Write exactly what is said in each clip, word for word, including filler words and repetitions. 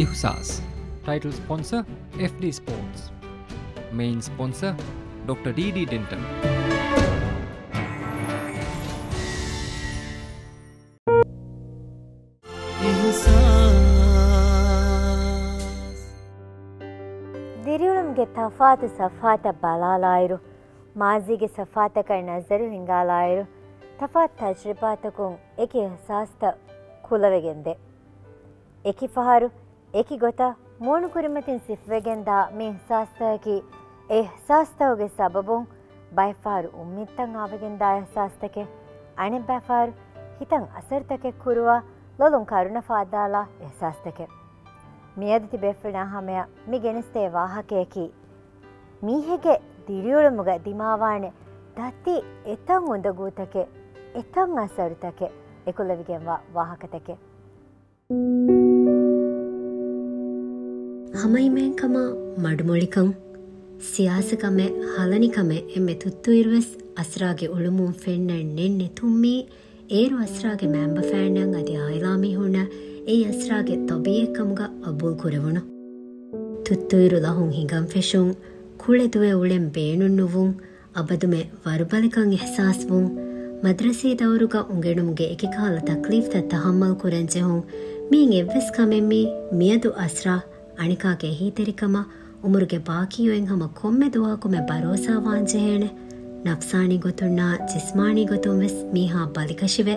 އިހުސާސް. ޓައިޓަލް ސްޕޮންސަރ، އެފްޑީ ސްޕޯޓްސް. މެއިން ސްޕޮންސަރ، ޑޮކްޓަރ ޑީޑީ ޑެންޓަލް. ދިރިއުޅުމުގެ ތަފާތު ސަފްހާތައް ބަލާލާއިރު، މާޒީގެ ސަފްހާތަކަށް ނަޒަރު ހިންގާލާއިރު، ތަފާތު ތަޖްރިބާތަކުން އެކި އިހްސާސްތައް ކުލަވެގެންދޭ. އެކި ފަހަރު އެކި ގޮތަށް މޫނު ކުރިމަތިން ސިފަވެގެންދާ މި އިހްސާސްތަކަކީ، އެ އިހްސާސްތަކުގެ ސަބަބުން ބައެއްފަހަރު އުއްމީދުތައް އާވެގެންދާ އިހްސާސްތަކެއް، އަނެއްބައިފަހަރު ހިތަށް އަސަރުތަކެއް ކުރުވާ، ލޮލުން ކަރުނަ ފާދާލާ އިހްސާސްތަކެއް. މިއަދު ތިބޭފުޅުންނާ ހަމަޔަށް މި ގެނެސްދޭ ވާހަކަޔަކީ، މީހެއްގެ ދިރިއުޅުމުގަ ދިމާވާނެ ދަތި އެތައް އުނދަގޫތަކެއް، އެތައް އަސަރުތަކެއް އެކުލެވިގެންވާ ވާހަކަތަކެއް. ހަމައިމޭންކަމާ މަޑުމޮޅިކަން، ސިޔާސަކަމެއް، ހަލަނިކަމެއް އެންމެ ތުއްތުއިރުވެސް އަސްރާގެ އުޅުމުން ފެންނަން ނެތް ނެތުން މީ އޭރު އަސްރާގެ މައިންބަފައިންނަށް އަދި އާއިލާމީހުންނަށް އެއީ އަސްރާގެ ޠަބީޢަތްކަމުގަ ޤަބޫލު ކުރެވުނު. ތުއްތުއިރު ލަހުން ހިނގަން ފެށުން، ކުޅެދުވެ އުޅެން ބޭނުންނުވުން، އަބަދުމެ ވަރުބަލިކަން އިޙްސާސްވުން، މަދްރަސީ ދައުރުގަ އުނގެނުމުގެ އެކިކަހަލަ ތަކްލީފްތައް ތަޙައްމަލް ކުރަން ޖެހުން، މިއިން އެއްވެސް ކަމެއް މީ މިއަދު އަސްރާ އަނެކާގެ އެހީތެރިކަމަށް އުމުރުގެ ބާކީއޮތް ހަމަ ކޮންމެ ދުވަހަކުމެ ބަރޯސާވާން ޖެހޭނެ. ނަފްސާނީ ގޮތުންނާ ޖިސްމާނީ ގޮތުން ވެސް މީހާ ބަލިކަށިވެ،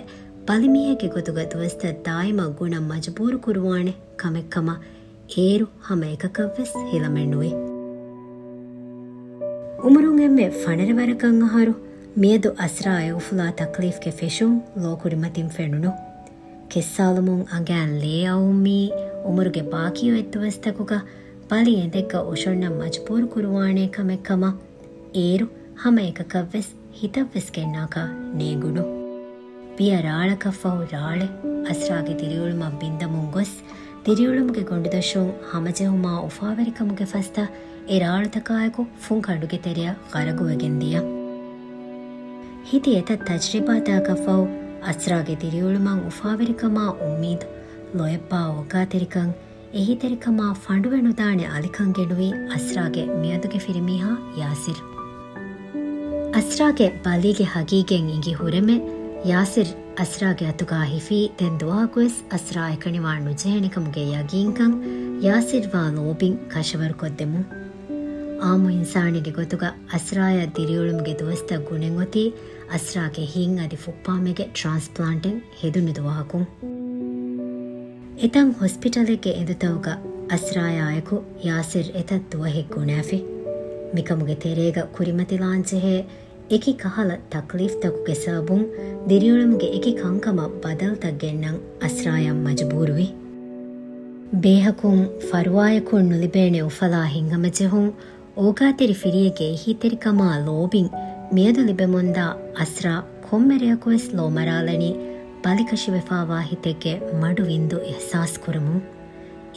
ބަލިމީހެއްގެ ގޮތުގަ ދުވަސްތައް ދާއިމަށް ގުނަން މަޖުބޫރު ކުރުވާނެ ކަމެއްކަމަށް އޭރު ހަމައެކަކަށްވެސް ހިލަމެއްނުވި. އުމުރުން އެންމެ ފަނަރަ ވަރަކަށް އަހަރު މިއަދު އަސްރާ އެއުފުލާ ތަކްލީފްގެ ފެށުން ލޯކުރިމަތިން ފެނުނު. ކެއްސާލުމުން އަނގައިން ލޭ އައުމީ އުމުރުގެ ބާކީ އޮތް ދުވަސްތަކުގަ ބަލި އެނދެއްގަ އޮށޮންނަން މަޖުބޫރު ކުރުވާނޭ ކަމެއް ކަމަށް އޭރު ހަމައެކަކަށްވެސް ހިތަށްވެސް ގެންނާކަށް ނޭނގުނު. ބިޔަ ރާޅަކަށްފަހު ރާޅެއް އަސްރާގެ ދިރިއުޅުމަށް ބިންދަމުން ގޮސް، ދިރިއުޅުމުގެ ގޮނޑުދޮށުން ހަމަޖެހުމާ އުފާވެރިކަމުގެ ފަސްތައް އެ ރާޅުތަކާއެކު ފުން ކަނޑުގެ ތެރެއަށް ޣަރަގުވެގެން ދިޔަ. ހިތި އެތައް ތަޖްރިބާތަކަށްފަހު އަސްރާގެ ދިރިއުޅުމަށް އުފާވެރިކަމާ އުއްމީދު، ލޯތްބާ އޯގާތެރިކަން، އެހީތެރިކަމާ ފަނޑުވެ ނުދާނެ އަލިކަން ގެނުވީ އަސްރާގެ މިއަދުގެ ފިރިމީހާ ޔާސިރު. އަސްރާގެ ބަލީގެ ހަގީގަތް އިނގި ހުރެމެ، ޔާސިރު އަސްރާގެ އަތުގާ ހިފީ ދެން ދުވަހަކުވެސް އަސްރާ އެކަނިވާން ނުޖެހޭނެކަމުގެ ޔަގީންކަން ޔާސިރު ވާ ލޯބިން ކަށަވަރުކޮށްދެމުން. އާއްމު އިންސާނެއްގެ ގޮތުގަ އަސްރާޔަށް ދިރިއުޅުމުގެ ދުވަސްތައް ގުނެން އޮތީ އަސްރާގެ ހިތް އަދި ފުއްޕާމެގެ ޓްރާންސްޕްލާންޓެއް ހެދުނު ދުވަހަކުން. އެތައް ހޮސްޕިޓަލެއްގެ އެނދުތަކުގަ އަސްރާޔާއެކު ޔާސިރް އެތައް ދުވަހެއް ގުނައިފި. މިކަމުގެ ތެރޭގަ ކުރިމަތިލާންޖެހޭ އެކި ކަހަލަ ތަކްލީފްތަކުގެ ސަބަބުން ދިރިއުޅުމުގެ އެކި ކަންކަމަށް ބަދަލުތައް ގެންނަން އަސްރާޔަށް މަޖުބޫރުވި. ބޭހަކުން ފަރުވާޔަކުން ނުލިބޭނެ އުފަލާ ހިތްހަމަޖެހުން، އޯގާތެރި ފިރިއެއްގެ އެހީތެރިކަމާ ލޯބިން މިއަދު ލިބެމުންދާ އަސްރާ ކޮންމެ ރެއަކުވެސް ލޯމަރާލަނީ ބަލިކަށިވެފާވާ ހިތެއްގެ މަޑު ވިންދު އިހްސާސް ކުރަމުން.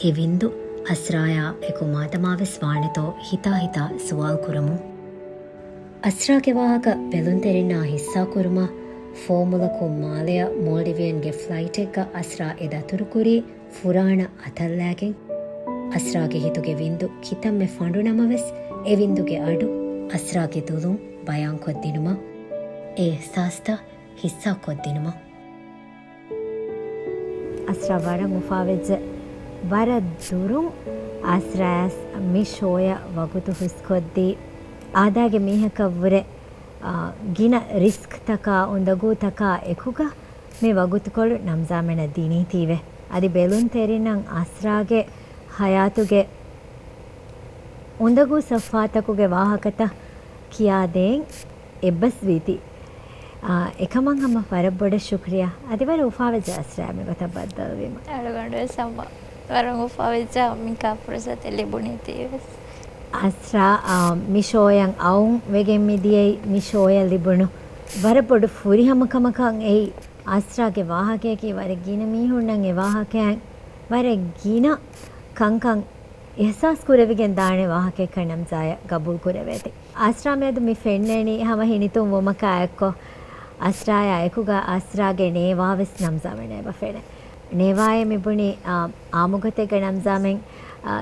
އެ ވިންދު އަސްރާޔާ އެކު މާދަމާވެސް ވާނެތޯ ހިތާ ހިތާ ސުވާލު ކުރަމުން. އަސްރާގެ ވާހަކަ ބެލުންތެރިންނާ ހިއްސާ ކުރުމަށް ފޯމުލަކުން މާލެއަށް މޯލްޑިވިއަންގެ ފްލައިޓެއްގަ އަސްރާ އެ ދަތުރުކުރީ ފުރާނަ އަތަށްލާގެން. އަސްރާގެ ހިތުގެ ވިންދު ކިތަންމެ ފަނޑު ނަމަވެސް، އެ ވިންދުގެ އަޑު އަސްރާގެ ދުލުން ބަޔާންކޮށްދިނުމަށް، އެ އިހްސާސްތައް ހިއްސާކޮށްދިނުމަށް. އަސްރާ ވަރަށް އުފާވެއްޖެ. ވަރަށް ދުރުން އަސްރާޔަސް މި ޝޯއަށް ވަގުތު ހުސްކޮށްދީ، އާދައިގެ މީހަކަށްވުރެ، އާ، ގިނަ ރިސްކްތަކާ އުނދަގޫތަކާ އެކުގަ މި ވަގުތުކޮޅު ނަމްޒާމެނަށް ދިނީތީވެ. އަދި ބެލުންތެރިންނަށް އަސްރާގެ ހަޔާތުގެ އުނދަގޫ ސަފްހާތަކުގެ ވާހަކަތައް ކިޔާދޭން އެއްބަސްވީތީ. އާ، އެކަމަށް ހަމަ ވަރަށް ބޮޑަށް ޝުކްރިޔާ. އަދި ވަރަށް އުފާވެއްޖެ އަސްރާ މިގޮތަށް ބައްދަލުވީމަ. އަޅުގަނޑުވެސް ހަމަ ވަރަށް އުފާވެއްޖެ މިކާ ފުރުސަތެއް ލިބުނީތީވެސް. އަސްރާ، އާ، މި ޝޯއަށް އައުން ވެގެން މި ދިޔައީ މި ޝޯއަށް ލިބުނު ވަރަށް ބޮޑު ފުރިހަމަކަމަކަށް އެއީ. އަސްރާގެ ވާހަކަޔަކީ ވަރަށް ގިނަ މީހުންނަށް އެ ވާހަކައިން ވަރަށް ގިނަ ކަންކަން އިހްސާސް ކުރެވިގެން ދާނެ ވާހަކައެއްކަން ނަމްޒާޔަށް ގަބޫލު ކުރެވޭތީ. އަސްރާ މެދު މި ފެންނަނީ ހަމަ ހިނިތުން ވުމަކާ އެއްކޮށް، އަސްރާޔާ އެކުގަ އަސްރާގެ ނޭވާވެސް ނަމްޒާމެނަށް އެބަ ފެނޭ. ނޭވާއޭ މިބުނީ، އާ، އާއްމުގޮތެއްގަ ނަމްޒާމެން، އާ،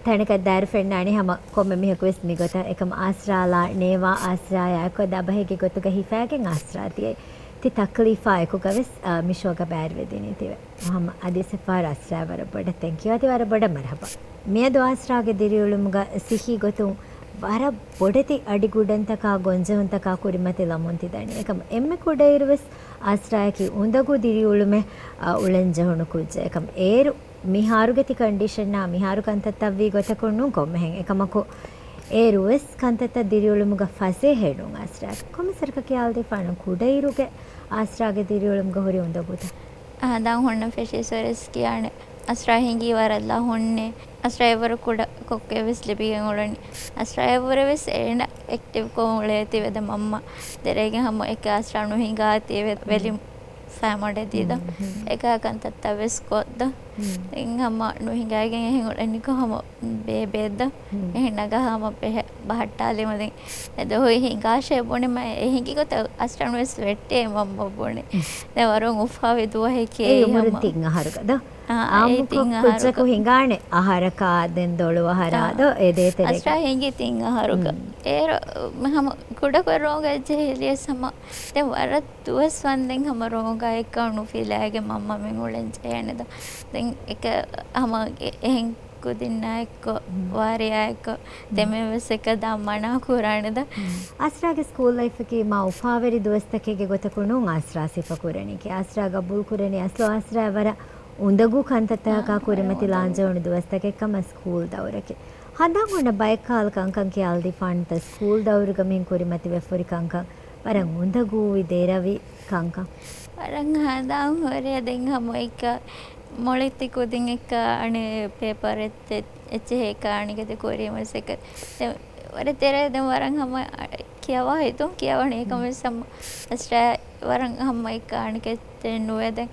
ތަނަކަށް ދާއިރު ފެންނާނީ ހަމަ ކޮންމެ މީހަކުވެސް މިގޮތަށް. އެކަމަ އާސްރާލާ ނޭވާ އާސްރާޔާއެކު ދަބަހެއްގެ ގޮތުގަ ހިފާގެން އާސްރާ ދިޔައީ. ތި ތަކްލީފާ އެކުގަވެސް، އާ، މި ޝޯގަ ބައިވެރިވެދިނީ ތިވެ. ހަމަ އަދިސް އެއްފަހަރު އާސްރާ ވަރަށް ބޮޑަށް ތެންކިޔު. އަދި ވަރަށް ބޮޑަށް މަރުހަބާ. މިއަދު އާސްރާގެ ދިރިއުޅުމުގަ ސިއްހީ ގޮތުން ވަރަށް ބޮޑެތި އަޑިގުޑަންތަކާ ގޮންޖެހުންތަކާ ކުރިމަތިލަމުން ތިދަނީ. އެކަމަ އެންމެ ކުޑައިރުވެސް އާސްރާއަކީ އުނދަގޫ ދިރިއުޅުމެއް، އަ، އުޅެން ޖެހުނު ކުއްޖެއް. އެކަމަ އޭރު މިހާރުގެ ތި ކަންޑީޝަނާ މިހާރު ކަންތައްތައްވީ ގޮތަކުން ނޫން ކޮންމެހެން. އެކަމަކު އޭރުވެސް ކަންތައްތައް ދިރިއުޅުމުގަ ފަސޭހައެއް ނޫން އާސްރާއަކީ. ކޮންމެ ސަރަކަށް ކިޔާލަދީފާނަން ކުޑައިރުގެ އާސްރާގެ ދިރިއުޅުމުގަ ހުރި އުނދަގޫތައް. ހަނދާން ހުންނަ ފެށީސްވެރިސް ކިޔާނެ. އާސްރާ ހިނގީ ވަރަށް ލަހުންނޭ. އާސްރާ އެވަރު ކުޑަ ކޮއްކޮއެއް ވެސް ލިބިގެން އުޅުނީ. އާސްރާ އެވަރު ވެސް އޭނަ އެކްޓިވްކޮށް އުޅޭތީވެ ދެ މަންމަ ދެރޭގެ ހަމަ އެކަ އާސްރާ ނުހިނގާތީވެ ވެލި ފައިމަޑެދީދަ. އެކާ ކަންތައްތައް ވެސް ކޮށްދަ. ދެން ހަމަ ނުހިނގާގެން އެހެން އުޅެނިކޮށް ހަމަ ބޭބޭއްދަ. އެހެން ނަގާ ހަމަ ބެހެ ބަހައްޓާލީމަ ދެން އެ ދޮހު ހިނގާށޭ ބުނިމަ އެ ހިނގި ގޮތަށް އަސްރަން ވެސް ވެއްޓޭ މަންމަ ބުނި. ދެން ވަރުން އުފާވި ދުވަހެކޭ އެ އުމުރުން ހަމަ. ތިން އަހަރުގަ ދޯ؟ އާ، އާ، އެ އާއްމުކޮށް ތިން ކުއްޖަކު އަހަރުގަ. ހިނގާނެ އަހަރަކާ ދެން ދޮޅު އަހަރާ އާ. ދޯ؟ އެ ދޭތެރޭގަ. އަސްރާ ހިނގި ތިން އަހަރުގަ. އޭރު ހަމަ ކުޑަކޮށް ރޯގަ ޖެހިލިޔަސް ހަމަ ދެން ވަރަށް ދުވަސް ވަންދެން ހަމަ ރޯގާއެއްކަ ނުފިލާގެ މަންމަމެން އުޅެން ޖެހޭނެ ދޯ. ދެން އެކަ ހަމަ އެ-، އެހެން ކުދިންނާއެއްކޮށް، ވާރިޔާއެއްކޮށް، ދެމެވެސް އެކަ ދާ މަނާ ކުރާނެ ދޯ. އާސްރާގެ ސްކޫލް ލައިފަކީ މާ އުފާވެރި ދުވަސްތަކެއްގެ ގޮތަކު ނޫން އާސްރާ ސިފަ ކުރަނީކީ. އާސްރާ ގަބޫލް ކުރަނީ އަސްލު އާސްރާ ވަރަށް އުނދަގޫ ކަންތައްތަކަކާ ކުރިމަތި ލާންޖެހުނު ދުވަސްތަކެއް ކަމަށް ސްކޫލް ދައުރަކީ. ހަނދާން ހުންނަ ބައެއް ކަހަލަ ކަންކަން ކިޔާލަދީފާނަންތަ ސްކޫލް ދައުރުގަ މިހެން ކުރިމަތިވެފަ ހުރި ކަންކަން؟ ވަރަށް އުނދަގޫވި ދެރަވި ކަންކަން. ވަރަށް ހަނދާން ހުރޭ ދެން ހަމަ އެއްކަ މޮޅެތި ކުދިން އެއްކަ އަނެއް ޕޭޕަރެއް އެއްޗެހޭ ކާނިގެ ކުރީމަސް އެކަ. ވަރަށް ތެރޭ ދެން ވަރަށް ހަމަ ކިޔަވާ ހިތުން ކިޔަވަނީ އެކަމެސް ހަމަ އަސްރާ ވަރަށް ހަމަ އެއްކަ އަނެކެއްޗެއް ނުވޭ ދެން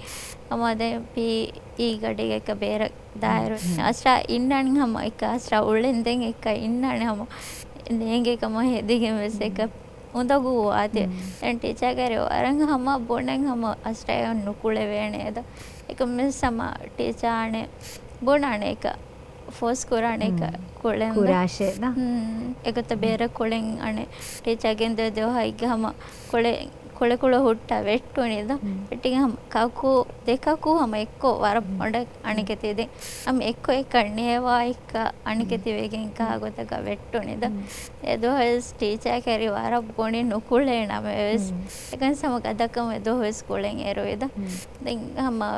ހަމަ ދެން ޕީ ގަޑީގަ އެކަ ބޭރަށް ދާއިރު އަސްރާ އިންނާނީ ހަމަ އެކަ އަސްރާ އުޅެން ދެން އެކަ އިންނާނީ ހަމަ ނޭނގޭ ކަމަށް ހެދިގެން ވެސް އެކަ އުނދަގޫ ވާތީ. ދެން ޓީޗާގެ ވަރަށް ހަމަ ބުނެން ހަމަ އަސްރާ ނުކުޅެވޭނެ އެދަ. އެކަމެސް ހަމަ ޓީޗާ އަނެއް ބުނާނެ އެކަ ފޯސް ކުރާނެ އެކަ ކުޅެން ދޯ. ކުރާށޭ ދޯ. އެގޮތަށް ބޭރަށް ކުޅެން އަނެއް ޓީޗާ ގެންދެވި ދުވަހަށް ހަމަ ކުޅެ ކުޅެކުޅެ ހުއްޓާ ވެއްޓުނީ ދޯ. ވެއްޓިގެން ހަމަ ކަކޫ، ދެ ކަކޫ ހަމަ އެއްކޮށް ވަރަށް ބޮޑަށް އަނެކެތީ ދެން. ހަމަ އެއްކޮށް އެކަން ނޭވާ އެއްކަ އަނެކެތި ވެގެން ކާ ގޮތަކަށް ވެއްޓުނީ ދޯ. އެ ދުވަހުވެސް ޓީޗާ ކެރި ވަރަށް ބުނި ނުކުޅޭ ނަމެވެސް. އެކަން ހަމަ ގަދަކަމެއް ދުވަހުވެސް ކުޅެން އެރުވި ދޯ. ދެން ހަމަ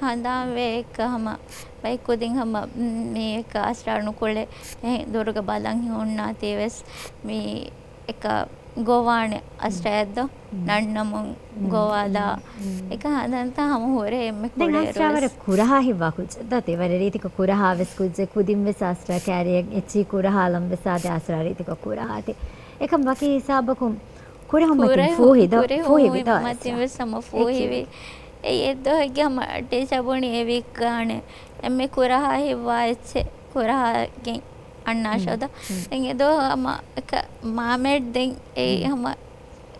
ހަނދާންވޭ އެއްކަ ހަމަ ބައެއް ކުދިން ހަމަ މީ އެއްކަ އަސްރާ ނުކުޅެ އެ ދުރުގަ ބަލަން ހުންނާތީވެސް މީ އެކަ ގޮވާނެ އަސްރާއެއް ދޯ. ނަންނަމުން ގޮވާލާ. އެކަ ހަނދާންތައް ހަމަ ހުރޭ އެންމެ ދެން ކުޑައިރު އަސްރާ ވެސް. ވަރަށް ކުރަހާ ހިތްވާ ކުއްޖެއް ދޯ. ތި ވަރަށް ރީތިކޮށް ކުރަހާ ވެސް ކުއްޖެއް. ކުދިން ވެސް އަސްރާ ކާރިއަށް އެއްޗިހި ކުރަހާލަން ވެސް އާދެ އަސްރާ ރީތިކޮށް ކުރަހާތި. އެކަމް ވަކި ހިސާބަކުން ކުރެހުން މަތިން ފޫހި ދޯ. ފޫހިވި ދޯ މަތިން އަސްރާ. ވެސް ހަމަ ފޫހިވި. އެއްޗިހި. އެއީ އެއްދުވަހެއްގެ ހަމަ ޓީޗާ ބުނި އެ ވީކްގަ އަނެއް އެންމެ ކުރަހާ ހިތްވާ އެއްޗެއް ކުރަހާގެން އަންނާށޯ ދޯ. ދެން އެ ދޯ ހަމަ އެކަ މާމެޑް ދެން އެއީ ހަމަ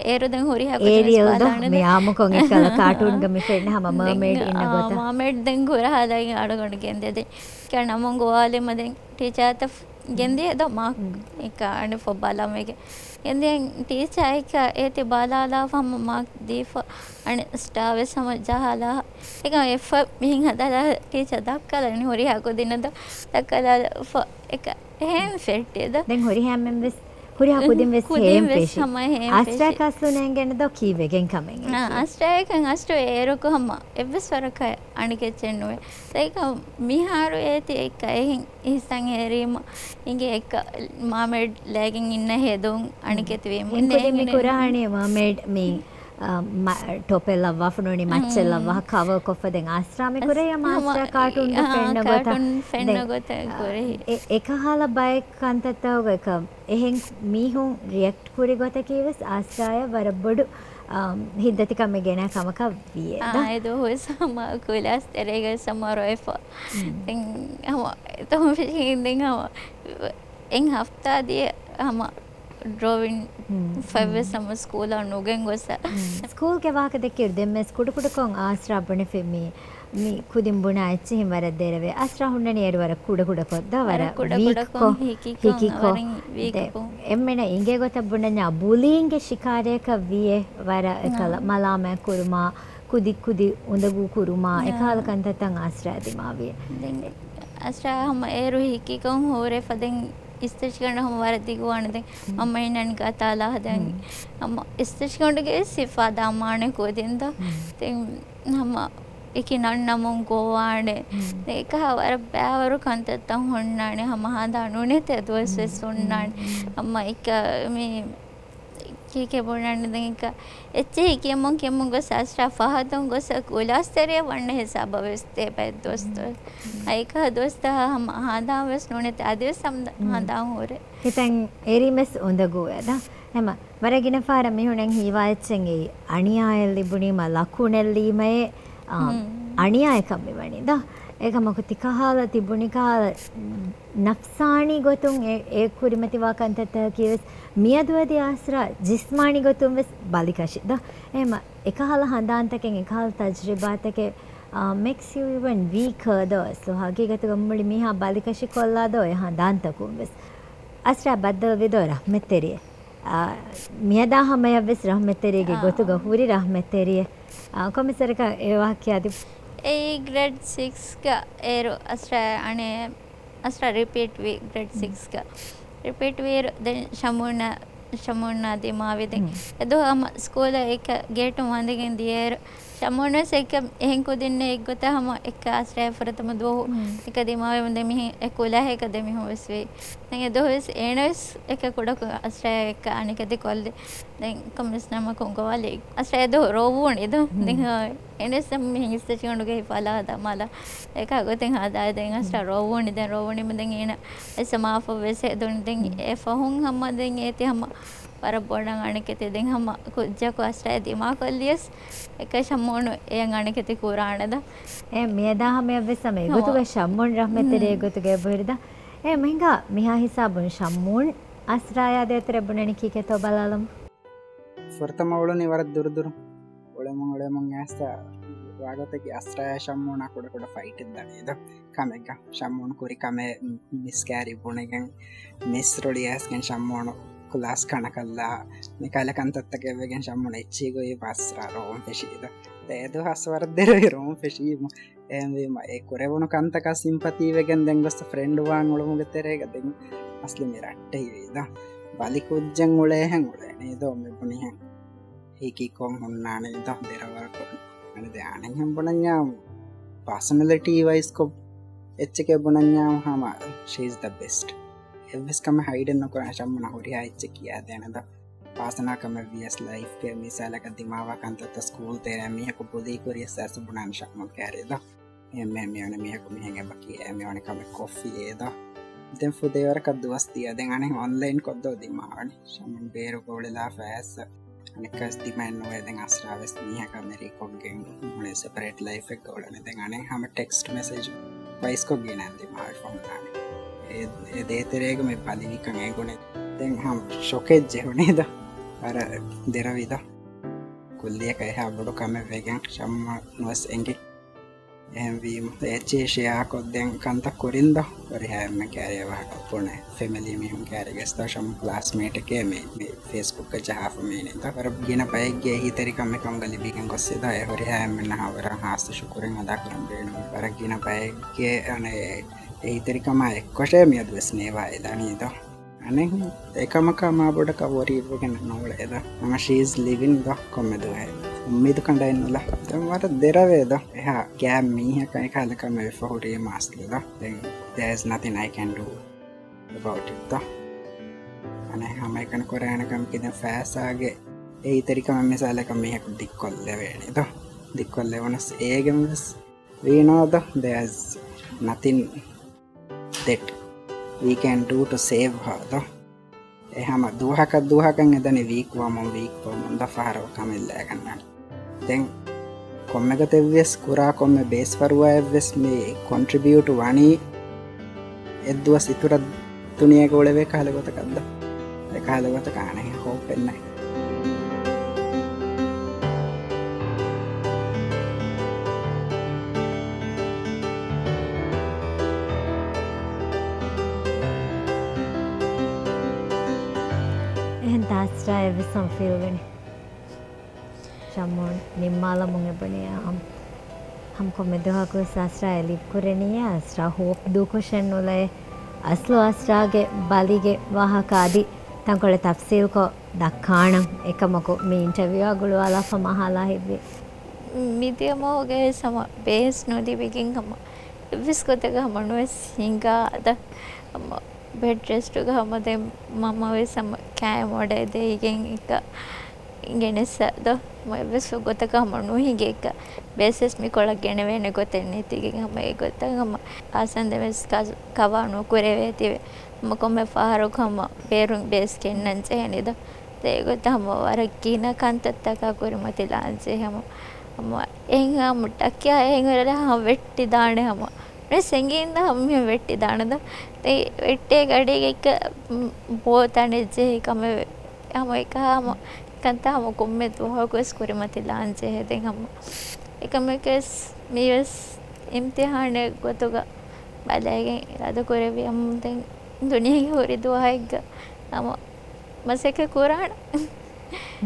އޭރު ދެން ހުރިހާ ކުދިން އޭރިއލް ދޯ. ބަލާނެ މި ދޯ. އާއްމުކޮށް އެއްކަލަ ކާޓޫންގަ މި ފެންނަ ހަމަ ދެން، މާމެޑް އިންނަ އާ، ގޮތަށް. މާމެޑް ދެން ކުރަހާލައިގެން އަޅުގަނޑު ގެންދިޔަ ދެން ކަ ނަމުން ގޮވާލީމަ ދެން ޓީޗާތަ ގެންދިޔަ ދޯ މާ އެކަ އަނެފަ ބަލަމެގެ. ގެންދިޔަ ޓީޗާ އެކަ އޭތި ބަލާލާފަ ހަމަ މާކް ދީފަ އަނެ ސްޓާ ވެސް ހަމަ ޖަހާލާ. އެކަ އެފަ މިހިން ހަދާލާ ޓީޗާ ދައްކަލަނީ ހުރިހާ ކުދިންނަށް ދޯ. ދައްކަލާފަ އެކަ އެހެން ފެއްޓި ދޯ. ދެން ހުރިހާ މެން ވެސް ހުރިހާ ކުދިން ވެސް ކުދިން ހޭން ވެސް ފެށި. ހަމަ ހޭން އަސްރާ ފެށި. ކާސްލު ނޭނގެން ދޯ ކީއްވެގެން ކަމެއް އާ، އެކީ. އަސްރާއަކަށް އަސްރު އޭރުކު ހަމަ އެއްވެސް ވަރަކަށް އަނެކެއްޗެއް ނުވޭ. ދެން މިހާރު އޭތި އެއްކަ އެހެން އިހްސާން އެރީމަ އިނގޭ އެއްކަ މާމެޑް ލޭގެން އިންނަ ހެދުން އަނެކެތިވީމަ. އިން ކުދިން މި ނޭނގެނެ. ކުރާނީ މާމެޑް މި، އާ، މަ-، ޓޮޕެއް ލައްވާފަ ނޫނީ މައްޗެއް ލައްވާ ކަވަރ ކޮށްފަ ދެން އަސްރާ މި ކުރޭ އަސްރާ މާސްރާ ކާޓޫންގެ އާ، ފެންނަ ގޮތަށް. ކާޓޫން ފެންނަ ދެން، ގޮތަށް އާ، ކުރެހި. އެ-، އެކަހަލަ ބައެއް ކަންތައްތަކުގަ އެކަ އެހެން މީހުން ރިއެކްޓް ކުރި ގޮތަކީ ވެސް އާސްރާޔަށް ވަރަށް ބޮޑު، އާ، ހިތްދަތިކަމެއް ގެނައި ކަމަކަށް ވިއެ ދޯ. އާ، އެ ދުވަހުވެސް ހަމަ ކުލާސް ތެރޭގަ ވެސް ހަމަ ރޮއެފަ. ދެން ހަމަ އެތަން ފެށިގެން ދެން ހަމަ އެއް ހަފްތާ ދިޔަ ހަމަ ޑްރޯއިން ފައިވެސް ހަމަ ސްކޫލަށް ނުގެން ގޮސް. ސްކޫލްގެ ވާހަކަ ދެއްކިއިރު ދެންމެ ކުޑަކުޑަކޮށް އާސްރާ ބުނެފި މީ މި ކުދިން ބުނާ އެއްޗެހިން ވަރަށް ދެރަވޭ. އަސްރާ ހުންނަނީ އޭރު ވަރަށް ކުޑަކުޑަކޮށް ދޯ، ވަރަށް ކުޑަކުޑަކޮށް ވީކްކޮށް، ހިކިކޮށް، ހިކިކޮށް. ވަރަށް ވީކްކޮށް. އެ، އެންމެނަށް އިނގޭ ގޮތަށް ބުނަންޏާ ބުލީންގެ ޝިކާރައަކަށް ވީއޭ ވަރަށް އެކަލަ ނާ. މަލާމާތް ކުރުމާ، ކުދި ކުދި އުނދަގޫ ކުރުމާ، ނާ. އެކަހަލަ ކަންތައްތައް އަސްރާ ދިމާވިއޭ. ދެން އަސްރާ ހަމަ އޭރު ހިކިކޮށް ހުރެފަ ދެން އިސްތަށިގަނޑު ހަމަ ވަރަށް ދިގުވާނެ. ދެން ހުން. މަންމަ އިންނަނީ ގަތާލާ ދެން. ހުން. ހަމަ އިސްތަށިގަނޑުގެ ވެސް ހިފާ ދާމާނެ ކުދިން ދޯ. ހުން. ދެން ހަމަ އެކި ނަންނަމުން ގޮވާނެ. ހުން. ދެން އެކަހަ ވަރަށް ބައިވަރު ކަންތައްތައް ހުންނާނެ. ހަމަ ހަނދާން ނުނެތޭ ދުވަސް ވެސް ހުން. ހުންނާނެ. ހުން. ހަމަ އެކަ މި ކީކޭ ބުނަނީ ދެން އެކަ އެއްޗެހި ކިޔަމުން ކިޔަމުން ގޮސް އަސްރާ ފަހަތުން ގޮސް ކުލާސް ތެރެއަށް ވަންނަ ހިސާބަށް ވެސް ތޭ ބައެއް ދުވަސް ދުވަސް. ހުން. އައިކަ ދުވަސް ދަހަ ހަމަ ހަނދާން ވެސް ނުނެތޭ އަދިވެސް ހަމަ ހުން. ހަނދާން ހުރޭ. ހިތަށް އެރީމެސް އުނދަގޫވޭ ދޯ. ހަމަ ވަރަށް ގިނަ ފަހަރަށް މި ހުންނަން ހީވާ އެއްޗެއް އެއީ އަނިޔާއެއް ލިބުނީމަ ލަކުނެއް ލީމައޭ، އާ، ހުން. އަނިޔާއަކަށް މިވަނީ ދޯ. އެކަމަކު ތިކަހާލަ ތިބުނި ކަހާލަ ނަފްސާނީ ގޮތުން އެ، އެ ކުރިމަތިވާ ކަންތައްތަކަކީ ވެސް މިއަދު އަދި އަސްރާ ޖިސްމާނީ ގޮތުން ވެސް ބަލިކަށި ދޯ. އެހެމަ އެކަހަލަ ހަނދާންތަކެއް، އެކަހަލަ ތަޖްރިބާތަކެއް، އާ، makes you even weaker ދޯ. ސޯ ހަގީގަތުގަ މުޅި މީހާ ބަލިކަށި ކޮށްލާ ދޯ އެ ހަނދާންތަކުން ވެސް. އަސްރާ ބައްދަލުވި ދޯ ރަހްމަތްތެރިއެއް. އާ، މިއަދާ ހަމަޔަށް ވެސް ރަހްމަތްތެރިއެއްގެ އާ. ގޮތުގަ ހުރި ރަހްމަތްތެރިއެއް. އާ، ކޮންމެސް ވަރަކަށް އެ ވާހަކަ ކިޔާދި. އެއީ ގްރޭޑް ސިކްސްގަ އޭރު އަސްރާ އަނެއް އަސްރާ ރިޕީޓް ވީ ގްރޭޑް ހުން. ސިކްސްގަ. ރިޕީޓް ވީއިރު ދެން ޝަމޫނަށް، ޝަމޫނާ ދިމާވި ދެން. ހުން. އެދުވަހު ހަމަ ސްކޫލަށް އެކަ ގޭޓުން ވަންދެގެން ދިޔައިރު ޝަމޫން ވެސް އެކަ އެހެން ކުދިންނެއް އެއްގޮތަށް ހަމަ އެކަ އަސްރާ ފުރަތަމަ ދުވަހު ހުން. އެކަ ދިމާވެމުން ދެން މިހެން އެ ކުލަހެކަ ދެމިހުން ވެސް ވީ. ދެން އެދުވަހު ވެސް އޭނަ ވެސް އެކަ ކުޑަކޮށް އަސްރާ އެކަ އަނެކަތި ކޮށްލި. ދެން ކޮންމެސް ނަމަކުން ގޮވާލި. އަސްރާ އެދުވަހު ރޯވުނީ ދޯ. ހުން. ދެން އެނެސް މިހެން އިސްތަށިގަނޑުގެ ހިފާލާ ހަދާ މާލަ އެކާ ގޮތެއް ހަދާ ދެން އަސްރާ ރޯވުނި ދެން ރޯވުނިމަ ދެން އޭނަ އެސަ މާފަށް ވެސް ހެދުނި ދެން ހުން. އެ ފަހުން ހަމަ ދެން އޭތި ހަމަ ވަރަށް ބޮޑަށް އަނެކެތި ދެން ހަމަ ކުއްޖަކު އަސްރާ ދިމާކޮށްލިޔަސް އެކަ ޝަމޫނު އެޔަށް އަނެކެތި ކުރާނެ ދޯ. އެ މިއަދާ ހަމަޔަށް ވެސް ހަމަ އެގޮތުގަ ހުން. ޝަމޫން ރަހްމަތްތެރި ހުން. އެގޮތުގަ އެބަހުރި ދޯ. އެ މިހިނގާ މިހާ ހިސާބުން ޝަމޫން އަސްރާޔާ ދޭތެރެ ބުނަނީ ކީކޭތޯ ބަލާލަމު. ފުރަތަމަ އުޅުނީ ވަރަށް ދުރުދުރު. އުޅެމުން އުޅެމުން އައިސް ވާގޮތަކީ އަސްރާޔާ ޝަމޫނާ ކުޑަކުޑަ ފައިޓެއް ދަނީ ދޯ. ކަމެއްގަ ޝަމޫން ކުރި ކަމެއް މިސްކާރި ބުނެގެން މިސްރުޅި އައިސްގެން ޝަމޫނު ކުލާސް ކަނޑަކަށްލާ މިކަހަލަ ކަންތައްތަކެއް ވެގެން ޝަމޫނު އެއްޗެހި ގޮތް އަސްރާ ރޯން ފެށީ ދޯ. އެދުވަސް ވަރަށް ދެރަވި ރޯން ފެށީމު. އެހެންވީމަ، އެ ކުރެވުނު ކަންތަކާ ސިމްޕަތީ ވެގެން ދެން ގޮސް ފްރެންޑް ވާން އުޅުމުގެ ތެރޭގަ ދެން އަސްލު މި ރައްޓެހިވީ ދޯ. ބަލި ކުއްޖެއް އުޅޭހެން އުޅޭނީ ދޯ މި ބުނިހެން. ހީކީ ކޮން ހުންނާނީ ދޯ ދެރަވަރުކޮށް. އަނެ ދެ އަނެއްހެން ބުނަންޏާ ޕާސަނަލިޓީ ވައިސްކޮށް އެއްޗެކޭ ބުނަންޏާ ހަމަ she is the best. އެއްވެސް ކަމެއް ހައިޑެއް ނުކުރާ ޝަމޫނަށް ހުރިހާ އެއްޗެއް ކިޔާދޭނެ ދޯ. ޕާސަނަލް ކަމެއް ވިޔަސް ލައިފްގެ މިސާލަކަށް ދިމާވާ ކަންތައްތައް ސްކޫލް ތެރޭ މީހަކު ބުލީ ކުރިޔަސް އައިސް ބުނާނެ ޝަމޫން ކާރި ދޯ. އެ މެ-، މިވަނީ މީހަކު މިހެން އެބަ ކިޔޭ، މިވަނީ ކަމެއް ކޮށްފިއޭ ދޯ. ދެން ފުދޭވަރަކަށް ދުވަސް ދިޔަ. ދެން އަނެއް އޮންލައިން ކޮށްދޯ ދިމާވަނީ. ޝަމޫން ބޭރުގަ އުޅެލާފަ އައިސް އަނެއްކާވެސް ދިމައެއް ނުވޭ. ދެން އަސްރާވެސް މީހަކާ މެރީކޮށްގެން މުޅި ސެޕަރޭޓް ލައިފެއްގަ އުޅެނީ. ދެން އަނެއް ހަމަ ޓެކްސްޓް މެސެޖް ވައިސްކޮށް ގިނަ ދިމާވެފަ ހުންނާނެ. އެ، އެ ދޭތެރޭގަ މި ބަލިވިކަން އެނގުނީ. ދެން ހަމަ ޝޮކެއް ޖެހުނީ ދޯ. ވަރަށް ދެރަވި ދޯ. ކުއްލިއަކަށް އެހާ ބޮޑު ކަމެއް ވެގެން ޝަމޫނަށް ނުވެސް އެނގި. އެހެންވީމަ އެއްޗެހި ޝެއަރ ކޮށްދޭން ކަންތައް ކުރިން ދޯ. ހުރިހާ އެންމެ ކާރި ވާހަކަ ބުނެ ފެމިލީ މީހުން ކާރި ގެސް ދޯ ޝަމޫ ކްލާސްމޭޓެކޭ މި، މި ފޭސްބުކްގަ ޖަހާފަ މީނީ ދޯ. ވަރަށް ގިނަ ބައެއްގެ އެހީތެރިކަމެއް ކަމުގަ ލިބިގެން ގޮއްސި ދޯ. އެ ހުރިހާ އެންމެންނަށް ވަރަށް ހާއްސަ ޝުކުރެއް އަދާކުރަން ބޭނުން. ވަރަށް ގިނަ ބައެއްގެ އަނެއް އެހީތެރިކަމާ އެއްކޮށޭ މިއަދުވެސް ނޭވާ އެދަނީ ދޯ. އަނެއް އެކަމަކާ މާބޮޑަކަށް ވޮރީ ވެގެން ނޫޅޭ ދޯ. ހަމަ she is living ދޯ ކޮންމެ ދުވަހެއް. އުއްމީދު ކަނޑައެއް ނުލާ. ދެން ވަރަށް ދެރަވޭ ދޯ. އެހާ ގާތް މީހަކަށް އެކަހަލަ ކަމެއް ވެފަ ހުރީމަ އަސްލު ދޯ. ދެން there is nothing I can do about it ދޯ. އަނެއް ހަމައެކަނި ކުރާނެ ކަމަކީ ދެން ފައިސާގެ އެހީތެރިކަމެއް މިސާލަކަށް މީހަކު ދިއްކޮށްލެވޭނެ ދޯ. ދިއްކޮށްލެވުނަސް އޭގެން ވެސް ވީނޯ ދޯ. There is nothing that we can do to save her ދޯ. އެ ހަމަ ދުވަހަކަށް ދުވަހަކަށް އެދަނީ ވީކް ވަމުން، ވީކް ވަމުން ދޯ ފަހަރަކު ކަމެއް ލައިގަންނާނެ. ދެން ކޮންމެ ގޮތެއްވިޔަސް ކުރާ ކޮންމެ ބޭސްފަރުވާއެއްވެސް މި ކޮންޓްރިބިއުޓް ވަނީ އެއްދުވަސް އިތުރަށް ދުނިޔޭގަ އުޅެވޭ ކަހަލަ ގޮތަކަށް ދޯ. އެ ކަހަލަ ގޮތަކަށް އަނެއް ހޯޕެއް ނެތް. އަސްރާ އެއްވެސް ހަމަ ފީލްވެނީ. ޝަމްއުން ނިންމާލަމުން އެބުނި އާ، ހަމަ ކޮންމެ ދުވަހަކުވެސް އަސްރާ އެ ލިބިކުރެނީ އަސްރާ ހޯޕް ދޫކޮށެއް ނުލައޭ. އަސްލު އަސްރާގެ ބަލީގެ ވާހަކަ އަދި ތަންކޮޅެއް ތަފްސީލްކޮށް ދައްކާނަން. އެކަމަކު މި އިންޓަވިއުއާ ގުޅުވާލާފަ މާ ހާލާ ހިތްވީ. މިދިޔަ މަހުގައި ވެސް ހަމަ ބޭސް ނުލިބިގެން ހަމަ އެއްވެސް ގޮތަކަށް ހަމަ ނުވެސް ހިނގާ އަދަ ހަމަ ބެޑް ރެސްޓުގަ ހަމަ ދެން މަންމަ ވެސް ހަމަ ކާއެއް މޮޑައެއް ދެވިގެން އެކަ ގެނެސް އަދަ ހަމަ އެއްވެސް ގޮތަކަށް ހަމަ ނުހިނގި އެކަ ބޭސް ވެސް މިކޮޅަށް ގެނެވޭނެ ގޮތެއް ނެތިގެން ހަމަ އެ ގޮތަށް ހަމަ އާސަން ދެން ވެސް ކަ-، ކަވާ ނުކުރެވޭތީވެ ހަމަ ކޮންމެ ފަހަރަކު ހަމަ ބޭރުން ބޭސް ގެންނަން ޖެހެނީ ދޯ. އެގޮތަށް ހަމަ ވަރަށް ގިނަ ކަންތައްތަކާ ކުރިމަތިލާން ޖެހޭ ހަމަ، ހަމަ އެހެން ހަމަ ޓަކިޔާ އެހެން ވެރިލާ ހަމަ ވެއްޓިދާނެ ހަމަ. ނުވެސް އެނގިންދާ ހަމަ މިހެން ވެއްޓިދާނެ ދޯ. ދެން ވެއްޓޭ ގަޑީގަ އެއްކަ، މް، ބޯ ތަނެއް ޖެހި ކަމެއް ވެ-، ހަމަ އެކަހަ ހަމަ ކަންތައް ހަމަ ކޮންމެ ދުވަހަކު ވެސް ކުރިމަތިލާން ޖެހޭ. ދެން ހަމަ އެކަމަކު ވެސް މީ ވެސް އިމްތިހާނެއް ގޮތުގަ ބަލައިގެން އިރާދަ ކުރެއްވި ހަމަ ދެން ދުނިޔޭގެ ހުރި ދުވަހެއްގަ ހަމަ މަސައްކަތް ކުރާނަން.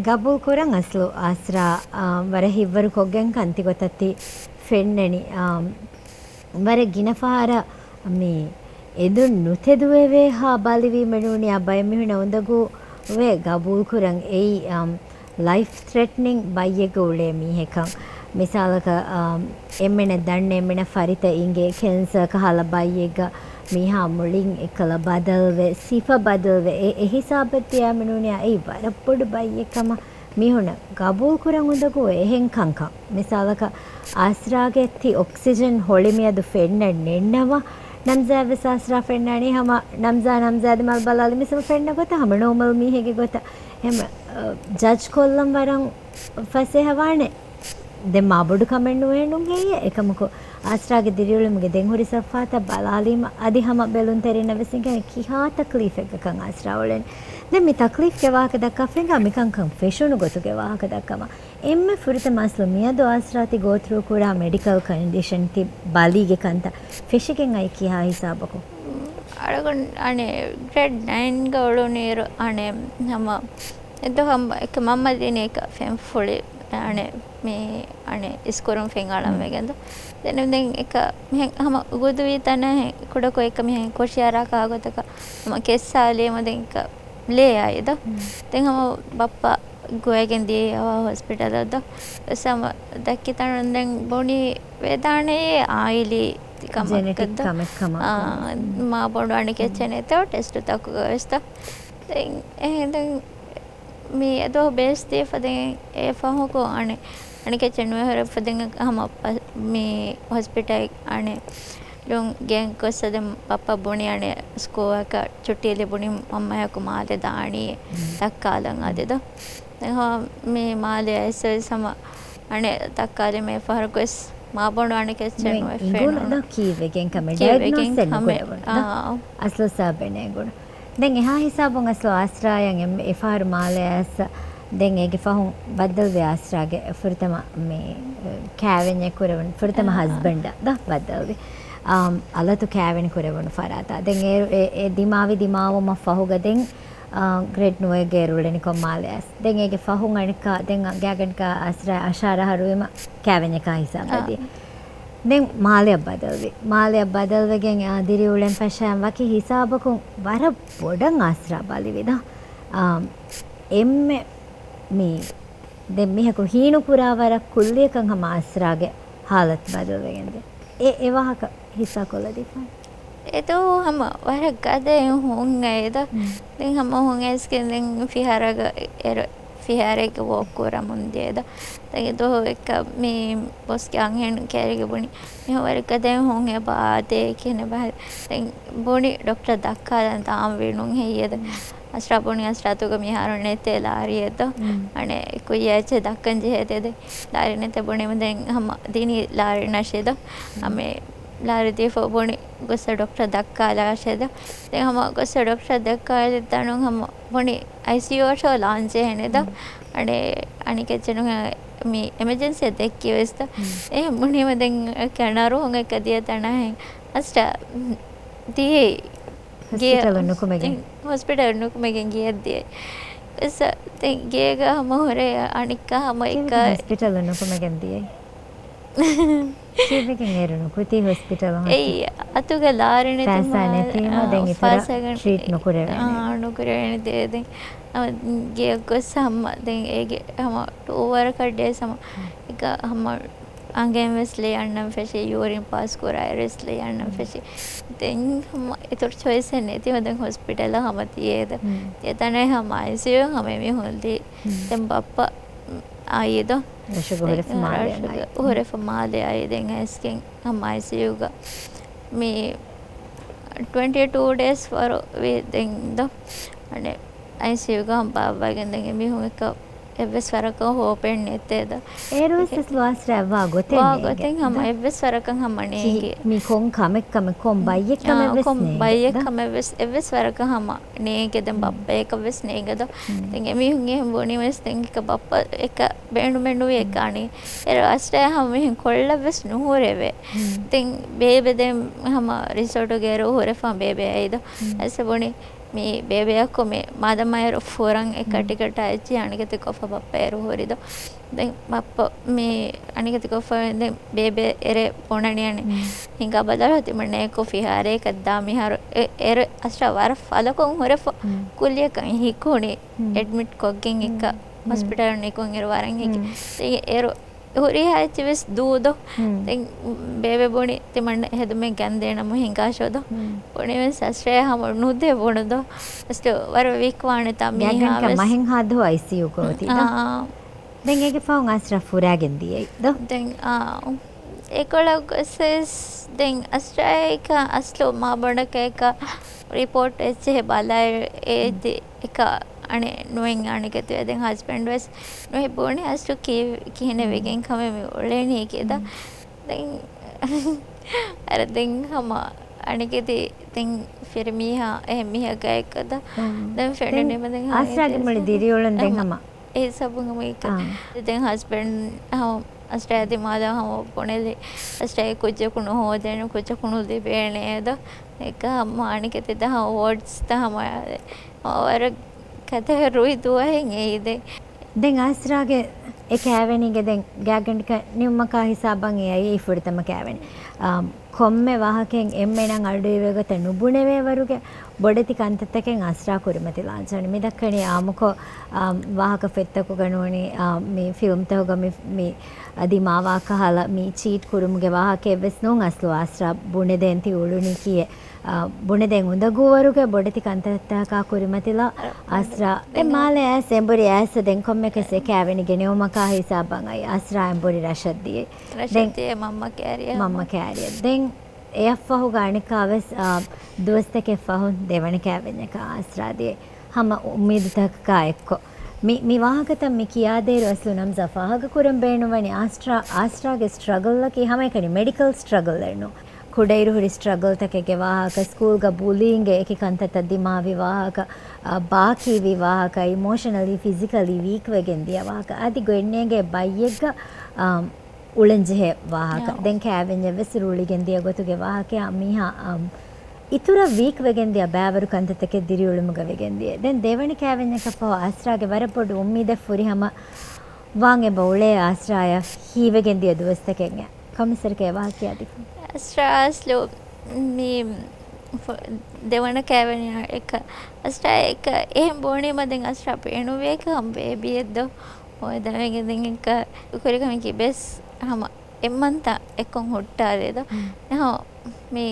ގަބޫލް ކުރަން އަސްލު އާސްރާ، އާ، ވަރަށް ހިތްވަރު ކޮށްގެން ކަންތި ގޮތަށް ތި ފެންނަނީ. އާ، ވަރަށް ގިނަ ފަހަރަށް މި އެދުން ނުތެދުވެވޭހާ ބަލިވީމެ ނޫނީ އާ ބައެއް މީހުންނަށް އުނދަގޫ ވެ ގަބޫލް ކުރަން. އެއީ، އާ، ލައިފް ތްރެޓްނިން ބައްޔެއްގަ އުޅޭ މީހެއްކަން. މިސާލަކަށް، އާ، އެންމެނަށް ދަންނަ އެންމެނަށް ފަރިތަ އިނގޭ ކެންސަރ ކަހަލަ ބައްޔެއްގަ މީހާ މުޅިން އެއްކަލަ ބަދަލުވެ، ސިފަ ބަދަލުވެ، އެ، އެ ހިސާބަށް ދިޔައިމެ ނޫނީ އެއީ ވަރަށް ބޮޑު ބައްޔެއް ކަމަށް މީހުންނަށް ގަބޫލް ކުރަން އުނދަގޫ އެހެން ކަންކަން. މިސާލަކަށް އާސްރާގެ ތި އޮކްސިޖަން ހޮޅި މިއަދު ފެންނަން ނެންނަވާ، ނަމްޒާ ވެސް އާސްރާ ފެންނާނީ ހަމަ ނަމްޒާ ނަމްޒާ ދިމާލް ބަލާލި މިސަމަ ފެންނަ ގޮތަށް ހަމަ ނޯމަލް މީހެއްގެ ގޮތަށް. އެހެން، އަ، ޖަޖް ކޮށްލަން ވަރަށް ފަސޭހަވާނެ. ދެން މާބޮޑު ކަމެއް ނުވޭ ނޫން ހެއްޔޭ؟ އެކަމަކު އާސްރާގެ ދިރިއުޅުމުގެ ދެން ހުރި ސަފްހާތައް ބަލާލީމަ އަދި ހަމަ ބެލުންތެރިންނަށް ވެސް އިނގޭ ކިހާ ތަކްލީފެއްގަކަން އާސްރާ އުޅެނީ. ދެން މި ތަކްލީފްގެ ވާހަކަ ދައްކާފަ ހިނގާ މިކަންކަން ފެށުނު ގޮތުގެ ވާހަކަ ދައްކަމަށް. އެންމެ ފުރަތަމަ އަސްލު މިއަދު އާސްރާ ތި ގޯތްރޫ ކުރާ މެޑިކަލް ކަންޑިޝަން ތި ބަލީގެ ކަންތައް ފެށިގެން އައީ ކިހާ ހިސާބަކުން؟ އަޅުގަނޑު އަނެއް ގްރޭޑް ނައިންގަ އުޅުނުއިރު އަނެއް ހަމަ އެދު ހަމަ އެކަ މަންމަ ދިނީ އެކަ ފެންފުޅި އަނެއް މި އަނެއް އިސްކުރުން ފެން އަޅަން ވެގެންދު. ދެން ދެން އެކަ މިހެން ހަމަ ގުދުވީ ތަނަށް ކުޑަކޮށް އެކަ މިހެން ކޮށިއަރާ ކާގޮތަކަށް ހަމަ ކެއްސާލީމަ ދެން އެކަ ލޭ އާއި ދޯ. ދެން ހަމަ ބައްޕަ ގޮވައިގެން ދިޔައީ އަވަހަށް ހޮސްޕިޓަލަށް ދޯ. ވެސް ހަމަ ދައްކި ތަނުން ދެން ބުނީ ވެދާނެޔޭ އާއިލީ ކަމަކަށް ޖެނެޓިކް ދޯ. ކަމެއް ކަމަށް. އާ، މާބޮޑު އަނެކެއްޗެއް ނެތޯ ޓެސްޓުތަކުގަ ވެސް ދޯ. ދެން އެހެން ދެން މި އެދުވަހު ބޭސް ދީފަ ދެން އެ ފަހުގަ އަނެއް އަނެކެއްޗެއް ނުވެ ހުރެފަ ދެން ހަމަ މި ހޮސްޕިޓަލް އަނެއް ލުން ގެން ގޮއްސަ ދެން ބައްޕަ ބުނި އަނެއް ސްކޫލަކަށް ޗުއްޓީ ލިބުނީ މަންމަޔަކު މާލެ ދާނީ ދައްކާލަން އަދި ދޯ. ދެން ހަމަ މި މާލެ އައިސް ވެސް ހަމަ އަނެއް ދައްކާލީމަ އެ ފަހަރަކު ވެސް މާބޮޑު އަނެކެއްޗެއް ނުވެ އިނގުނު ފެނުނު. ދޯ ކީއްވެގެން ކަމެއް ކީއްވެގެން ޑަޔަގްނޯސް އެއް ކަމެއް. ނުކުރެވުނު ދޯ. އާ. އަސްލު ސަބަބެއް ނޭނގުނު. ދެން އެހާ ހިސާބުން އަސްލު އާސްރާޔަށް އެ ފަހަރު މާލެ އައިސް ދެން އޭގެ ފަހުން ބައްދަލުވި އާސްރާގެ ފުރަތަމަ މި ކާވެންޏެއް ކުރެވުނު ފުރަތަމަ އާ. ހަސްބަންޑަށް ދޯ ބައްދަލުވި. އާ، އަލަތު ކާވެނި ކުރެވުނު ފަރާތާ. ދެން އޭރު އެ، އެ ދިމާވި ދިމާވުމަށް ފަހުގަ ދެން، އާ، ގްރޭޑް ނުވެގެ އޭރު އުޅެނިކޮށް މާލެ އައިސް. ދެން އޭގެ ފަހުން އަނެއްކާ ދެން ގާގަނޑަކާ އާސްރާ އަށާރަ އަހަރުވީމަ ކާވެންޏަކާ ހިސާބަށް އާ. ދިޔަ. ދެން މާލެއަށް ބަދަލުވި. މާލެއަށް ބަދަލުވެގެން އާ ދިރިއުޅެން ފަށައިން ވަކި ހިސާބަކުން ވަރަށް ބޮޑަށް އާސްރާ ބަލިވި ދޯ. އާ، އެންމެ މި ދެން މީހަކު ހީނުކުރާ ވަރަށް ކުއްލިއަކަށް ހަމަ އާސްރާގެ ހާލަތު ބަދަލުވެގެންދޭ. އެ، އެ ވާހަކަ ހިއްސާކޮށްލަދީފާނެ. އެދުވަހު ހަމަ ވަރަށް ގަދައިން ހުން އައިދޯ. މް. ދެން ހަމަ ހުން އައިސްގެން ދެން ފިހާރަގަ އެރު، ފިހާރައިގެ ވޯކް ކުރަމުން ދިޔައިދޯ. ދެން އެދުވަހު އެކަ މި ބޮސްގެ އަންހެން ކައިރީގަ ބުނި. މިހާރު ވަރަށް ގަދައިން ހުން އެބަ އާދޭ ކިހިނެއް ބަހަ. ދެން ބުނި ޑޮކްޓަރ ދައްކާލަން ތާން ވީނުން ހެއްޔޭދޯ. މް. އަސްރާ ބުނި އަސްރާތުގަ މިހާރު ނެތޭ ލާރިއެއް ދޯ. މް. އަނެއް ކުއްޔަށް އެއްޗެއް ދައްކަން ޖެހޭތޭ ދެން. ލާރި ނެތޭ ބުނީމަ ދެން ހަމަ ދިނީ ލާރި ނަށޭ ދޯ. މް. ހަމަ ލާރި ދީފަ ބުނި ގޮއްސަ ޑޮކްޓަރ ދައްކާލާށޭ ދޯ. ދެން ހަމަ ގޮއްސަ ޑޮކްޓަރ ދައްކާލި ތަނުން ހަމަ ބުނި އައިސީޔޫ އަށޯ ލާންޖެހޭނެ ދޯ. މް. އަނެއް އަނެކެއްޗެއް ނުހޭ މި އެމަޖެންސީއަށް ދެއްކި ވެސް ދޯ. މް. އެ ބުނީމަ ދެން ނަރުހުން އެކަ ދިޔަ ތަނަށް އަސްރާ ދިޔައީ. ހޮސްޕިޓަލު ނުކުމެގެން. ހޮސްޕިޓަލު ނުކުމެގެން ގެޔަށް ދިޔައީ. އެސަ ދެން ގޭގަ ހަމަ ހުރެ އަނެއްކާ ހަމަ އެއްކާ ހޮސްޕިޓަލު ނުކުމެގެން ދިޔައީ. ކީއްވެގެން އޭރު ނުކުތީ ހޮސްޕިޓަލު؟ އެއީ އަތުގެ ލާރި ނެތުމާ، ފައިސާ ނެތީމަ ދެން އިތުރަށް ޓްރީޓް ނުކުރެވޭނެ. ނުކުރެވޭނެ ދޭ. ދެން ގެއަށް ގޮސް ހަމަ ދެން އޭގެ ހަމަ ޓޫ ވަރަކަށް ޑޭސް ހަމަ އެކަ ހަމަ އަނގައިން ވެސް ލެއް އަންނަން ފެށި، ޔޫރިން ޕާސް ކުރާއިރު ވެސް ލެއް އަންނަން ފެށި. ދެން ހަމަ އިތުރު ޗޮއިސެއް ނެތިމަ ދެން ހޮސްޕިޓަލަށް ހަމަ ދިޔައީ ދޯ. އެތަނަށް ހަމަ އައިސީޔޫ ހަމަ މީހުން ލި. ދެން ބައްޕަ އައީ ދޯ. ރަށުގަ ހުރެފަ މާލެ އައި. ހުރެފަ މާލެ އައީ ދެން އައިސްގެން ހަމަ އައިސީޔޫގަ މި ޓްވެންޓީ ޓޫ ޑޭސް ވަރު ވީ ދެން ދޯ. އަނެ އައިސީޔޫގަ ހަމަ ބާއްވައިގެން ދެން އެމީހުން އެކަ އެއްވެސް ވަރަކަށް ހޯޕެއް ނެތޭ ދޯ. އޭރުވެސް އެ- އަސްލު އާސްރާ ވާ ގޮތެއް ވާ ނޭނގެ. ގޮތެއް ހަމަ ދޯ. އެއްވެސް ވަރަކަށް ހަމަ ނޭނގެ. މި ކޮން ކަމެއް ކަމެއް ކޮން ބައްޔެއް ކަމެއް ވެސް ކޮން ނޭނގެ ބައްޔެއް ދޯ. ކަމެއް ވެސް އެއްވެސް ވަރަކަށް ހަމަ ނޭނގެ. ދެން ބައްޕަޔަކަށް ވެސް ނޭނގެ ދޯ. ދެން އެމީހުން އެހެން ބުނި ވެސް ދެން އެކަ ބައްޕަ އެކަ ބޭނުމެއް ނުވި އެކާނީ. އޭރު އާސްރާ ހަމަ މިހެން ކޮށްލަށް ވެސް ނުހުރެވޭ. ދެން ބޭބެ ދެން ހަމަ ރިސޯޓުގެ އޭރު ހުރެފަ ބޭބެ އައި ދޯ. އައިސް ބުނި މި ބޭބެއަކު މި މާދަމާއިރު ފުރަން އެ ކަޓިކަޓާ އެއްޗި އަނިކެތި ކޮށްފަ ބައްޕައިރު ހުރި ދޯ. ދެން ބައްޕަ މި އަނިކެތި ކޮށްފަ ދެން ބޭބެ އެރެ ބުނަނީ އަނެ ހިނގާ ބަދަލު ތިމަންނައަކު ފިހާރައަކަށް ދާ މިހާރު އެ-، އެރެ އަސްރާ ވަރަށް ފަލަކުން ހުރެފަ ކުއްލިއަކަށް ހިކުނީ އެޑްމިޓް ކޮށްގެން އެއްކަ ހޮސްޕިޓަލަށް ނިކުން އިރު ވަރަށް ހިކި. ދެން އޭރު ހުރިހާ އެއްޗެއް ވެސް ދޫ ދޯ. ދެން ބޭބެ ބުނި ތިމަންނަ ހެދުމެއް ގެންދޭނަމު ހިނގާށޯ ދޯ. ބުނި ވެސް އަސްރާ ހަމަ ނުދޭ ބުނު ދޯ. އަސްލު ވަރަށް ވީކް ވާނެތާ މީހާ ވެސް. މަހެއްހާ ދުވަހު އައިސީޔޫ ކޮށް އޮތީ ދޯ. ދެން އޭގެ ފަހުން އާސްރާ ފުރާގެން ދިޔައީ ދޯ. ދެން އާ، އެކޮޅަށް ގޮސް ވެސް ދެން އަސްރާއަކަށް އަސްލު މާބޮޑަކަށް ރިޕޯޓް އެއްޗެހި ބަލާއިރު އޭ ދެ އެކަ އަނެއް ނުވެން އަނެކެތި ދެން ހަސްބެންޑް ވެސް ނުހި ބުނި އަސްލު ކި-، ކިހިނެއް ވެގެން ކަމެއް މި އުޅެނީ ކިޔަދާ. ދެން އަރަ ދެން ހަމަ އަނެކެތި ދެން ފިރިމީހާ އެހެން މީހަކާ އެއްކަދަ ދެން ފެނޑިނީމަ ދެން އާސްރާގެ މުޅި ދިރިއުޅުން ދެން ހަމަ އެ ހިސާބުން ހަމަ އެކަ. ދެން ހަސްބެންޑް ހަމަ އަސްރާ ދިމާލަށް ހަމަ ބުނެލި އަސްރާގެ ކުއްޖަކު ނުހޯދޭނެ ކުއްޖަކު ނުލިބޭނެ ދޯ. އެކަ ހަމަ އަނެކެތި ދަހަ ވޯޑްސް ތަ ހަމަ ވަރަށް ކަތަހެއް ރުއި ދުވަހެއް އެއީ ދެން. ދެން އާސްރާގެ އެ ކައިވެނީގެ ދެން ގާގަނޑިކަ ނިމުމަކާ ހިސާބަށް އެއީ ފުރަތަމަ ކައިވެނި. އާ، ކޮންމެ ވާހަކައެއް އެންމެނަށް އަޑުއިވޭ ގޮތަށް ނުބުނެވޭ ވަރުގެ ބޮޑެތި ކަންތައްތަކެއް އާސްރާ ކުރިމަތިލާން ޖަނި. މި ދައްކަނީ އާއްމުކޮށް، އާ، ވާހަކަ ފޮތްތަކުގަ ނޫނީ، އާ، މި ފިލްމްތަކުގަ މި، މި، އަދި މާ ވާކަހަލަ މި ޗީޓް ކުރުމުގެ ވާހަކައެއް ވެސް ނޫން އަސްލު އާސްރާ ބުނެދޭން ތި އުޅުނީ ކީއެއް. އާ، ބުނެދޭން އުނދަގޫވަރުގެ ބޮޑެތި ކަންތައްތަކާ ކުރިމަތިލާ އަސްރާ. ދެން މާލެ އައިސް އެނބުރި އައިސް ދެން ކޮންމެ ކެސް އެ ކައިވެނިގެ ނިމުމަކާ ހިސާބަށް އައި އަސްރާ އެނބުރި ރަށަށް ދިޔަ. ރަށަށް ދިޔަ މަންމަ ކައިރިއަށް. މަންމަ ކައިރިއަށް. ދެން އެއަށްފަހުގަ އަނެއްކާ ވެސް، އާ، ދުވަސްތަކެއް ފަހުން ދެވަނަ ކައިވެންޏަކަށް އާސްރާ ދިޔަ. ހަމަ އުއްމީދުތަކަކާ އެއްކޮށް. މި، މި ވާހަކަތައް މި ކިޔާދޭއިރު އަސްލު ނަމްޒާ ފާހަގަކުރަން ބޭނުންވަނީ އާސްޓްރާ، އާސްޓްރާގެ ސްޓްރަގަލްއަކީ ހަމައެކަނި މެޑިކަލް ސްޓްރަގަލްއެއް ނޫން. ކުޑައިރު ހުރި ސްޓްރަގަލްތަކެއްގެ ވާހަކަ، ސްކޫލްގަ ބުލީންގެ އެކި ކަންތައްތައް ދިމާވި ވާހަކަ، އަ، ބާކީވި ވާހަކަ، އިމޯޝަނަލީ، ފިޒިކަލީ ވީކްވެގެން ދިޔަ ވާހަކަ، އަދި ގޮތްނޭނގޭ ބައްޔެއްގަ، އަ، އުޅެންޖެހޭ ވާހަކަ. އައު. ދެން ކައިވެންޏެއް ވެސް ރުޅިގެން ދިޔަ ގޮތުގެ ވާހަކައާ މީހާ، އަ، އިތުރަށް ވީކް ވެގެން ދިޔަ ބައިވަރު ކަންތައްތަކެއް ދިރިއުޅުމުގަ ވެގެން ދިޔަ. ދެން ދެވަނަ ކައިވެންޏަކަށް ފަހު އާސްރާގެ ވަރަށް ބޮޑު އުއްމީދެއް ފުރިހަމަ ވާން އެބަ އުޅޭ އާސްރާޔަށް ހީވެގެން ދިޔަ ދުވަސްތަކެއް ކޮމިސަރަކަށް ވާހަކަ ދިފުން. އާސްރާ އަސްލު މި ފު-، ދެވަނަ ކައިވެނި އެކަ އާސްރާ އެކަ އެހެން ބުނީމަ ދެން އާސްރާ ބޭނުންވޭ ކަމަށް ބޭބީއެއްދޯ. އޮވެދާމެގެ ދެން އެކަ ކުރިކަމަކީ ބެސް ހަމަ އެއްމަންތަ އެއްކޮން ހުއްޓާލޭ ދޯ. މި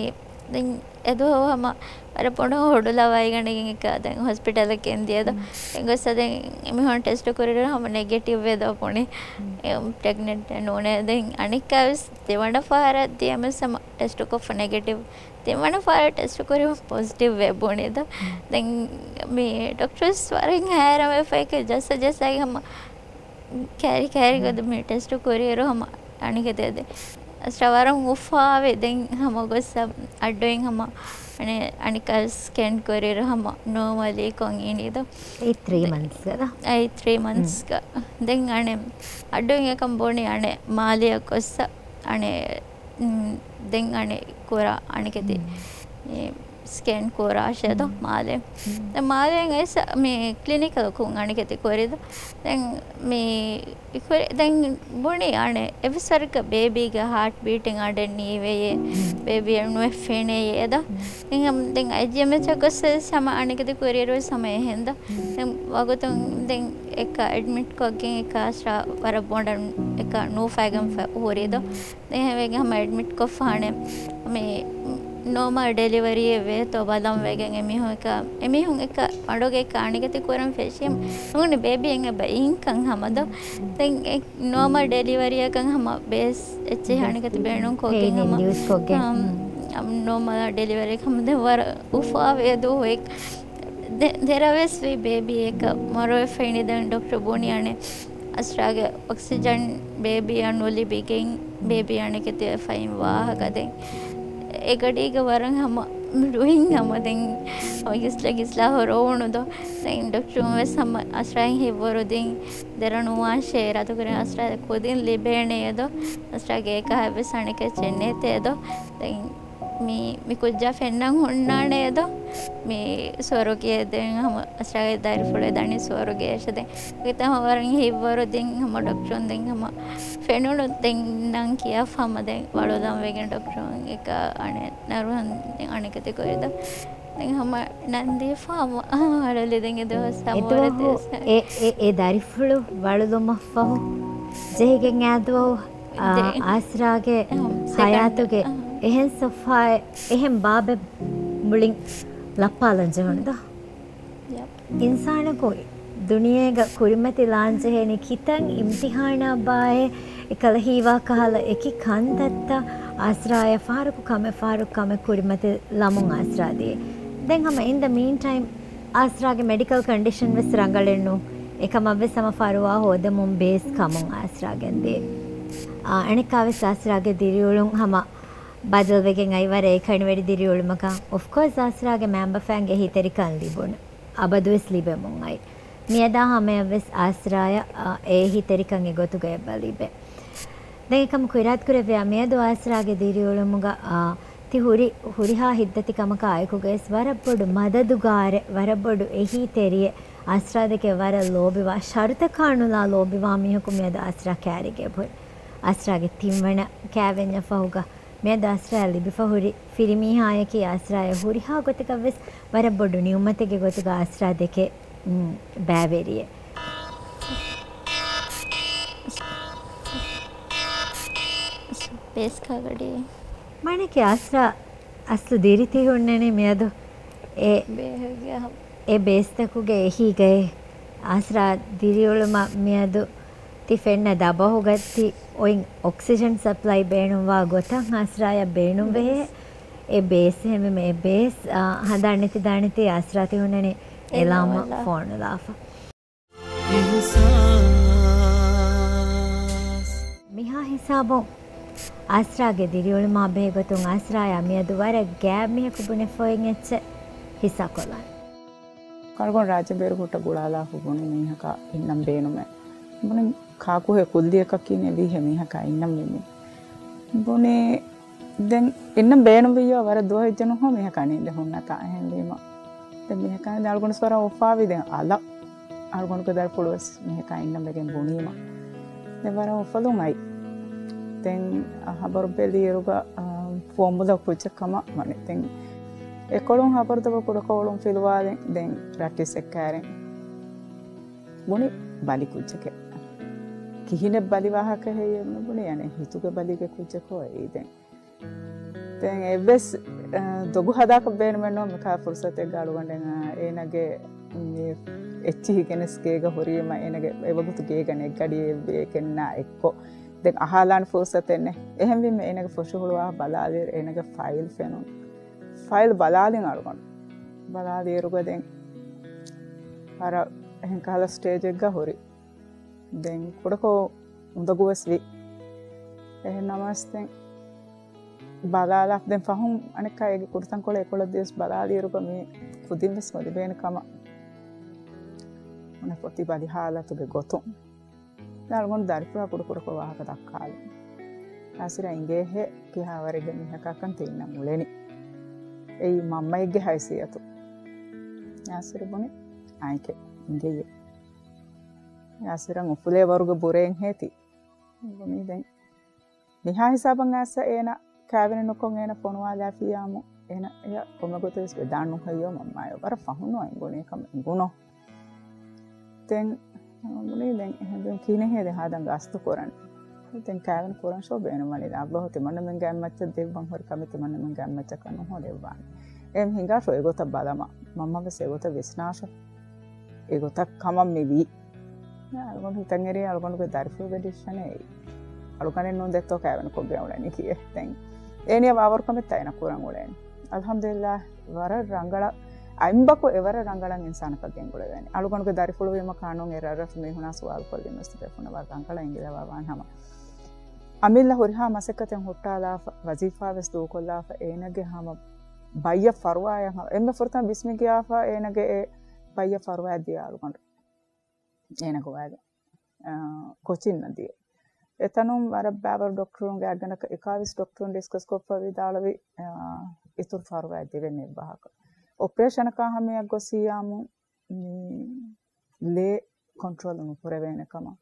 ދެން އެދުވަހު ހަމަ ވަރަށް ބޮޑު ހޮޑުލަވައިގަނޑިގެން އެކަ ދެން ހޮސްޕިޓަލަކަށް ދިޔަ ދޯ. ދެން ގޮސް ދެން އެމީހުން ޓެސްޓު ކުރިއިރު ހަމަ ނެގެޓިވް ވޭ ދޯ ބުނި. ޕްރެގްނެންޓް ނޫނޭ. ދެން އަނެއްކާވެސް ދެވަނަ ފަހަރަށް ދިޔަމެސް ހަމަ ޓެސްޓު ކޮށްފަ ނެގެޓިވް. ދެވަނަ ފަހަރަށް ޓެސްޓު ކުރި ޕޮޒިޓިވް ވޭ ބުނި ދޯ. ދެން މި ޑޮކްޓަރުސް ވަރަށް ހައިރާންވެފަ އެކަ ޖައްސަ ޖައްސައިގެ ހަމަ ކައިރި ކައިރި ގޮތު މި ޓެސްޓު ކުރިއިރު ހަމަ އަނެކެތެ އަސްރާ ވަރަށް އުފާވެ ދެން ހަމަ ގޮސް އައްޑުއިން ހަމަ އަނެ އަނެކަ ސްކެން ކުރިއިރު ހަމަ ނޯމަލީ ކޮން އިނީ ދޯ. އެ ތްރީ މަންތްސްގަ ދޯ؟ އެ ތްރީ މަންތްސްގަ. ދެން އަނެ އައްޑުއިން އެކަން ބުނި އަނެ މާލެއަށް ގޮސް އަނެ ދެން އަނެ ކުރާ އަނެކެތި އެ ސްކޭން ކުރާށޭ ދޯ މާލެ. ދެން މާލެ އައިސް މި ކްލިނިކަލް ކުން އަނެކެތި ކުރި ދޯ. ދެން މި ކުރި، ދެން ބުނި އަނެ އެއްވެސް ވަރަކަށް ބޭބީގެ ހާޓް ބީޓިން އަޑެއް ނީވެޔޭ، ބޭބީއަށް ނުވެ ފެނެޔޭ ދޯ. ދެން ހަމަ، ދެން އައިޖީއެމްއެޗަށް ގޮސް ހަމަ އަނެކެތި ކުރިއިރު ވެސް ހަމަ އެހެން ދޯ. ދެން ވަގުތުން ދެން އެކަ އެޑްމިޓް ކޮށްގެން އެކަ އަސްރާ ވަރަށް ބޮޑަށް އެކަ ނޫފައިގެން ހުރި ދޯ. ދެން ހެވެގެ ހަމަ އެޑްމިޓް ކޮށްފާނެ މި ނޯމަލް ޑެލިވަރީއެއް ވޭތޯ ބަލަން ވެގެން އެމީހުން އެކަ، އެމީހުން އެކަ އަޑުގެ އެކަ އަނެކެތި ކުރަން ފެށީ ނޫނީ ބޭބީ އެނގެ ބައިންކަން ހަމަ ދޯ. ދެން އެ ނޯމަލް ޑެލިވަރީއަކަށް ހަމަ ބޭސް އެއްޗެހި ބޭސް އަނެކެތި ބޭނުން ކޮށްގެން ހަމަ، އިންޑިއުސް ކޮށްގެން. އަމް، އަމް، ނޯމަލް ޑެލިވަރީއަކަށް ހަމަ ދެން ވަރަށް އުފާވޭ ދޯ އެ ދެ-، ދެރަވެސް ވީ ބޭބީ އެކަ މަރުވެފައިނީ. ދެން ޑޮކްޓަރ ބުނި އަނެ އަސްރާގެ އޮކްސިޖަން ބޭބީއަށް ނުލިބިގެން ބޭބީ އަނެކެތިވެފައިން ވާހަކަ. ދެން އެ ގަޑީގަ ވަރަށް ހަމަ ރުހިން ހަމަ ދެން ހަމަ ގިސްލަ ގިސްލާ ހުރެވުނު ދޯ. ދެން ޑޮކްޓަރުން ވެސް ހަމަ އަސްރާއިން ހިތްވަރު ދިން ދެރަ ނުވާށޭ ރަދުކުރެން އަސްރާ ކުދިން ލިބޭނެޔޭ ދޯ. އަސްރާގެ އެކަހަ ވެސް އަނެކެއްޗެއް ނެތޭ ދޯ. ދެން މި، މި ކުއްޖާ ފެންނަން ހުންނާނެ އެދޯ. މި ސުވަރުގެ ދެން ހަމަ އަސްރާގެ ދަރިފުޅު ދަނީ ސުވަރުގެ އެށެ ދެން. އެތަ ހަމަ ވަރަށް ހިތްވަރު ދިން ހަމަ ޑޮކްޓަރުން ދެން ހަމަ ފެނުނު ދެން ނަން ކިޔާފަ ހަމަ ދެން ވަޅުލަން ވެގެން ޑޮކްޓަރުން އެކަ އަނެ ނަރުހަން ދެން އަނެކެތި ކުރި ދޯ. ދެން ހަމަ ނަން ދީފަ ހަމަ އަޅުލި ދެން އެދުވަސް ހަމަ އެދުވަހު ވަރަށް ދެސް އެ، އެ، އެ ދަރިފުޅު ވަޅުލުމަށްފަހު ޖެހިގެން އާދުވަހު، އާ، ދެ-، އާސްރާގެ އަހަ، ސެކަންޑް، ހަޔާތުގެ އަހަ. އެހެން ސޮފްހާއެއް، އެހެން ބާބެއް މުޅިން ލައްޕާލަން ޖެހުނު ދޯ. ޔަޕް. އިންސާނަކު ދުނިޔޭގަ ކުރިމަތިލާންޖެހޭނީ ކިތަން އިމްތިހާނާ ބާއޭ، އެކަލަ ހީވާ ކަހަލަ އެކި ކަންތައްތައް އާސްރާޔަށް ފަހަރަކު ކަމެއް ފަހަރަކު ކަމެއް ކުރިމަތިލަމުން އާސްރާ ދިޔަ. ދެން ހަމަ in the meantime އާސްރާގެ މެޑިކަލް ކަންޑިޝަން ވެސް ރަނގަޅެއް ނޫން. އެކަމަށްވެސް ހަމަ ފަރުވާ ހޯދަމުން ބޭސް ކަމުން އާސްރާގެން ދިޔަ. އާ، އަނެއްކާވެސް އާސްރާގެ ދިރިއުޅުން ހަމަ ބަދަލުވެގެން އައި ވަރަށް އެކަނިވެރި ދިރިއުޅުމަކަށް. އޮފްކޯސް އާސްރާގެ މައިންބަފައިންގެ އެހީތެރިކަން ލިބުނު. އަބަދުވެސް ލިބެމުން އައި. މިއަދާ ހަމަޔަށްވެސް އާސްރާޔަށް، އާ، އެ އެހީތެރިކަން އެގޮތުގަ އެބަ ލިބޭ. ދެން އެކަމަކު އިރާދަކުރެއްވިޔާ މިއަދު އާސްރާގެ ދިރިއުޅުމުގަ، އާ، ތި ހުރި، ހުރިހާ ހިތްދަތިކަމަކާ އެކުގައިސް ވަރަށް ބޮޑު މަދަދުގާރެއް، ވަރަށް ބޮޑު އެހީތެރިއެއް، އާސްރާދެކެ ވަރަށް ލޯބިވާ، ޝަރުތަކާ ނުލާ ލޯބިވާ މީހަކު މިއަދު އާސްރާ ކާރިގަ އެބަހުރި. އާސްރާގެ ތިންވަނަ ކާވެންޏަށް ފަހުގަ މިއަދު އާސްރާޔަށް ލިބިފަ ހުރި ފިރިމީހާޔަކީ އާސްރާޔަށް ހުރިހާ ގޮތަކަށްވެސް ވަރަށް ބޮޑު ނިޢުމަތެއްގެ ގޮތުގަ އާސްރާ ދެކެ، އުން، ބައިވެރިއެއް. ބޭސް ކާގަޑި. މާނައަކީ އާސްރާ އަސްލު ދިރިތި ހުންނަނީ މިއަދު އެ ބޭހެއްގެ އެ ބޭސްތަކުގެ އެހީގައި. އާސްރާ ދިރިއުޅުމަށް މިއަދު ތި ފެންނަ ދަބަހުގަ ތި އޮތް އޮކްސިޖަން ސަޕްލައި ބޭނުންވާ ގޮތަށް އާސްރާޔަށް ބޭނުންވެހޭ. އެ ބޭސް ހެމެ އެ ބޭސް، އާ، ހަނދާން ނެތި ދާނެތީ އާސްރާ ތި ހުންނަނީ އެލާމަށް އެލާމަށް. ފޯނުލާފަ. މިހާ ހިސާބުން އާސްރާގެ ދިރިއުޅުމާ ބެހޭގޮތުން އާސްރާޔާ މިއަދު ވަރަށް ގާތް މީހަކު ބުނެފައި އެއްޗެއް ހިއްސާކޮށްލާނެ. އަޅުގަނޑު ރާއްޖެ ބޭރު ހުއްޓަ ގުޅާލާފަ ބުނި މީހަކާ އިންނަން ބޭނުމޭ. ބުނި ކާކުހޭ ކުއްލިއަކަކީ ނެވީހޭ މީހަކާ އިންނަން މި. ބުނި ދެން އިންނަން ބޭނުންވިއްޔާ ވަރަށް ދުވަހެއްޖެ ނުހޯ މީހަކާ ނީނދެ ހުންނަތާ އެހެންވީމަ. ދެން މީހަކާ އަޅުގަނޑު ވަރަށް އުފާވި ދެން އަލަށް. އަޅުގަނޑުގެ ދަރިފުޅު ވެސް މީހަކާ އިންނަން ވެގެން ބުނީމަ. ދެން ވަރަށް އުފަލުން އައި. ދެން ހަބަރު ބެލިއިރުގަ، އާ، ފުވައްމުލަކު ކުއްޖެއް ކަމަށް ވަނީ. ދެން އެކޮޅުން ހަބަރު ދަބަ ކުޑަކޮޅުން ފިލުވާލިން ދެން ރައްޓިސް އެއްކާރިން. ބުނި ބަލި ކުއްޖެކޭ. ކިހިނެއް ބަލި ވާހަކަ ހެއްޔެވެ ނުބުނި އަނެއް ހިތުގެ ބަލީގެ ކުއްޖަކޯ އެއީ ދެން. ދެން އެއްވެސް، އަ، ދޮގު ހަދާކަށް ބޭނުމެއް ނޯ މިކާ ފުރުސަތެއްގަ އަޅުގަނޑެއް، އަ، އޭނަގެ މި އެއްޗިހި ގެނެސް ގޭގަ ހުރީމަ އޭނަގެ އެވަގުތު ގޭގަ ނެއްގަޑި އެއްވި އެކެންނާ އެއްކޮށް. ދެން އަހާލާން ފުރުސަތެއް ނެ. އެހެންވީމަ އޭނަގެ ފޮށި ހުޅުވާ ބަލާލިއިރު އޭނަގެ ފައިލް ފެނުން. ފައިލް ބަލާލިން އަޅުގަނޑު. ބަލާލިއިރުގަ ދެން ވަރަށް އެހެން ކަހަލަ ސްޓޭޖެއްގަ ހުރި. ދެން ކުޑަކޮށް އުނދަގޫވެސް ވި. އެހެން ނަމަވެސް ދެން ބަލާލާ، ދެން ފަހުން އަނެއްކާ އޭގެ ކުރިތަންކޮޅެއް އެކޮޅަށް ދިޔަސް ބަލާލިއިރުގަ މި ކުދިންވެސް ނުލިބޭނެ ކަމަށް އަނެއް އޮތީ ބަލި ހާލަތުގެ ގޮތުން. އަޅުގަނޑު ދަރިފުޅާ ކުޑަކުޑަކޮށް ވާހަކަ ދައްކާލި. އާސްރާ އިނގޭހޭ ކިހާވަރެއްގެ މީހަކާކަން ތި އިންނަން އުޅެނީ. އެއީ މަންމައެއްގެ ހައިސިއްޔަތު. ޔާސިރު ބުނި އާނއެކޭ އިނގޭ. ޔާސިރަށް އުފުލޭ ވަރުގެ ބުރޭން ހޭތި. ބުނީ ދެން މިހާ ހިސާބަށް އައިސް އޭނަ ކާވެނި ނުކޮށް އޭނަ ފޮނުވާލާފިއްޔާމު އޭނަ ކޮންމެ ގޮތެއް ވެސް ވެދާން ނުހައްޔޯ މަންމާޔޯ ވަރަށް ފަހުން އެނގުނީ ކަމަށް އެނގުނޯ. ދެން ބުނީ ދެން އެހެން ކިހިނެއް ހޭ ދެން ހާދަން ގާސްތު ކުރަން. ދެން ކާވެނި ކުރަން ޝޯ ބޭނުންވަނީ އައްލާހު ތިމަންނަމެންގެ އަތްމައްޗަށް ދެއްވަން ހުރި ކަމެއް ތިމަންނަމެންގެ އަތްމައްޗަކަށް ނުހޯދެއްވާނެ. އެހެން ހިނގާށޯ އެގޮތަށް ބަލަމާ. މަންމަ ވެސް އެގޮތަށް ވިސްނާށޯ. އެގޮތަށް ކަމަށް މި ވީ. އަޅުގަނޑު ހިތަށް އެރީ އަޅުގަނޑުގެ ދަރިފުޅުގެ ޑިސިޝަނެއް އެއީ. އަޅުގަނޑެއް ނޫން ދެއްތޯ ކާވެނި ކޮށްގެން އުޅެނީ ކިއެއް. ދެން އޭނިޔާ ވާވަރު ކަމެއް ތައިނަ ކުރަން އުޅޭނީ. އަލްޙަމްދުލިއްލާހް ވަރަށް ރަނގަޅަށް އަތްބަކު އެވަރަށް ރަނގަޅަށް އިންސާނަކަށް ގެންގުޅެވޭނެ. އަޅުގަނޑުގެ ދަރިފުޅުވީމަ ކާނޫނު އެއް ރަށްރަށު މީހުނާ ސުވާލު ކޮށްލިން ވެސް ތިބޭފުޅުންނަށް ވަރަށް ރަނގަޅަށް އެނގިލަވާ ވާން ހަމަ. އަމިއްލަ ހުރިހާ މަސައްކަތެއް ހުއްޓާލާފަ، ވަޒީފާ ވެސް ދޫކޮށްލާފަ، އޭނަގެ ހަމަ ބައްޔަށް ފަރުވާޔަށް ހަމަ. އެންމެ ފުރަތަމަ ބިސްމި ގިޔާފަ އޭނަގެ އެ ބައްޔަށް ފަރުވާ ދިޔަ އަޅުގަނޑު. އޭނަ ގޮވާގެން، އާ، ކޮޗިން ނަދީ. އެތަނުން ވަރަށް ބާވަރު ޑޮކްޓަރުންގެ އަގަނޑަކަށް އެކާވީސް ޑޮކްޓަރުން ޑިސްކަސް ކޮށްފަ ވިދާޅުވި، އާ، އިތުރު ފަރުވާ ދެވެން އެއްވާހަކަ. އޮޕްރޭޝަނަކާ ހަމަޔަށް ގޮސް ހިޔާމު، މި ލޭ ކޮންޓްރޯލް ނުކުރެވޭނެ ކަމަށް.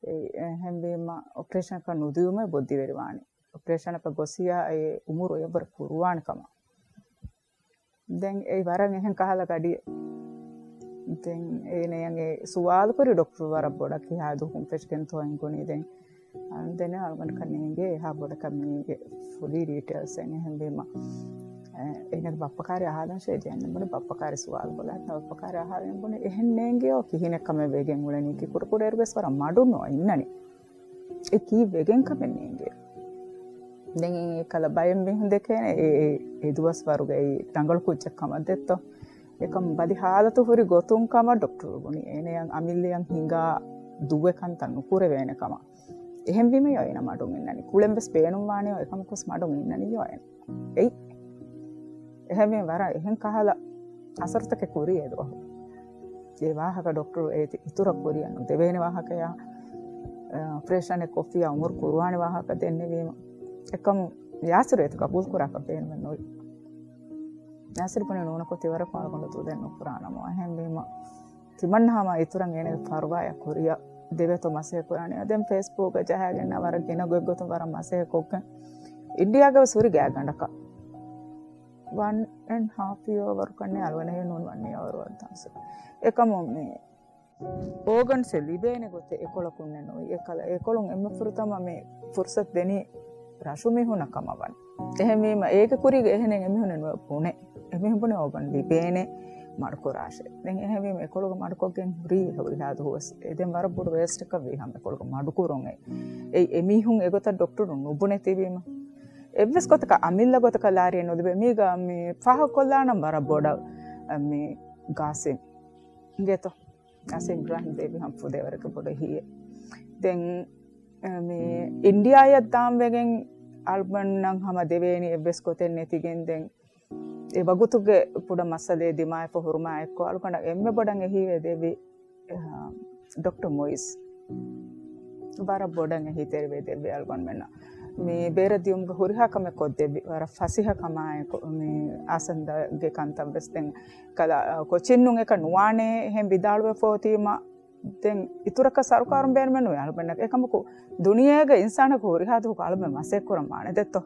އެ، އެހެންވީމަ އޮޕްރޭޝަނަކަށް ނުދިޔުމެއް ބޮއްދިވެރިވާނެ. އޮޕްރޭޝަނަކަށް ގޮސް ހިޔާ އެ އުމުރު އެއްވަރު ކުރުވާނެ ކަމަށް. ދެން އެ ވަރަށް އެހެން ކަހަލަ ގަޑިއެއް. ދެން އޭނަޔަށް އެ ސުވާލު ކުރި ޑޮކްޓަރު ވަރަށް ބޮޑަށް ކިހާ ދުވަހުން ފެށިގެންތޯ އެނގުނީ ދެން. ދެން އަޅުގަނޑަކަށް ނޭނގޭ އެހާ ބޮޑަކަށް މީގެ ފުލީ ޑީޓެއިލްސް އެހެންވީމަ. އެ، އޭނަގެ ބައްޕަ ކާރި އަހާލަން ޝޭ ދެން ބުނި ބައްޕަ ކާރި ސުވާލު ކޮށްލާ ބައްޕަ ކާރި އަހާލަން ބުނި އެހެން ނޭނގެޔޯ ކިހިނެއް ކަމެއް ވެގެން އުޅެނީ ކި ކުޑަކުޑައިރު ވެސް ވަރަށް މަޑުން އޮތް އިންނަނީ. އެ ކީއްވެގެން ކަމެއް ނޭނގޭ. ދެން އެކަލަ ބައެއް މީހުން ދެކޭނެ އެ، އެ، އެ ދުވަސްވަރުގައި ރަނގަޅު ކުއްޖެއް ކަމަށް ދެއްތޯ. އެކަމް ބަލި ހާލަތު ހުރި ގޮތުން ކަމަށް ޑޮކްޓަރު ބުނި. އޭނަޔަށް އަމިއްލަޔަށް ހިނގާ ދުވެ ކަންތައް ނުކުރެވޭނެ ކަމަށް. އެހެންވީމަ އޭނަ މަޑުން އިންނަނީ. ކުޅެން ވެސް ބޭނުންވާނެ އެކަމަކުސް މަޑުން އިންނަނީ އޭނަ. އެއީ. އެހެންވެ ވަރަށް އެހެން ކަހަލަ އަސަރުތަކެއް ކުރީ އެ ދުވަހު. އެ ވާހަކަ ޑޮކްޓަރު އޭތި އިތުރަށް ކުރިއަށް ނުދެވޭނެ ވާހަކަޔާ، އަ، އޮޕަރޭޝަނެއް ކޮށްފިޔާ އުމުރު ކުރުވާނެ ވާހަކަ ދެންނެވީމަ. އެކަމު ޔާސިރު އޭތި ގަބޫލު ކުރާކަށް ބޭނުމެއް ނުވި. ޔާސިރު ބުނި ނޫނަކޮށް ތިވަރަކު އަޅުގަނޑު ދުދެއް ނުކުރާނަމޯ. އެހެންވީމަ ތިމަންނަ ހަމަ އިތުރަށް އޭނަގެ ފަރުވާޔަށް ކުރިއަށް ދެވޭތޯ މަސޭ ކުރާނެ. ދެން ފޭސްބުކްގަ ޖަހާގެން ވަރަށް ގިނަ ގޮތްގޮތުން ވަރަށް މަސޭ ކޮށްގެން އިންޑިއާގަ ވެސް ހުރި ގާތްގަނޑަކަށް. ވަން އެންޑް ހާފް އިޔާ ވަރު ކަންނޭ އަޅުގަނޑަށް ނޫން ވަން އިޔާ ވަރު ވަންތާންސެ. އެކަމު މި އޯގަންސެއް ލިބޭނެ ގޮތެއް އެކޮޅަކުންނެއް ނުވި. އެކަލަ އެކޮޅުން އެންމެ ފުރަތަމަ މި ފުރުސަތު ދެނީ ރަށު މީހުންނަށް ކަމަށް ވަން. އެހެންވީމަ އޭގެ ކުރީގަ އެހެނެއް އެމީހުންނެއް ނުވެ ބުނެ. އެމީހުން ބުނެ އޯގަން ލިބޭނެ މަޑުކުރާށޭ. ދެން އެހެންވީމަ އެކޮޅުގަ މަޑުކޮށްގެން ހުރީ ހުރިހާ ދުވަސް. އެ ދެން ވަރަށް ބޮޑު ވޭސްޓަކަށް ވީ ހަމަ އެކޮޅުގަ މަޑުކުރުން އެ. އެ، އެމީހުން އެގޮތަށް ޑޮކްޓަރު ނުބުނެތީވީމަ. އެއްވެސް ގޮތަކަށް އަމިއްލަ ގޮތަކަށް ލާރިއެއް ނުލިބޭ. މީގަ މި ފާހަގަކޮށްލާނަން ވަރަށް ބޮޑަށް، މި ގާސިމް. ގޭތޯ؟ އަސް އިބްރާހިމް ދޭބި ހަމަ ފުދޭވަރެއްގެ ބޮޑު އެހީއެއް. ދެން، އެ، މި އިންޑިއާޔަށް ދާން ވެގެން އަޅުގަނޑަށް ހަމަ ދެވޭނީ އެއްވެސް ގޮތެއް ނެތިގެން ދެން އެ ވަގުތުގެ ކުޑަ މައްސަލައެއް ދިމާވެފަ ހުރުމާ އެއްކޮށް އަޅުގަނޑަށް އެންމެ ބޮޑަށް އެހީވެ ދެއްވި، އެ، ޑޮކްޓަރ މުއިޒް. ވަރަށް ބޮޑަށް އެހީތެރިވެ ދެއްވި އަޅުގަނޑުމެންނަށް. މި ބޭރަށް ދިޔުމުގެ ހުރިހާ ކަމެއް ކޮށްދެއްވި. ވަރަށް ފަސޭހަ ކަމާއެކު މި އާސަންދަގެ ކަންތައް ވެސް ދެން ކަލަ، ކޮޗިންނުން އެކަ ނުވާނޭ އެހެން ވިދާޅުވެފަ އޮތީމަ، ދެން އިތުރަކަށް ސަރުކާރުން ބޭނުމެއް ނުވޭ އަޅުގަނޑަށް. އެކަމަކު، ދުނިޔޭގެ އިންސާނަކު ހުރިހާ ދުވަހަކު އަޅުމެން މަސޭ ކުރަން ވާނެ ދެއްތޯ؟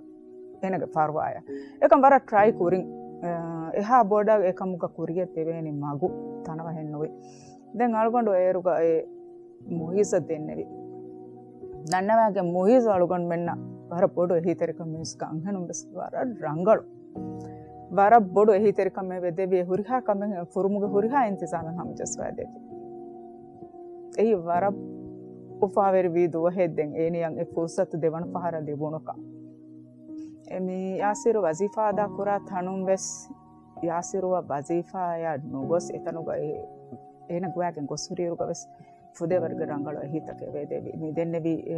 އޭނަގެ ފަރުވާޔަށް. އެކަން ވަރަށް ޓްރައި ކުރިން، އަ، އެހާ ބޮޑަށް އެކަމުގަ ކުރިއަށް ދެވޭނެ މަގު ތަނަވަހެއް ނުވި. ދެން އަޅުގަނޑު އޭރުގަ އެ މުއިޒަށް ދެންނެވި. ދަންނަވާގެން މުއިޒު އަޅުގަނޑުމެންނަށް ވަރަށް ބޮޑު އެހީތެރިކަމެއް އަންހެނުން ވެސް ވަރަށް ރަނގަޅު. ވަރަށް ބޮޑު އެހީތެރިކަމެއް ވެދެވި. ހުރިހާ ކަމެއް ފުރުމުގެ ހުރިހާ އިންތިޒާމެއް ހަމަޖައްސަވާ ދެއްވި. އެއީ ވަރަށް އުފާވެރިވީ ދުވަހެއް ދެން އޭނިއަށް އެ ފުރުސަތު ދެވަނަ ފަހަރަށް ލިބުނުކަން. އެ މި ޔާސިރު ވަޒީފާ އަދާ ކުރާ ތަނުން ވެސް ޔާސިރުއަށް ވަޒީފާއަށް ނުގޮސް އެތަނުގައި އޭނަ ގޮވާގެން ގޮސް ހުރިއިރުގަ ވެސް ފުދޭވަރުގެ ރަނގަޅު އެހީތަކެއް ވެދެވި. މި ދެންނެވި، އެ،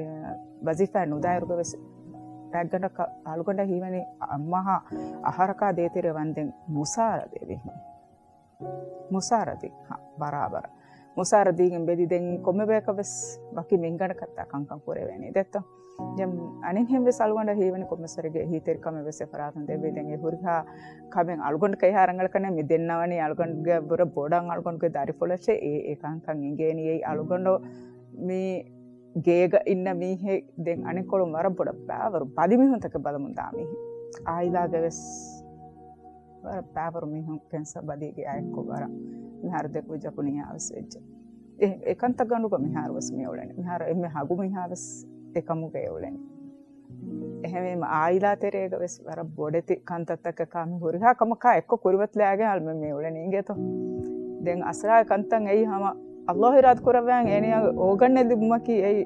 ވަޒީފާއަށް ނުދާއިރުގަ ވެސް ރަތްގަނޑަކަށް އަޅުގަނޑަށް ހީވަނީ އަ-، މަހާ އަހަރަކާ ދޭތެރެ ވަންދެން މުސާރަ ދެވި. މުސާރަ ދިން. ހަ، ބަރާބަރަށް. މުސާރަ ދީގެން ބެލި ދެން ކޮންމެ ބަޔަކަށް ވެސް ވަކި މިންގަނޑަކަށްތާ ކަންކަން ކުރެވޭނީ ދެއްތޯ. ދެން އަނެއްހެން ވެސް އަޅުގަނޑަށް ހީވަނީ ކޮންމެސް ވަރެއްގެ އެހީތެރިކަމެއް ވެސް އެފަރާތުން ދެއްވި. ދެން އެ ހުރިހާ ކަމެއް އަޅުގަނޑަކަށް އެހާ ރަނގަޅަކަށް ނެތް. މި ދެންނަވަނީ އަޅުގަނޑުގެ ބުރަ ބޮޑަށް އަޅުގަނޑުގެ ދަރިފުޅަށޭ އެ އެކަންކަން އިނގޭނީ. އެއީ އަޅުގަނޑު މި ގޭގަ އިންނަ މީހެއް ދެން އަނެއްކޮޅުން ވަރަށް ބޮޑަށް ބާވަރު ބަލި މީހުންތަކެއް ބަލަމުން ދާ މީހެއް. އާއިލާގެ ވެސް ވަރަށް ބާވަރު މީހުން ކެންސަރ ބަލީގެ އާއެއްކޮށް ވަރަށް މިހާރު ދެކު ޖަކުނިއްޔާ ވެސް ވެއްޖެ. އެ، އެ ކަންތައް ގަނޑުގަ މިހާރު ވެސް މި އުޅެނީ. މިހާރު އެންމެ ހަގު މީހާ ވެސް އެކަމުގަ އެ އުޅެނީ. އެހެންވީމަ އާއިލާ ތެރޭގަ ވެސް ވަރަށް ބޮޑެތި ކަންތައްތަކަކާ މި ހުރިހާ ކަމަކާ އެއްކޮށް ކުރިމަތިލާގެން އަޅުމެން މި އުޅެނީ އިނގޭތޯ. ދެން އަސްރާގެ ކަންތައް އެއީ ހަމަ ﷲ އިރާދަ ކުރައްވާ އޭނަޔާ އޯގަންނެއް ލިބުމަކީ އެއީ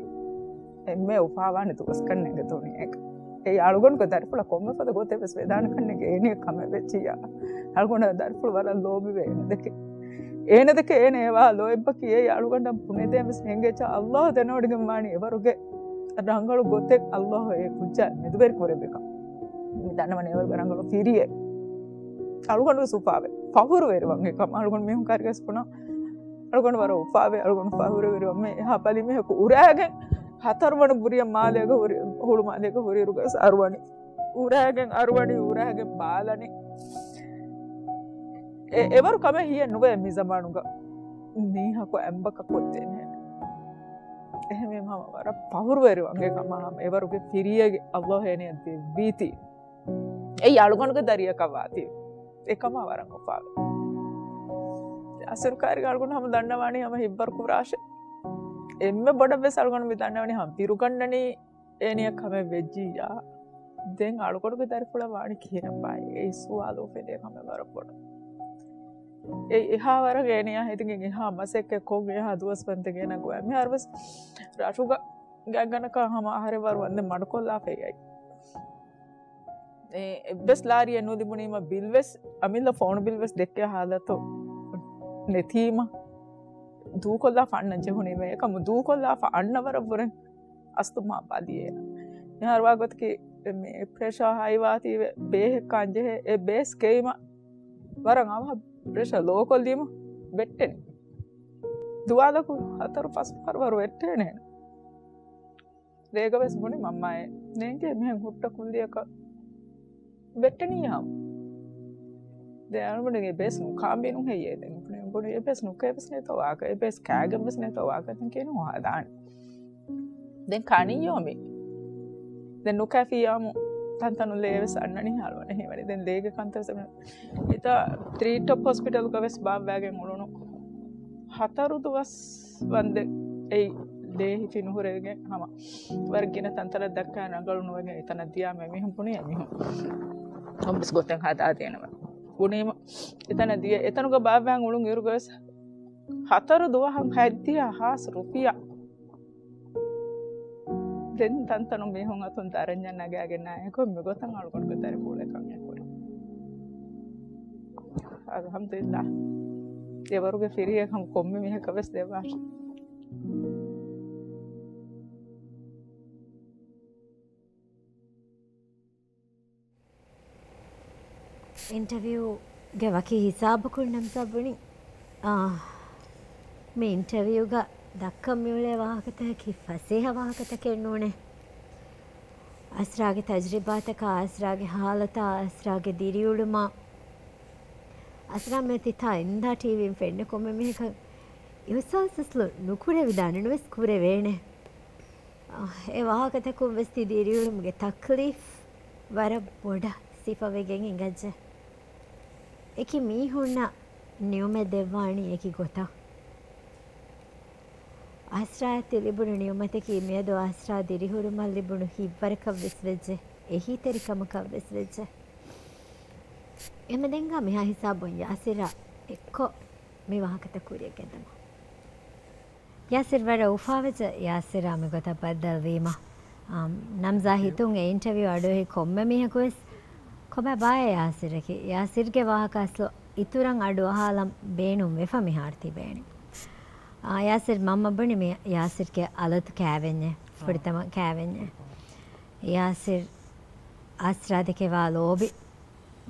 އެންމެ އުފާވާނެ ދުވަސް ކަންނޭނގެ ދުނިޔޭގަ. އެއީ އަޅުގަނޑުގެ ދަރިފުޅަށް ކޮންމެ ފަދަ ގޮތެއް ވެސް ވެދާނެ ކަންނޭނގެ އޭނަ ކަމެއް ވެއްޖިއްޔާ. އަޅުގަނޑު ދަރިފުޅު ވަރަށް ލޯބިވޭ އޭނަ ދެކެ. އޭނަ ދެކެ އޭނަ އެވާ ލޯތްބަކީ އެއީ އަޅުގަނޑަށް ބުނެދޭން ވެސް ހިނގައްޖެ. ﷲ ދެނެވޮޑިގެން ވާނީ އެވަރުގެ ރަނގަޅު ގޮތެއް ﷲ އެ ކުއްޖާ މެދުވެރި ކުރެއްވިކަން. މި ދަންނަވަނީ އެވަރުގެ ރަނގަޅު ފިރިއެއް. އަޅުގަނޑު ވެސް އުފާވޭ. ފަހުރުވެރިވަން އެކަމަށް އަޅުގަނޑު މީހުން ކައިރިވެސް ބުނާ. އަޅުގަނޑު ވަރަށް އުފާވޭ، އަޅުގަނޑު ފަހުރުވެރިވަން. މި އެހާ ބަލި މީހަކު އުރާގެން ހަތަރުވަނަ ބުރިއަށް މާލޭގަ ހުރި، ހުޅު މާލޭގަ ހުރިއިރުގަސް އަރުވަނީ. އުރާގެން އަރުވަނީ، އުރާގެން ބާލަނީ. އެ، އެވަރު ކަމެއް ހިޔެއް ނުވޭ މި ޒަމާނުގަ. މީހަކު އެއްބަކަށް ކޮށްދޭނެ. އެހެންވީމަ ހަމަ ވަރަށް ފަހުރުވެރިވަން އެކަމާ ހަމަ އެވަރުގެ ފިރިއެއް ﷲ އޭނަޔަށް ދެއްވީތީ. އެއީ އަޅުގަނޑުގެ ދަރިއަކަށް ވާތީ. އެކަމާ ވަރަށް އުފާވޭ. އަސިރު ކައިރިގަ އަޅުގަނޑު ހަމަ ދަންނަވާނީ ހަމަ ހިތްވަރު ކުރާށޭ. އެންމެ ބޮޑަށް ވެސް އަޅުގަނޑު މި ދަންނަވަނީ ހަމަ ބިރުގަންނަނީ އޭނަޔަށް ކަމެއް ވެއްޖިއްޔާ. ދެން އަޅުގަނޑުގެ ދަރިފުޅަށް ވާނީ ކިހިނެއްބާ؟ އެ ސުވާލު އުފެދޭ ކަމެއް ވަރަށް ބޮޑަށް. އެ އެހާ ވަރަށް އޭނަޔާ ހެދިގެން އެހާ މަސައްކަތް ކޮށް އެހާ ދުވަސް ވަންދެން އޭނަ ގޮވާ. މިހާރު ވެސް ރަށުގަ ގާތްގަނޑަކަށް ހަމަ އަހަރެއް ވަރު ވަންދެން މަޑުކޮށްލާފައި އައި. އެ، އެއްވެސް ލާރިއެއް ނުލިބުނީމަ، ބިލް ވެސް، އަމިއްލަ ފޯނު ބިލް ވެސް ދެއްކޭ ހާލަތު ނެތީމަ، ދޫކޮށްލާފަ އަންނަން ޖެހުނީމަ، އެކަމު ދޫކޮށްލާފަ އަންނަ ވަރަށްވުރެ އަސްލު މާ ބަލި އޭނަ. މިހާރު ވާގޮތަކީ މި ޕްރެޝާ ހައިވާތީވެ ބޭހެއް ކާން ޖެހޭ، އެ ބޭސް ކެއިމަ ވަރަށް އަވަހަށް ޕްރެޝާ ލޯކޮށްލީމަ ވެއްޓެނީ. ދުވާލަކު ހަތަރު ފަސް ފަހަރު ވަރު ވެއްޓޭނެ އޭނަ. ރޭގަ ވެސް ބުނި މަންމާއޭ ނޭނގޭ މިހެން ހުއްޓަ ކުއްލިއަކަށް ވެއްޓެނީ ހަމަ. ދެން އަޅުގަނޑު އެ ބޭސް ނުކާން ބޭނުން ހެއްޔޭ؟ ދެން ބުނި އެ ބޭސް ނުކޭ ވެސް ނެތޯ ވާކަށް، އެ ބޭސް ކާގެން ވެސް ނެތޯ ވާކަށް، ދެން ކިހިނެއް ހަދާނީ؟ ދެން ކާނިއްޔޯ މި. ދެން ނުކާފިއްޔާމު ތަންތަނު ލޭ ވެސް އަންނަނީ ހާލުވަނެ ހީވަނީ. ދެން ލޭގެ ކަންތައް ވެސް އެމެ-، އެތާ ޓްރީޓޮޕް ހޮސްޕިޓަލުގަ ވެސް ބާއްވާގެން އުޅުނު ހަތަރު ދުވަސް ވަންދެން އެއީ ލޭ ހިފި ނުހުރެވިގެން ހަމަ ވަރަށް ގިނަ ތަންތަނަށް ދައްކާ ރަނގަޅު ނުވެގެން އެތަނަށް ދިޔާ މި މީހުން ބުނި އެ މީހުން ކޮންމެސް ގޮތެއް ހަދާދޭނަމޭ. ބުނީމަ އެތަނަށް ދިޔަ އެތަނުގަ ބާއްވާން އުޅުން އިރުގަ ވެސް ހަތަރު ދުވަހަށް ހަތްދިހަ ހާސް ރުފިޔާ. ދެން ތަންތަނުން މީހުން އަތުން ދަރަންޏަށް ނަގާގެން ނާއެކު މިގޮތަށް އަޅުގަނޑުގެ ދަރިފުޅު އެކަން އެކުރި. އަލްޙަމްދުލިއްލާހް. އެވަރުގެ ފިރިއެއް ހަމަ ކޮންމެ މީހަކަށް ވެސް ދެއްވާށި. އިންޓަވިއުގެ ވަކި ހިސާބަކުން ނަމްސާ ބުނި، އާ، މި އިންޓަވިއުގަ ދައްކަން މިއުޅޭ ވާހަކަތަކަކީ ފަސޭހަ ވާހަކަތަކެއް ނޫނޭ. އަސްރާގެ ތަޖްރިބާތަކާ، އަސްރާގެ ހާލަތާ، އަސްރާގެ ދިރިއުޅުމާ، އަސްރާ މިއޮތީ ތާ އިންދާ ޓީވީން ފެންނަ ކޮންމެ މީހަކަށް އިހުސާސް އަސްލު ނުކުރެވިދާނެ ނުވެސް ކުރެވޭނެ. އާ، އެ ވާހަކަތަކުން ވެސް ތި ދިރިއުޅުމުގެ ތަކްލީފް ވަރަށް ބޮޑަށް ސިފަވެގެން އިނގައްޖެ. އެކި މީހުންނަށް ނިޢުމަތް ދެއްވާނީ އެކި ގޮތަށް. އަސްރާއަށް ތި ލިބުނު ނިޢުމަތަކީ މިއަދު އަސްރާ ދިރިހުރުމަށް ލިބުނު ހިތްވަރަކަށް ވެސް ވެއްޖެ، އެހީތެރިކަމަކަށް ވެސް ވެއްޖެ. އެމެދެންގާ މިހާ ހިސާބުން ޔާސިރާ އެއްކޮށް މި ވާހަކަތައް ކުރިއަށް ގެންދަމު. ޔާސިރް ވަރަށް އުފާވެއްޖެ ޔާސިރާ މިގޮތަށް ބައްދަލުވީމަ. އާ، ނަމްޒާ ހިތުން އެ އިންޓަވިއު އަޑުއެހި ކޮންމެ މީހަކު ވެސް ކޮބާ ބާއޭ ޔާސިރަކީ؟ ޔާސިރްގެ ވާހަކަ އަސްލު އިތުރަށް އަޑު އަހާލަން ބޭނުން ވެފަ މިހާރު ތިބޭނެ. އާ، ޔާސިރް މަންމަ ބުނި މި ޔާސިރްގެ އަލަތު ކާވެންޏެއް، ފުރިތަމަ ކާވެންޏެއް. ޔާސިރް އަސްރާ ދެކެ ވާ ލޯބި.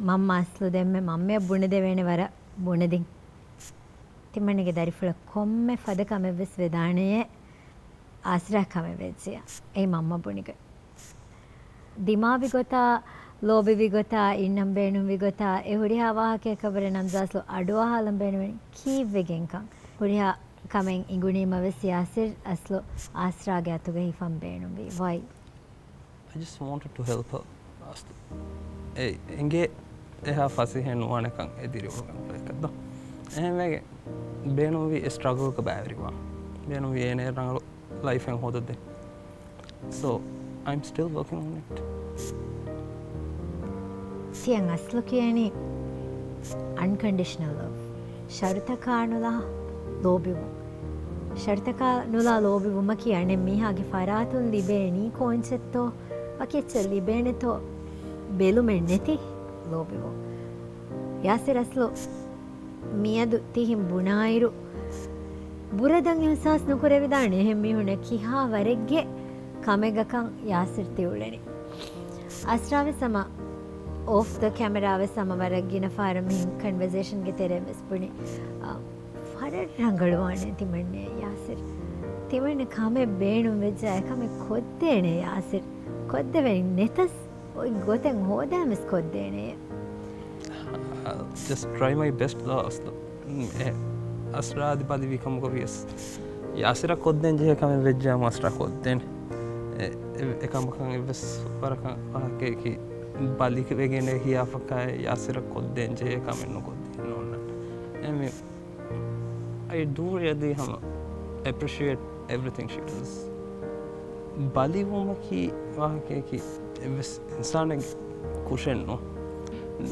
މަންމަ އަސްލު ދެންމެ މަންމަޔަށް ބުނެދެވޭނެ ވަރަށް ބުނެދިން. ތިމަންނަގެ ދަރިފުޅަށް ކޮންމެ ފަދަ ކަމެއް ވެސް ވެދާނެޔޭ، އާސިރާ ކަމެއް ވެއްޖިޔާ. އެއީ މަންމަ ބުނިގޮތް. ދިމާވި ގޮތާ، ލޯބިވި ގޮތާ، އިންނަން ބޭނުންވި ގޮތާ، އެ ހުރިހާ ވާހަކަޔަކަށްވުރެ ނަމްޒާސްލު އަޑުއަހާލަން ބޭނުމެއް ކީއްވެގެންކަން ހުރިހާ ކަމެއް އިނގުނީމަ ވެސް ޔާސިރް އަސްލު އާސިރާގެ އަތުގަ ހިފަން ބޭނުންވީ. ވައި؟ I just wanted to help her. އަސްލު އެ އިނގޭ އެހާ ފަސޭހައެއް ނުވާނެކަން އެ ދިރިއުޅުމެއް އުޅޭކަށް ދޯ. އެހެންވެގެން ބޭނުންވީ އެ ސްޓްރަގަލްގަ ބައިވެރިވާން. ބޭނުންވީ އޭނައަށް ރަނގަޅު ލައިފެއް ހޯދަދޭން. So, I'm still working on it. ތިޔަން އަސްލު ކިޔަނީ އަންކަންޑިޝަނަލް ލަވް. ޝަރުތަކާ ނުލާ ލޯބިވުން. ޝަރުތަކާ ނުލާ ލޯބިވުމަކީ އަނެއް މީހާގެ ފަރާތުން ލިބޭނީ ކޯއްޗެއްތޯ، ވަކި އެއްޗެއް ލިބޭނެތޯ ބެލުމެއް ނެތި ލޯބިވުން. ޔާސިރް އަސްލު މިއަދު ތިހިން ބުނާއިރު، ބުރަދަން އިހުސާސް ނުކުރެވިދާނެ އެހެން މީހުންނަށް ކިހާ ވަރެއްގެ ކަމެއްގަކަން ޔާސިރް ތި އުޅެނީ. އަސްރާވެސް ހަމަ އޯފް ދަ ކެމެރާ ވެސް ހަމަ ވަރަށް ގިނަ ފަހަރަށް މިހެން ކަންވަސޭޝަންގެ ތެރެއިން ވެސް ބުނި، އާ، ވަރަށް ރަނގަޅުވާނެ ތިމަންނައަށް ޔާސިރް. ތިމަންނަ ކަމެއް ބޭނުންވެއްޖާ އެކަމެއް ކޮށްދޭނެ ޔާސިރް. ކޮށްދެވެން ނެތަސް އޮތް ގޮތެއް ހޯދާން ވެސް ކޮށްދޭނެ. I'll just try my best ދޯ އަސްލު. އެ އަސްރާ އަދި ބަލިވި ކަމުގަ ވިޔަސް ޔާސިރަށް ކޮށްދޭން ޖެހޭ ކަމެއް ވެއްޖާމު އަސްރާ ކޮށްދޭނެ. އެ، އެ، އެކަމަކަށް އެއްވެސް ވަރަކަށް ވާހަކައަކީ ބަލިވެގެން ހިޔާފަކާއެއް ޔާސިރަށް ކޮށްދޭން ޖެހޭ ކަމެއް ނުކޮށްދޭނެ ނޯންނަ. އެ މި I do really ހަމަ appreciate everything she does. ބަލިވުމަކީ ވާހަކައަކީ އެއްވެސް އިންސާނެއްގެ ކުށެއް ނޫން.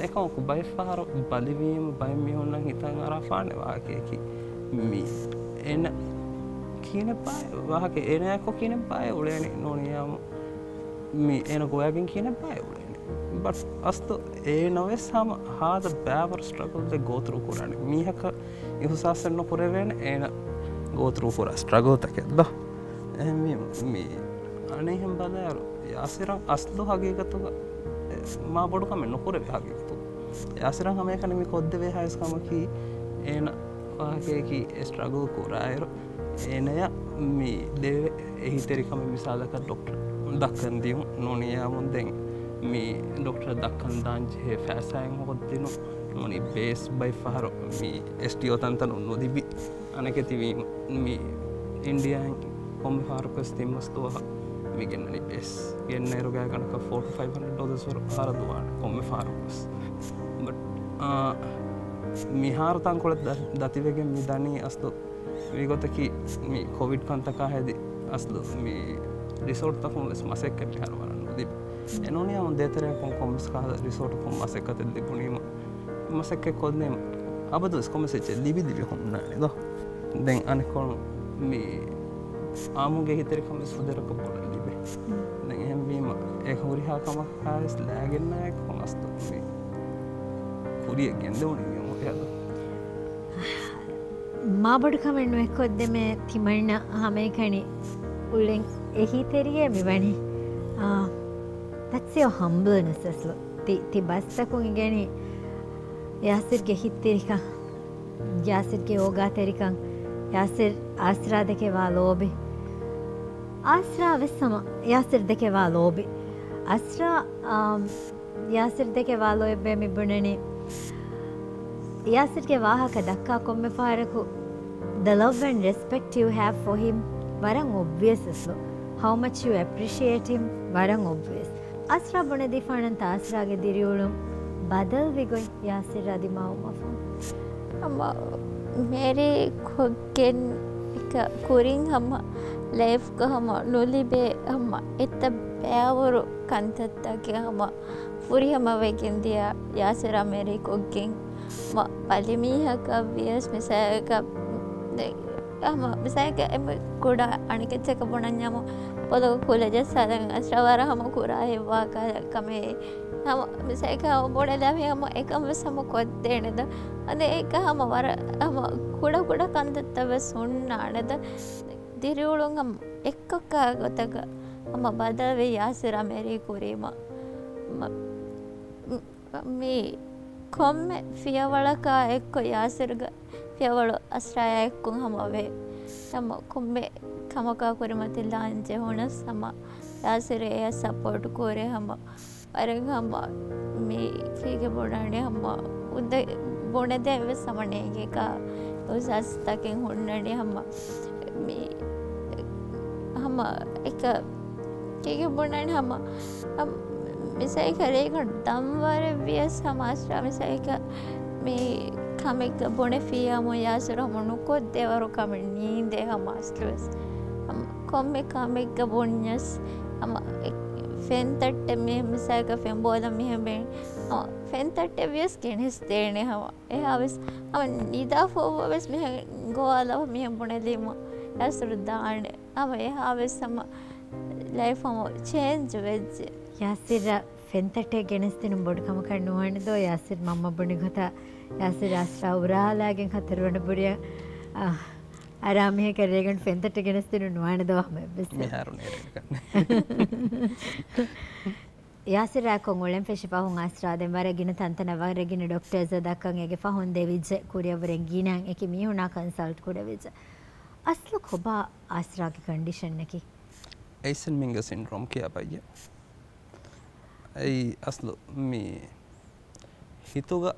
އެކަމަކު ބައެއްފަހަރު ބަލިވީމަ ބައެއް މީހުންނަށް ހިތަށް އަރާފާނެ ވާހަކައަކީ މި އޭނަ ކިހިނެއްބާއޭ ވާހަކަ އޭނައާއެކު ކިހިނެއްބާއޭ އުޅޭނީ ނޫނިއްޔާމު މި އޭނަ ގޮވައިގެން ކިހިނެއްބާއޭ އުޅޭނީ. ބަޓް އަސްލު އޭނަވެސް ހަމަ ހާދަ ބައިވަރު ސްޓްރަގަލްއެއް ގޯތުރޫ ކުރާނެ. މީހަކަށް އިހުސާސެއް ނުކުރެވޭނެ އޭނަ ގޯތުރޫ ކުރާ ސްޓްރަގަލްތަކެއް ދޯ. އެހެންވީމަ މި އަނެއްހެން ބަލާއިރު ޔާސިރަށް އަސްލު ހަގީގަތުގަ މާ ބޮޑު ކަމެއް ނުކުރެވޭ ހަގީގަތުގަ. ޔާސިރަށް ހަމައެކަނި މި ކޮށްދެވޭ ހައިސް ކަމަކީ އޭނަ ވާހަކައަކީ އެ ސްޓްރަގަލް ކުރާއިރު އޭނަޔަށް މި ދެވޭ އެހީތެރިކަމެއް މިސާލަކަށް ޑޮކްޓަރަށް ދައްކަން ދިޔުން ނޫނިއްޔާމު ދެން މި ޑޮކްޓަރަށް ދައްކަން ދާން ޖެހޭ ފައިސާއެއް ހޯދިނު ނޫނީ ބޭސް ބައެއްފަހަރު މި އެސްޓީއޯ ތަންތަނުން ނުލިބި އަނެކެތިވީމަ މި އިންޑިއާއިން ކޮންމެ ފަހަރަކުވެސް ތިން މަސް ދުވަހަށް މި ގެންނަނީ ބޭސް. ގެންނައިރު ގާތްގަނޑަކަށް ފޯ ޓު ފައިވް ހަންޑްރެޑް ޑޮލަރސް ވަރު ހަރަދުވާނެ ކޮންމެ ފަހަރަކުވެސް. ބަޓް، އާ، މިހާރު ތަންކޮޅެއް ދަ-، ދަތިވެގެން މި ދަނީ އަސްލު މިގޮތަކީ މި ކޮވިޑް ކަންތަކާ ހެދި އަސްލު މި ރިސޯޓްތަކުން ވެސް މަސައްކަތް މިހާރު ވަރަށް ނުލިބި. އެ ނޫނިއްޔާމު ދޭތެރެއަކުން ކޮންމެސް ކަހަލަ ރިސޯޓަކުން މަސައްކަތެއް ލިބުނީމަ މަސައްކަތް ކޮށްލީމަ އަބަދުވެސް ކޮންމެސް އެއްޗެއް ލިބި ލިބި ހުންނާނެ ދޯ. ދެން އަނެއްކޮޅުން މި އާއްމުގެ އެހީތެރިކަން ވެސް ފުދޭވަރަކަށް ބޮޑަށް ލިބޭ. ދެން އެހެންވީމަ އެ ހުރިހާ ކަމަކާވެސް ލައިގެންނާއެކު އަސްލު މި ކުރިއަށް ގެންދެވުނީ މި އުމުރެއް އަދު. މާބޮޑު ކަމެއް ނުވެ ކޮށްދެމޭ ތިމަންނަ ހަމައެކަނި އުޅެން އެހީތެރިއޭ މިވަނީ. އާ، that's your humbleness އަސްލު. ތި، ތި ބަސްތަކުން އިގެނީ ޔާސިރްގެ ހިތްތިރިކަން، ޔާސިރްގެ އޯގާތެރިކަން، ޔާސިރް އާސްރާ ދެކެ ވާ ލޯބި. އާސްރާ ވެސް ހަމަ ޔާސިރް ދެކެ ވާ ލޯބި. އާސްރާ، އާ، ޔާސިރް ދެކެ ވާ ލޯތްބެ މި ބުނަނީ. ޔާސިރްގެ ވާހަކަ ދައްކާ ކޮންމެ ފަހަރަކު the love and respect you have for him ވަރަށް އޮބްވިއަސް އަސްލު. How much you appreciate him ވަރަށް އޮބްވިއަސް. އާސްރާ ބުނެދީފާނަންތަ އާސްރާގެ ދިރިއުޅުން ބަދަލުވި ގޮތް ޔާސިރްއާ ދިމާވުމަށްފަހު. ހަމަ މެރީ ކޮށްގެން ކުރިން ހަމަ ލައިފްގަ ހަމަ ނުލިބޭ ހަމަ އެތައް ބައިވަރު ކަންތައްތަކެއް ހަމަ ފުރިހަމަވެގެން ދިޔަ ޔާސިރާ މެރީ ކޮށްގެން މަ-، ބަލިމީހަކަށް ވިޔަސް މިސާލަކަށް ހަމަ މިސާލަކަށް އެންމެ ކުޑަ އަނެކެއްޗަކަށް ބުނަންޏާމު ޕޮލަކަށް ކުލަޖައްސާލަން އަސްރާ ވަރަށް ހަމަ ކުރާ ހެއްވާ ކަ-، ކަމެއް. ހަމަ މިސާލަކަށް ހަމަ ބުނެލާފި ހަމަ އެކަން ވެސް ހަމަ ކޮށްދޭނެދަ. އަދި އެކަ ހަމަ ވަރަށް ހަމަ ކުޑަ ކުޑަ ކަންތައްތައް ވެސް ހުންނާނެދަ. ދިރިއުޅުން ހަމަ އެއްކޮށް ކާ ގޮތަކަށް ހަމަ ބަދަލުވި ޔާސިރާ މެރީ ކުރީމަ. މަ-، މި ކޮންމެ ފިޔަވަޅަކާ އެއްކޮށް ޔާސިރްގެ ފިޔަވަޅު އަސްރާޔާ އެއްކޮށް ހަމަ ވޭ. ހަމަ ކޮންމެ ކަމަކާ ކުރިމަތިލާން ޖެހުނަސް ހަމަ ޔާސިރު އެޔަށް ސަޕޯޓް ކުރޭ. ހަމަ ވަރަށް ހަމަ މި ކީކޭ ބުނާނެ ހަމަ އުނދަ ބުނެދޭން ވެސް ހަމަ ނޭނގޭ ކާ އިހުސާސްތަކެއް ހުންނަނީ ހަމަ މި ހަމަ އެކަ ކީކޭ ބުނާނެ ހަމަ މިސާލަކަށް ރޭގަނޑު ދަންވަރެއް ވިޔަސް ހަމަ އަސްރާ މިސާލަކަށް މި ކަމެއްގަ ބުނެފިއްޔާމު ޔާސިރު ހަމަ ނުކޮށްދޭވަރު ކަމެއް ނީނދޭ ހަމަ އަސްލުވެސް. ހަމަ ކޮންމެ ކަމެއްގަ ބުންޏަސް ހަމަ އެ ފެންތައްޓެއް މި މިސާލަކަށް ފެން ބޯލަން މިހެން ބޭން. ހަމަ ފެންތައްޓެއް ވިޔަސް ގެނެސްދޭނެ ހަމަ. އެހާވެސް ހަމަ ނިދާފައްވާވެސް މިހެން ގޮވާލަވަ މިހެން ބުނެލީމަ ޔާސިރު ދާނެ. ހަމަ އެހާވެސް ހަމަ ލައިފް ހަމަ ޗޭންޖް ވެއްޖެ. ޔާސިރަށް ފެންތައްޓެއް ގެނެސްދިނުން ބޮޑު ކަމަކަށް ނުވާނެ ދޯ؟ ޔާސިރް މަންމަ ބުނި ގޮތަށް ޔާސިރް އަސްރާ އުރާލާގެން ހަތަރު ވަނަ ބުރިއަށް، އާ، އަރާ މީހަކަށް ރޭގަނޑު ފެންތައްޓެއް ގެނެސްދިނުން ނުވާނެ ދޯ ހަމަ އެއްވެސް. މިހާރު ނޭރެން ކަންނޭ. ޔާސިރާ ކޮން އުޅެން ފެށި ފަހުން އަސްރާ ދެން ވަރަށް ގިނަ ތަންތަނަށް ވަރަށް ގިނަ ޑޮކްޓަރސް ދައްކަން އޭގެ ފަހުން ދެވިއްޖެ. ކުރިއަށްވުރެން ގިނައިން އެކި މީހުނާ ކަންސަލްޓް ކުރެވިއްޖެ. އަސްލު ކޮބާ އަސްރާގެ ކަންޑިޝަންއަކީ؟ އެއިސެލް މިންގ ސިންޑްރޯމް ކިޔާ ބައްޔެއް. އެއީ އަސްލު މި ހިތުގަ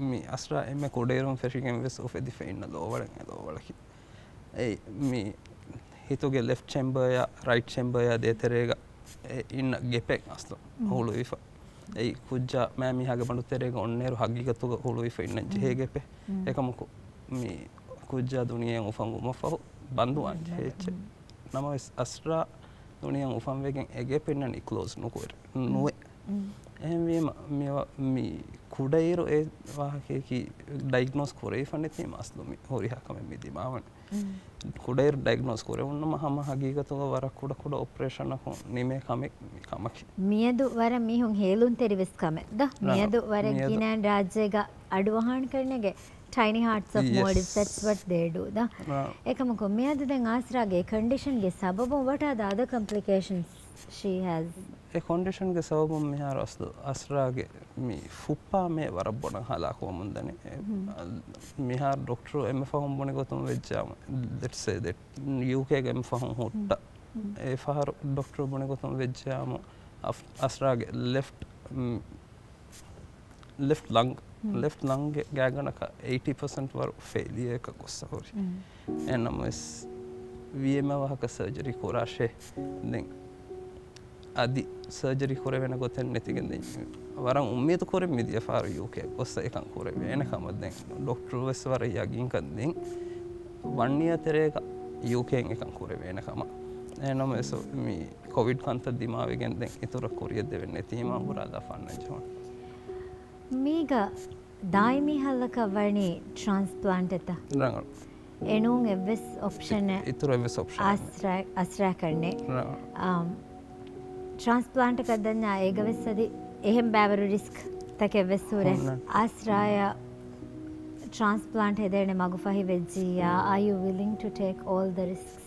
މި އަސްރާ އެންމެ ކުޑައިރުން ފެށިގެން ވެސް އުފެދިފަ އިންނަ ލޯވަޅެއް އެ ލޯވަޅަކީ. އެއީ މި ހިތުގެ ލެފްޓް ޗެމްބަރޔާ ރައިޓް ޗެމްބަރޔާ ދޭތެރޭގަ އެ އިންނަ ގެޕެއް އަސްލު ހުޅުވިފަ. އެއީ ކުއްޖާ މާ މީހާގެ ބަނޑު ތެރޭގަ އޮންނައިރު ހަގީގަތުގަ ހުޅުވިފަ އިންނަން ޖެހޭ ގެޕެއް. އެކަމަކު މި ކުއްޖާ ދުނިޔެއަށް އުފަންވުމަށްފަހު ބަންދުވާން ޖެހޭ އެއްޗެއް. ނަމަވެސް އަސްރާ ދުނިޔެއަށް އުފަންވެގެން އެ ގެޕް އިންނަނީ ކްލޯޒް ނުކުރެ ނުވެ. އެހެންވީމަ މި ވަ-، މި ކުޑައިރު އެ ވާހަކަޔަކީ ޑައިގްނޯސް ކުރެވިފަ ނެތީމަ އަސްލު މި ހުރިހާ ކަމެއް މި ދިމާވަނީ. ކުޑައިރު ޑައިގްނޯސް ކުރެވުނުމަ ހަމަ ހަގީގަތުގަ ވަރަށް ކުޑަ ކުޑަ އޮޕަރޭޝަނަކުން ނިމޭ ކަމެއް މި ކަމަކީ. މިއަދު ވަރަށް މީހުން ހޭލުންތެރިވެސް ކަމެއް ދަ. މިއަދު ވަރަށް މިއަދު ގިނައިން ރާއްޖޭގަ އަޑުއަހާން ކަންނޭގެ ޓައިނީ ހާޓްސް އޮފް މޯލްޑިވްސް، ދެޓްސް ވަޓް ދޭ ޑޫ ދަ. އެކަމަކު މިއަދު ދެން އާސްރާގެ ކަންޑިޝަންގެ ސަބަބުން what are the other complications she has؟ އެ ކޮންޑިޝަންގެ ސަބަބުން މިހާރު އަސްލު އަސްރާގެ މި ފުއްޕާ މޭ ވަރަށް ބޮޑަށް ހަލާކުވަމުން ދަނީ. އެ، މިހާރު ޑޮކްޓަރު އެންމެ ފަހުން ބުނި ގޮތުން ވެއްޖާމު، let's say that ޔޫކޭގެ އެންމެ ފަހުން ހުއްޓަ. އެ ފަހަރު ޑޮކްޓަރު ބުނި ގޮތުން ވެއްޖާމު، އަސްރާގެ ލެފްޓް، ލެފްޓް ލަންގް، ލެފްޓް ލަންގްގެ ގާތްގަނޑަކަށް އެއިޓީ ޕަސެންޓް ވަރު ފެއިލިއަރއަކަށް ގޮއްސަ ހުރި. އެހެންނަމަވެސް ވީ އެމް އާ ވާހަކަ ސަރޖަރީ ކުރާށޭ. ދެން އަދި ސަރޖަރީ ކުރެވޭނެ ގޮތެއް ނެތިގެން ދެން ވަރަށް އުއްމީދު ކުރިން މިދިޔަ ފަހަރު ޔޫކޭ ގޮއްސަ އެކަން ކުރެވޭނެ ކަމަށް. ދެން ޑޮކްޓަރު ވެސް ވަރަށް ޔަގީންކަން ދިން ވަން އިޔަރ ތެރޭގަ ޔޫކޭއިން އެކަން ކުރެވޭނެ ކަމަށް. އެހެންނަމަވެސް މި ކޮވިޑް ކަންތައް ދިމާވެގެން ދެން އިތުރަށް ކުރިއަށް ދެވެން ނެތީމާ ބުރާލާ ފަންނަން ޖެހުނު. މީގަ ދާއިމީ ހައްލަކަށް ވަނީ ޓްރާންސްޕްލާންޓެއްތަ؟ ރަނގަޅު. އެނޫން އެއްވެސް އޮޕްޝަނެއް އިތުރު އެއްވެސް އޮޕްޝަނެއް ނެތް. އަސްރާ، އަސްރާ ކަންނޭ. ރަނގަޅު. އާ، ޓްރާންސްޕްލާންޓަކަށް ދަންޏާ އޭގަ ވެސް އަދި އެހެން ބައިވަރު ރިސްކް ތަކެއް ވެސް ހުރޭ. ހުންނަ. އަސްރާޔަށް ޓްރާންސްޕްލާންޓް ހެދޭނެ މަގުފަހި ވެއްޖިއްޔާ، are you willing to take all the risks؟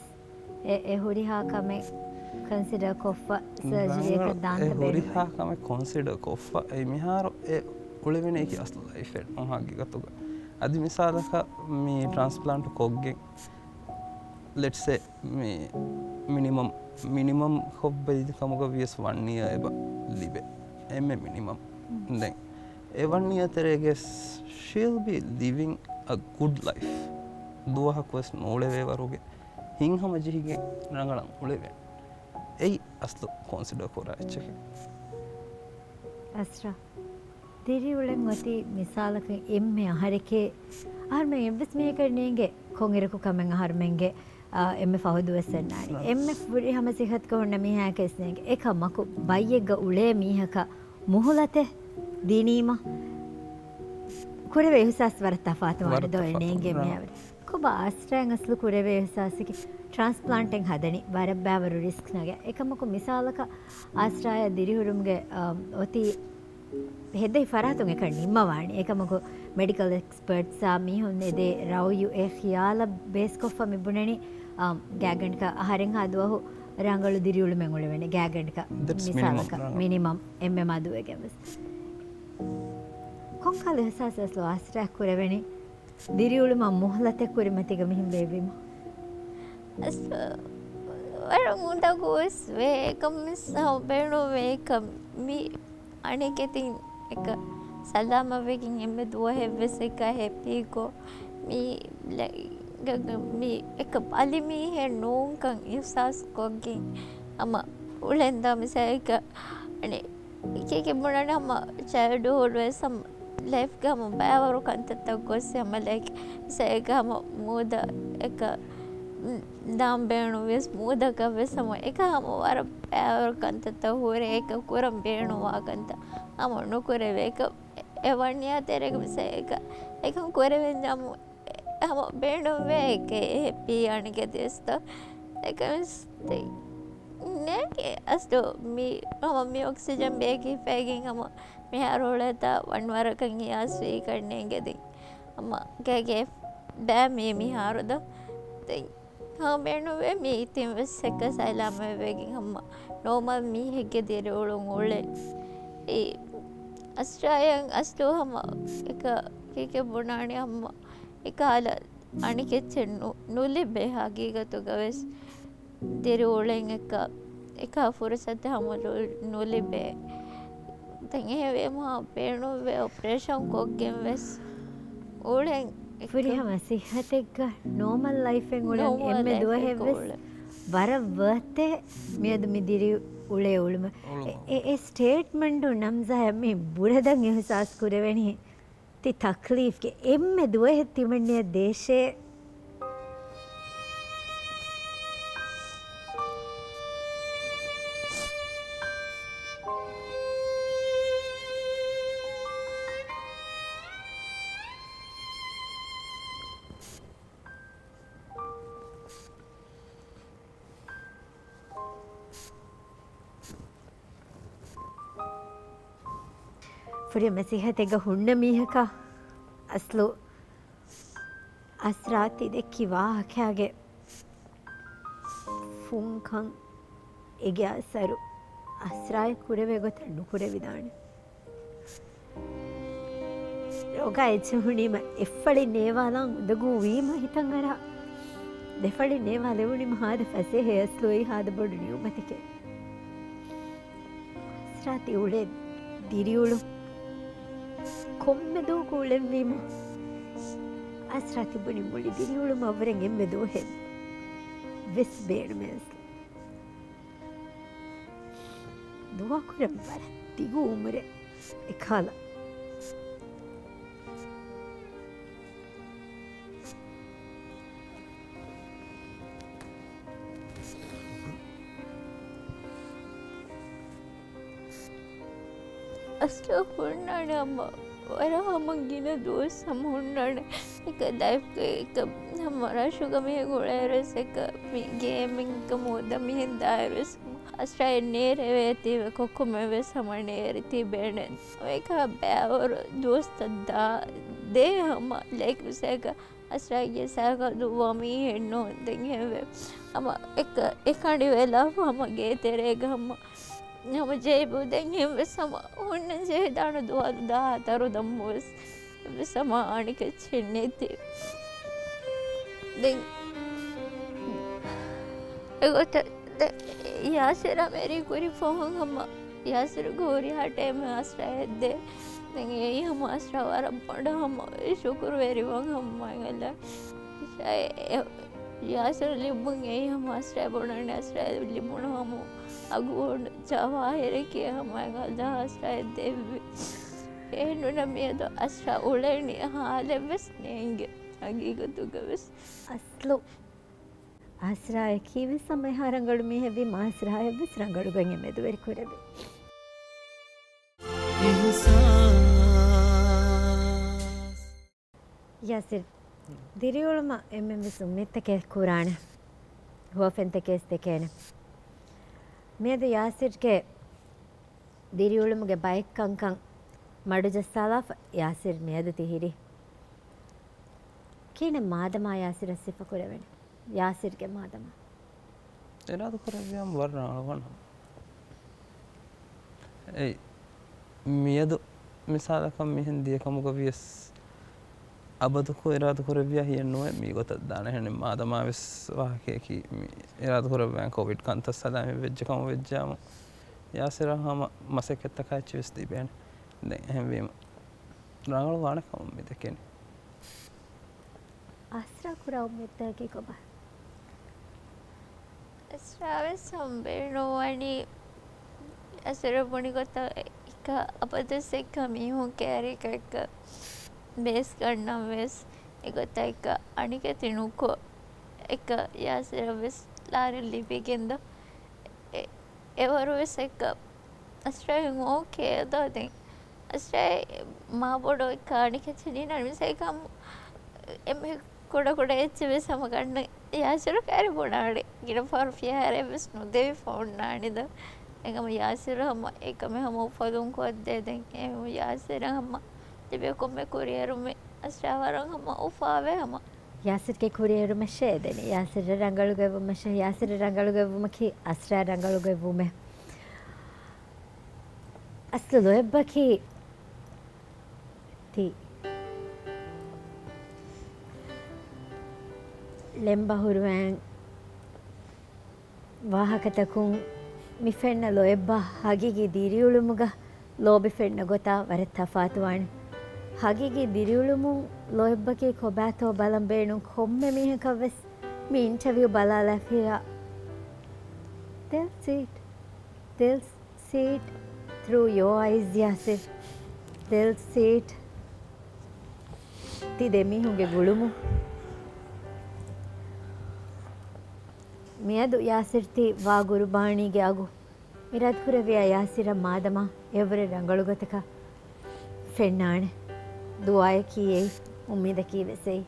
އެ، އެ ހުރިހާ ކަމެއް ކޮންސިޑަރ ކޮށްފަ ސަރޖަރީއަކަށް ދާންތަ ބޭނުމެއް؟ ހުރިހާ ކަމެއް ކޮންސިޑަރ ކޮށްފަ. އެ މިހާރު އެ އުޅެވޭނެ އެކި އަސްލު ލައިފެއް ނޫން ހަގީގަތުގަ. އަދި މިސާލަކަށް މި ޓްރާންސްޕްލާންޓް ކޮށްގެން، ލެޓްސޭ މި މިނިމަމް، މިނިމަމް ކޮށް ބެލި ކަމުގަ ވިޔަސް ވަން އިޔަ އެބަ ލިބޭ. އެންމެ މިނިމަމް. ދެން އެ ވަން އިޔަ ތެރޭގެ she'll be living a good life. ދުވަހަކު ވެސް ނޫޅެވޭ ވަރުގެ ހިތްހަމަޖެހިގެން ރަނގަޅަށް އުޅެވޭނެ. އެއީ އަސްލު ކޮންސިޑަރ ކުރާ އެއްޗެކޭ. އަސްރާ، ދިރިއުޅެން އޮތީ މިސާލަކަށް އެންމެ އަހަރެކޭ، އަހަރުމެން އެއްވެސް މީހަކަށް ނޭނގޭ ކޮންއިރަކު ކަމެއް އަހަރުމެންގެ، އާ، އެންމެ ފަހު ދުވަސް އަންނާނީ. އަސްލު. އެންމެ ފުރިހަމަ ސިއްހަތުގަ ހުންނަ މީހާއަކަށް ވެސް ނޭނގޭ. އެކަމަކު ބައްޔެއްގަ އުޅޭ މީހަކަށް މުހުލަތެއް ދިނީމަ ކުރެވޭ އިހުސާސް ވަރަށް ތަފާތު ވާނެ ވަރަށް ދޯ ތަފާތު. ނޭނގޭ ވަރަށް. މިހާވަރަށް. ކޮބާ އާސްރާއަށް އަސްލު ކުރެވޭ އިހުސާސަކީ؟ ޓްރާންސްޕްލާންޓެއް ހަދަނީ ވަރަށް ބައިވަރު ރިސްކް ނަގަ. އެކަމަކު މިސާލަކަށް އާސްރާއަށް ދިރިހުރުމުގެ، އަ، އޮތީ ހެއްދެވި ފަރާތުން އެކަން ނިންމަވާނެ. އެކަމަކު މެޑިކަލް އެކްސްޕަރޓްސްއާ މީހުން އެދޭ ރައުޔު އެ ޚިޔާލަށް ބޭސްކޮށްފަ މި ބުނަނީ، އަ، ގާތްގަނޑަކަށް އަހަރެންހާ ދުވަހު ރަނގަޅު ދިރިއުޅުމެއް އުޅެވޭނެ. ގާތްގަނޑަކަށް މިސާލަކަށް މިނިމަމް އެންމެ މަދުވެގެން ވެސް. ކޮންކަހަލަ އިހުސާސް އަސްލު އާސްރާއަށް ކުރެވެނީ؟ ދިރިއުޅުމަށް މުހުލަތެއް ކުރިމަތީގަ މިހެން ބޭއްވީމަ؟ އަސް، ވަރަށް އުނދަގޫވެސް ވޭ. އެކަމަސް ބޭނުންވޭ. އެކަމް މި އަނެކެތިން އެކަ ސަލާމަތްވެގެން އެންމެ ދުވަހެއްވެސް އެކަ ހެޕީކޮށް، މި ލަ-، ގ-، ގ-، މި އެކަ އަލި މީހެއް ނޫންކަން އިޙްސާސް ކޮށްގެން ހަމަ އުޅެންދާ މިސާލަކަށް އަނެ އެކީ ބުނަނީ ހަމަ ޗައިލްޑްހުޑްވެސް ހަމަ ލައިފްގަ ހަމަ ބައިވަރު ކަންތައްތައް ގޮސް ހަމަ ލައިކް މިސާލަކަށް ހަމަ މޫދަށް އެކަ ދާން ބޭނުންވިޔަސް މޫދަކަށްވެސް ހަމަ އެކަ ހަމަ ވަރަށް ބައިވަރު ކަންތައްތައް ހުރޭ އެކަ ކުރަން ބޭނުންވާ ކަންތައް ހަމަ ނުކުރެވޭ އެކަ އެ ވަންޏާ ތެރޭގަ މިސާލަކަށް އެކަ އެކަން ކުރެވެން ހަމަ ހަމަ ބޭނުންވޭ އެކޭ ހެޕީ އަނެކެތި އެސްތޯ. އެކަން ނޭނގެ އަސްލު މި ހަމަ މި އޮކްސިޖަން ބޭކި ހިފައިގެން ހަމަ މިހާރު އުޅޭތާ ވަން ވަރަކަށް ހިޔާސްވީ ކަންނޭނގެ ދެން. ހަމަ ގޭގެ ބައި މީ މިހާރު ދޯ. ދެން ހަމަ ބޭނުންވޭ މީ ތިން ވެސް އެކަ ސަލާމަތްވެގެން ހަމަ ނޯމަލް މީހެއްގެ ދިރިއުޅުން އުޅެން. އެ އަސްރާއަށް އަސްލު ހަމަ އެކަ ކީކޭ ބުނާނީ ހަމަ އެކަހަލަ އަނެކެއްޗެއް ނު-، ނުލިބޭ ހަގީގަތުގަވެސް. ދިރިއުޅެން އެކަ، އެކަ ފުރުސަތެއް ހަމަ ނު-، ނުލިބޭ. ދެން އެހެންވީމަ ބޭނުންވޭ އޮޕަރޭޝަން ކޮށްގެން ވެސް އުޅެން އެކަ. ފުރިހަމަ ސިއްހަތެއްގަ ނޯމަލް ލައިފެއް އުޅެން ނޯމަލް އެންމެ ލައިފެއް ދުވަހެއްވެސް އުޅެން. ވަރަށް ވަރްތޭ މިއަދު މި ދިރިއުޅޭ އުޅުމަށް. އެ، އެ، އެ ސްޓޭޓްމަންޓު ނަމްޒާ މި ބުނެދަން އިހުސާސް ކުރެވެނީ. ތި ތަކްލީފްގެ އެންމެ ދުވަހެއް ތިމަންނަޔަށް ދޭށޭ. ފުރިހަމަ ސިއްހަތެއްގަ ހުންނަ މީހަކަށް އަސްލު އަސްރާ ތި ދެއްކި ވާހަކައިގެ ފުންކަން އޭގެ އަސަރު އަސްރާއަށް ކުރެވޭ ގޮތަށް ނުކުރެވިދާނެ. ރޯގާ އެއްޗެއް ހުނީމަ އެއްފަޅި ނޭވާލާން އުނދަގޫ ވީމަ ހިތަށް އަރާ ދެފަޅި ނޭވާލެވުނީމަ ހާދަ ފަސޭހަ އަސްލު އެއީ ހާދަ ބޮޑު ނިޢުމަތެކޭ. އަސްރާ ތި އުޅޭ ދިރިއުޅުން ކޮންމެ ދުވަހަކު އުޅެންވީމަ އަސްރާ ތިބުނީ މުޅި ދިރިއުޅުމަށްވުރެން އެންމެ ދުވަހެއް ވެސް ބޭނުމޭ އަސްލު. ދުޢާ ކުރަން ވަރަށް ދިގު އުމުރެއް އެކާލަ. އަސްލު ހުންނާނެ ހަމަ ވަރަށް ހަމަ ގިނަ ދުވަސް ހަމަ ހުންނާނެ. އެކަ ލައިފްގަ އެކަ ހަމަ ރަށުގަ މީހަކު އުޅޭއިރުވެސް އެކަ މި ގޭމިންގ މޫދަށް މިހެން ދާއިރުވެސް އަސްރާއަށް ނޭރެވޭތީވެ ކޮއްކޮމެއްވެސް ހަމަ ނޭރިތީ ބޭނެ. އެކަ ބައިވަރު ދުވަސްތައް ދާ ދޭ ހަމަ ލައިކް މިސާލަކަށް އަސްރާގެ ސައިކަލް ދުއްވާ މީހެއް ނޫން. ދެން އެހެންވެ ހަމަ އެކަ އެކަނޑި ވެލާފަ ހަމަ ގޭތެރޭގަ ހަމަ ހަމަ ޖޭބު ދެން އެހެންވެސް ހަމަ ހުންނަން ޖެހިދާނެ ދުވާލު ދާ ހަތަރު ދަންމުވެސް. އެހެންވެސް ހަމަ އަނެކެއްޗެއް ނެތި. ދެން އެގޮތަށް ދެން ޔާސިރާ މެރީ ކުރި ފަހުން ހަމަ ޔާސިރުގެ ހުރިހާ ޓައިމެއް އަސްރާ ހެއްދޭ. ދެން އެއީ ހަމަ އަސްރާ ވަރަށް ބޮޑަށް ހަމަ ޝުކުރުވެރިވަން ހަމަ އެ ޔާސިރު ލިބުން އެއީ ހަމަ އަސްރާ ބުނަނީ އަސްރާ ލިބުނު ހަމަ އަގު ޖަވާހިރެކޭ ހަމަ އެ އަސްރާ ދެއްވި. އެހެންނުނަ މިއަދު އަސްރާ އުޅެނީ ހާލެއްވެސް ނޭނގެ ހަގީގަތުގަވެސް. އަސްލު އަސްރާއަކީވެސް ހަމަ އެހާ ރަނގަޅު މީހެއްވީމަ އަސްރާއަށްވެސް ރަނގަޅު ގޮތް އެ މެދުވެރި ކުރެވޭ. އިހުސާސް. ޔާސިރް، ދިރިއުޅުމަށް އެންމެންވެސް އުއްމީދުތަކެއް ކުރާނެ. ހުވަފެންތަކެއްވެސް ދެކޭނެ. މިއަދު ޔާސިރްގެ ދިރިއުޅުމުގެ ބައެއްކަންކަން މަޑުޖައްސާލާފަ ޔާސިރް މިއަދު ތި ހިރީ. ކިހިނެއް މާދަމާ ޔާސިރަށް ސިފަކުރެވެނީ؟ ޔާސިރްގެ މާދަމާ. އިރާދަކުރެއްވިޔާމަ ވަރަށް ރަނގަޅުވާނެ. އެއް، މިއަދު މިސާލަކަށް މިހެން ދިޔަކަމުގަ ވިޔަސް އަބަދުކޮށް އިރާދަކުރެއްވިޔާ ހިޔެއްނުވޭ މީގޮތަށް ދާނެ. އެހެން މާދަމާވެސް ވާހަކަޔަކީ މި އިރާދަކުރެއްވާ ކޮވިޑް ކަންތައް ސަލާމަތްވެއްޖެ ކަމަށް ވެއްޖާމު، ޔާސިރަށް ހަމަ މަސައްކަތްތަކާ އެއްޗެއްވެސް ލިބޭނެ. ދެން އެހެންވީމަ ރަނގަޅު ވާނެ ކަމަށް މި ދެކެނީ. އަސްރާ ކުރާ އުއްމީދުތަކަކީ ކޮބާ؟ އަސްރާވެސް ހަމަ ބޭނުންވަނީ އަސްރާ ބުނި ގޮތަށް އެކަ އަބަދުވެސް އެކަ މީހުން ކޭރިކަ އެކަ ބޭސް ގަންނަން ވެސް އެގޮތަށް އެކަ އަނިކެތި ނުކޮށް އެކަ ޔާސިރަށް ވެސް ލާރި ލިބިގެންދޯ. އެ-، އެވަރު ވެސް އެކަ އަސްރާއިން އޯކޭ ދޯ ދެން. އަސްރާއި މާ ބޮޑު އެކަ އަނިކެތި ނީނަން މިސައިކަމު އެންމެ ކުޑަ ކުޑަ އެއްޗެއް ވެސް ހަމަ ގަންނަ ޔާސިރު ކައިރި ބުނާނެ. ގިނަ ފަހަރު ފިހާރައެއް ވެސް ނުދެވިފަ އޮންނާނެ ދޯ. އެކަމަ ޔާސިރު ހަމަ އެކަމެއް ހަމަ އުފަލުން ކޮށްދޭ ދެން. އެ ޔާސިރަށް ހަމަ ލިބޭ ކޮންމެ ކުރިއެރުމެއް އަސްރާ ވަރަށް ހަމަ އުފާވޭ ހަމަ. ޔާސިރްގެ ކުރިއެރުމަށޭ ދެނީ. ޔާސިރަށް ރަނގަޅުގައިވުމަށޭ، ޔާސިރަށް ރަނގަޅުގައިވުމަކީ އަސްރާ ރަނގަޅުގައިވުމޭ. އަސްލު ލޯތްބަކީ ތި ޅެންބަ ހުރުވާން ވާހަކަތަކުން މި ފެންނަ ލޯތްބާ ހަގީގީ ދިރިއުޅުމުގަ ލޯބި ފެންނަ ގޮތާ ވަރަށް ތަފާތުވާނެ. ހަގީގީ ދިރިއުޅުމުން ލޯތްބަކީ ކޮބާތޯ ބަލަން ބޭނުން ކޮންމެ މީހަކަށް ވެސް މި އިންޓަވިއު ބަލާލާފިޔާ. They'll see it. They'll see it through your eyes, ޔާސިރް. They'll see it. ތި ދެމީހުންގެ ގުޅުމު. މިއަދު ޔާސިރް ތި ވާ ގުރުބާނީގެ އަގު. އިރާދަކުރެއްވިޔާ ޔާސިރަށް މާދަމާ އެއަށްވުރެ ރަނގަޅު ގޮތަކަށް ފެންނާނެ. ދުޢާއަކީ އެއީ. އުއްމީދަކީ ވެސް އެއީ.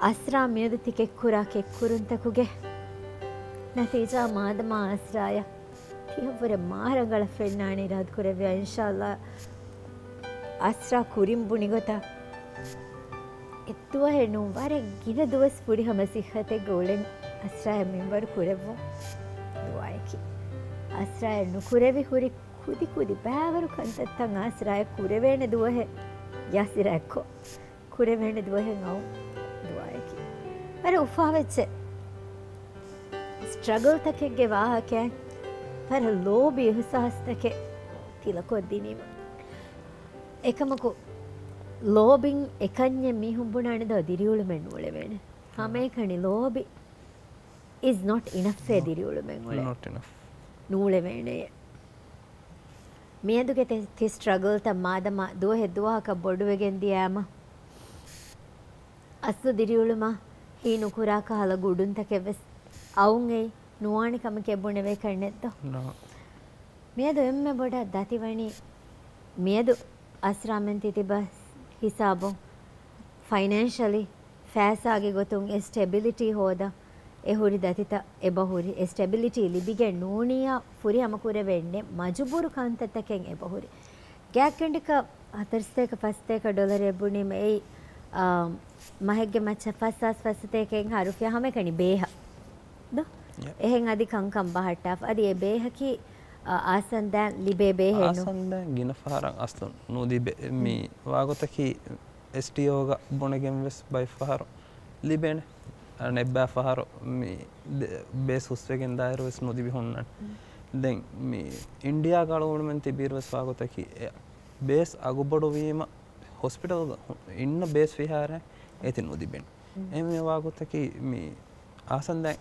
އަސްރާ މިއަދު ތި ކެއްކުރާ ކެއްކުރުންތަކުގެ ނަތީޖާ މާދަމާ އަސްރާޔަށް ތިޔަށްވުރެ މާ ރަނގަޅަށް ފެންނާނެ އިރާދަކުރެއްވިޔާ. އިންޝާﷲ އަސްރާ ކުރިން ބުނި ގޮތަށް އެއްދުވަހެއް ނޫން ވަރަށް ގިނަ ދުވަސް ފުރިހަމަ ސިއްހަތެއްގަ އުޅެން އަސްރާޔަށް މިންވަރު ކުރެއްވުން ދުޢާއަކީ. އަސްރާޔަށް ނުކުރެވި ހުރި ކުދި ކުދި ބައިވަރު ކަންތައްތައް އަސްރާޔަށް ކުރެވޭނެ ދުވަހެއް ޔާސިރާއެއްކޮށް، ކުރެވޭނެ ދުވަހެއް އައުން ދުޢާއަކީ. ވަރަށް އުފާވެއްޖެ. ސްޓްރަގަލްތަކެއްގެ ވާހަކައެއް، ވަރަށް ލޯބި އިހުސާސްތަކެއް ތިލަކޮށްދިނީމަ. އެކަމަކު ލޯބިން އެކަންޏެއް މީހުން ބުނާނެ ދޯ ދިރިއުޅުމެއް ނޫޅެވޭނެ. ހަމައެކަނި ލޯބި is not enough އޭ ދިރިއުޅުމެއް އުޅެ. Not enough. ނޫޅެވޭނެ. މިއަދުގެ ތި، ތި ސްޓްރަގަލްތައް މާދަމާ ދުވަހެއް ދުވަހަކަށް ބޮޑުވެގެން ދިޔާމަ، އަސްލު ދިރިއުޅުމަށް ހީ ނުކުރާ ކަހަލަ ގުޑުންތަކެއް ވެސް އައުން އެއީ ނުވާނެ ކަމެކޭ ބުނެވޭ ކަންނެއް ދޯ؟ ނޯ. މިއަދު އެންމެ ބޮޑަށް ދަތިވަނީ މިއަދު އަސްރާމެން ތިތިބަ ހިސާބުން ފައިނޭންޝަލީ ފައިސާގެ ގޮތުން އެ ސްޓެބިލިޓީ ހޯދަން އެ ހުރި ދަތިތައް އެބަހުރި. އެ ސްޓެބިލިޓީ ލިބިގެން ނޫނިއްޔާ ފުރިހަމަ ކުރެވޭނެ މަޖުބޫރު ކަންތައްތަކެއް އެބަހުރި. ގާތްގަނޑަކަށް ހަތަރުސަތޭކަ ފަސްސަތޭކަ ޑޮލަރެއް ބުނީމަ އެއީ، އާ، މަހެއްގެ މައްޗަށް ފަސްހާސް ފަސްސަތޭކައެއްހާ ރުފިޔާ ހަމައެކަނި ބޭހަށް ދޯ؟ ޔަ. އެހެން އަދި ކަންކަން ބަހައްޓާފަ. އަދި އެ ބޭހަކީ، އާ، އާސަން ދާން ލިބޭ ބޭހެއް ނޫން. އާސަން ދާން ގިނަ ފަހަރަށް އަސްލު ނުލިބޭ. މި ވާގޮތަކީ އެސްޓީއޯގަ ބުނެގެން ވެސް ބައެއް ފަހަރު ލިބޭނެ. އަނެއްބައި ފަހަރު މި ދެ-، ބޭސް ހުސްވެގެން ދާއިރު ވެސް ނުލިބި ހުންނަން. ދެން މި އިންޑިއާގަ އަޅުގަނޑުމެން ތިބިއިރު ވެސް ވާގޮތަކީ އެ ބޭސް އަގުބޮޑުވީމަ ހޮސްޕިޓަލްގަ ހު-، އިންނަ ބޭސް ފިހާރައިން އޭތި ނުލިބެން. އެހެންވެ ވާގޮތަކީ މި އާސަން ދާން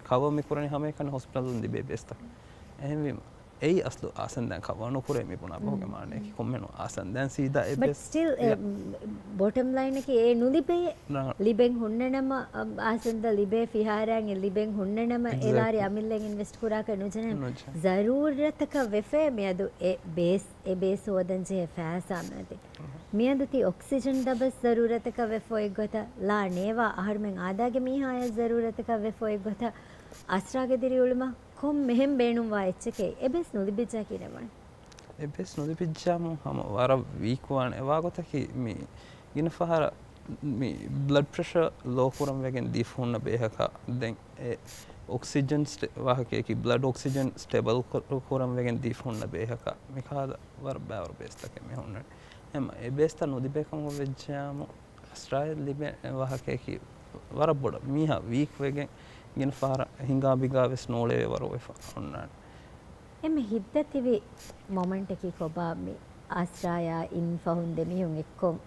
ކަވަރ މި ކުރަނީ ހަމައެކަނި ހޮސްޕިޓަލުން ލިބޭ ބޭސްތައް. އެހެންވީމަ އެއީ އަސްލު އާސަން ދާން ކަވަރ ނުކުރޭ މި ބުނާ ބަހުގެ މާނައަކީ ކޮންމެ ނޫން އާސަން ދާން ސީދާ އެ ބޭސް. ބޮޓަމް ލައިނަކީ އެ ނުލިބޭ. ލިބެން ހުންނަނަމަ، އަ، އާސަން ދާން ލިބޭ ފިހާރައިން އެ ލިބެން ހުންނަނަމަ އެ ލާރި އަމިއްލައިން އިންވެސްޓް ކުރާކަށް ނުޖެހޭ. ޒަރޫރަތަކަށް ވެފައޭ މިއަދު އެ ބޭސް، އެ ބޭސް ހޯދަން ޖެހޭ ފައިސާ މިއަދު. މިއަދު ތި އޮކްސިޖަން ދަބަސް ޒަރޫރަތަކަށް ވެފަ އޮތް ގޮތަށް، ލާ ނޭވާ އަހަރުމެން އާދާގެ މީހާޔަށް ޒަރޫރަތަކަށް ވެފަ އޮތް ގޮތަށް، އަސްރާގެ ދިރިއުޅުމަށް ކޮން މެހެން ބޭނުންވާ އެއްޗެކޭ އެ ބޭސް ނުލިބިއްޖާ ކިހިނެއްވާނެ؟ އެ ބޭސް ނުލިބިއްޖާމު ހަމަ ވަރަށް ވީކް ވާނެ. އެ ވާގޮތަކީ މި ގިނަ ފަހަރަށް މި ބްލަޑް ޕްރެޝަރ ލޯ ކުރަން ވެގެން ދީފަ ހުންނަ ބޭހަކަށް ދެން އެ އޮކްސިޖަން ސްޓެ-، ވާހަކަޔަކީ ބްލަޑް އޮކްސިޖަން ސްޓެބަލް ކު-، ކުރަން ވެގެން ދީފަ ހުންނަ ބޭހަކަށް މިކަހަލަ ވަރަށް ބައިވަރު ބޭސްތަކެއް މި ހުންނަނީ. އެމަ އެ ބޭސްތައް ނުލިބޭ ކަމަށް ވެއްޖާމު އަސްރާއަށް ލިބޭ ވާހަކައަކީ ވަރަށް ބޮޑަށް. މީހާ ވީކް ވެގެން ގިނަ ފަހަރަށް ހިނގާ ބިނގާ ވެސް ނޫޅެވޭ ވަރު ވެފަ އޮންނާނެ. އެންމެ ހިތްދަތިވި މޮމެންޓަކީ ކޮބާ؟ މި އަސްރާޔާ އިން ފަހުން ދެމީހުން އެއްކޮށް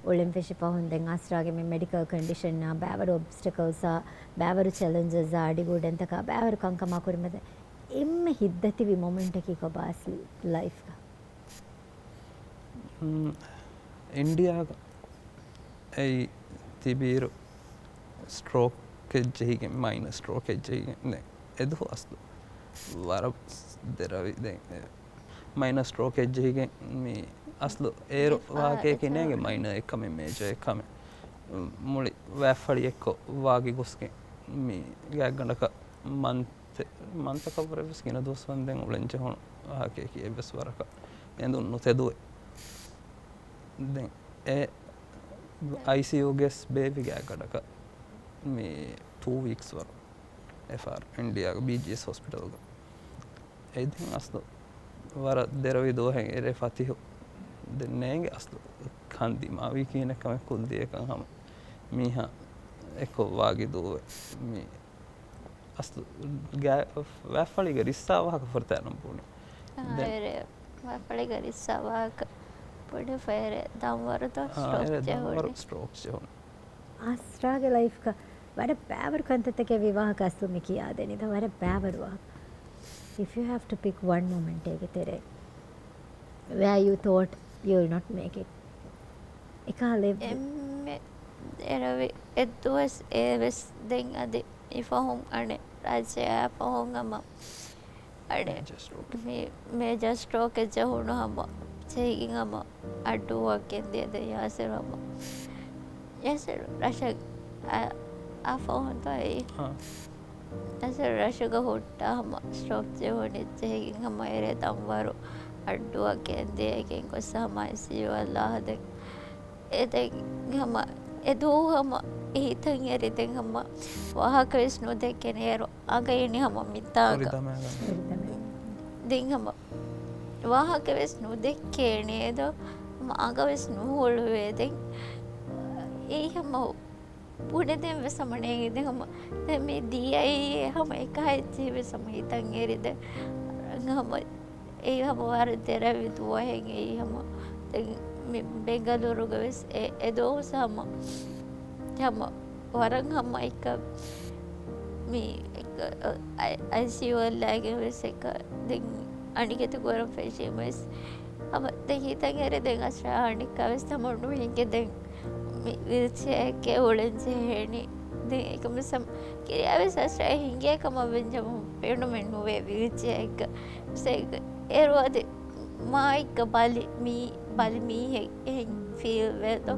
އުޅެން ފެށި ފަހުން ދެން އަސްރާގެ މި މެޑިކަލް ކޮންޑިޝަންއާ ބައިވަރު އޮބްސްޓަކަލްސްއާ ބައިވަރު ޗެލެންޖަސްއާ އަޑިގުޑަންތަކާ ބައިވަރު ކަންކަމާ ކުރިމަތި އެންމެ ހިތްދަތިވި މޮމެންޓަކީ ކޮބާ އަސްލު ލައިފްގަ؟ މް، އިންޑިއާގަ އެއީ ތިބިއިރު ސްޓްރޯކެއް ޖެހިގެން، މައިނަރ ސްޓްރޯކެއް ޖެހިގެން ދެން އެދުވަހު އަސްލު ވަރަށް ދެރަވި. ދެން މައިނަރ ސްޓްރޯކެއް ޖެހިގެން މި އަސްލު އޭރު ވާހަކައަކީ ނޭނގެ މައިނަރ އެއްކަމެއް މޭޖަރ އެއްކަމެއް. މުޅި ވައްފަޅި އެއްކޮށް ވާގި ގޮސްގެން މި ގާތްގަނޑަކަށް މަން ތެ-، މަންތަކަށްވުރެ ވެސް ގިނަ ދުވަސްވަންދެން އުޅެން ޖެހުނު ވާހަކައަކީ އެއްވެސް ވަރަކަށް އެނދުން ނުތެދުވޭ. ދެން އެ އައިސީޔޫގެ ވެސް ބޭއްވި ގާތްގަނޑަކަށް މި ޓޫ ވީކްސް ވަރު އެފާރު އިންޑިއާގެ ބީޖީއެސް ހޮސްޕިޓަލްގަ. އެ ދެން އަސްލު ވަރަށް ދެރަވި ދުވަހެއް އެރޭ ފަތިހު ދެން ނޭނގެ އަސްލު ކަން ދިމާވީ ކިހިނެއް ކަމެއް ކުއްލިއެއްކަން ހަމަ މީހާ އެއްކޮށް ވާގި ދުވެ މި އަސްލު ގާ-، ވައްފަޅީގެ ރިއްސާ ވާހަކަ ފުރަތަމަ ބުނި. އާ، ދެން އެރޭ ވައްފަޅީގެ ރިއްސާ ވާހަކަ ބުނި ފަހެރޭ ދަންވަރު ދޯ އާ، ސްޓްރޯކް އެރޭ ދަންވަރު ޖެހުނީ. ސްޓްރޯކް ޖެހުނީ. އަސްރާގެ ލައިފްގަ ވަރަށް ބައިވަރު ކަންތައްތަކެއް ވި ވާހަކަ އަސްލު މި ކިޔާދެނީ ދަ ވަރަށް ބައިވަރު ވާހަކަ. If you have to pick one moment އޭގެ ތެރޭ where you thought you will not make it. އެކާލެއްވި. އެންމެ ދެރަވި އެއްދުވަސް އެވެސް ދެން އަދި މިފަހުން އަނެއް ރާއްޖެއާ ފަހުން ހަމަ އަނެއް މޭޖަ ސްޓްރޯކެއް. މި މޭޖަ ސްޓްރޯކެއް ޖެހުނު ހަމަ ޖެހިގެން ހަމަ އައްޑޫއަށް ގެންދިޔަ ދެން ޔާސިރު ހަމަ ޔާސިރު ރަށަށް އަ-، އާ ފަހުން ތޯ އެއީ؟ އާ. އަސަރު ރަށުގަ ހުއްޓާ ހަމަ ސްޓްރޯކް ޖެހުނީ ޖެހިގެން ހަމަ އެރޭ ދަންވަރު އައްޑޫއަށް ގެންދިޔައިގެން ގޮސް ހަމަ އައިސީޔޫއަށް ލާހަދެން. އެ ދެން ހަމަ އެ ދުވަހު ހަމަ އެ ހިތަށް އެރި ދެން ހަމަ ވާހަކަ ވެސް ނުދެއްކޭނެ އޭރު އަނގަ އިނީ ހަމަ މިތާގަ. ދެން ހަމަ ވާހަކަ ވެސް ނުދެއްކޭނެ ދޯ ހަމަ އަނގަ ވެސް ނުހުޅުވޭ ދެން އެއީ ހަމަ ބުނެދޭން ވެސް ހަމަ ނޭނގެ. ދެން ހަމަ ދެން މި ދިޔައީ ހަމަ އެކާ އެއްޗެހި ވެސް ހަމަ ހިތަށް އެރި ދެން ހަމަ އެ ހަމަ ވަރަށް ދެރަވި ދުވަހެއް އެއީ ހަމަ. ދެން މި ބެންގަލޫރުގަ ވެސް އެ، އެ ދުވަސް ހަމަ، ހަމަ ވަރަށް ހަމަ އެކަ މި އެކަ އައި-، އައިސީޔޫއަށް ލައިގެން ވެސް އެކަ ދެން އަނިކެތި ކުރަން ފެށީމަ ވެސް ހަމަ ދެން ހިތަށް އެރި ދެން އަސްރާ އަނެއްކާ ވެސް ހަމަ ނުހިނގި ދެން މި ވީލްޗެއާއެކޭ އުޅެން ޖެހޭނީ. ދެން އެކަމަސް ކިރިޔާވެސް އަސްރާ ހިނގޭ ކަމަށް ވެއްޖަމު ބޭނުމެއް ނުވޭ ވީލްޗެއާއެއްގަ. އޭރު އަދި މާއެއްގަ ބަލި މީ، ބަލި މީހެއް އެހެން ފީލް ވޭތޯ.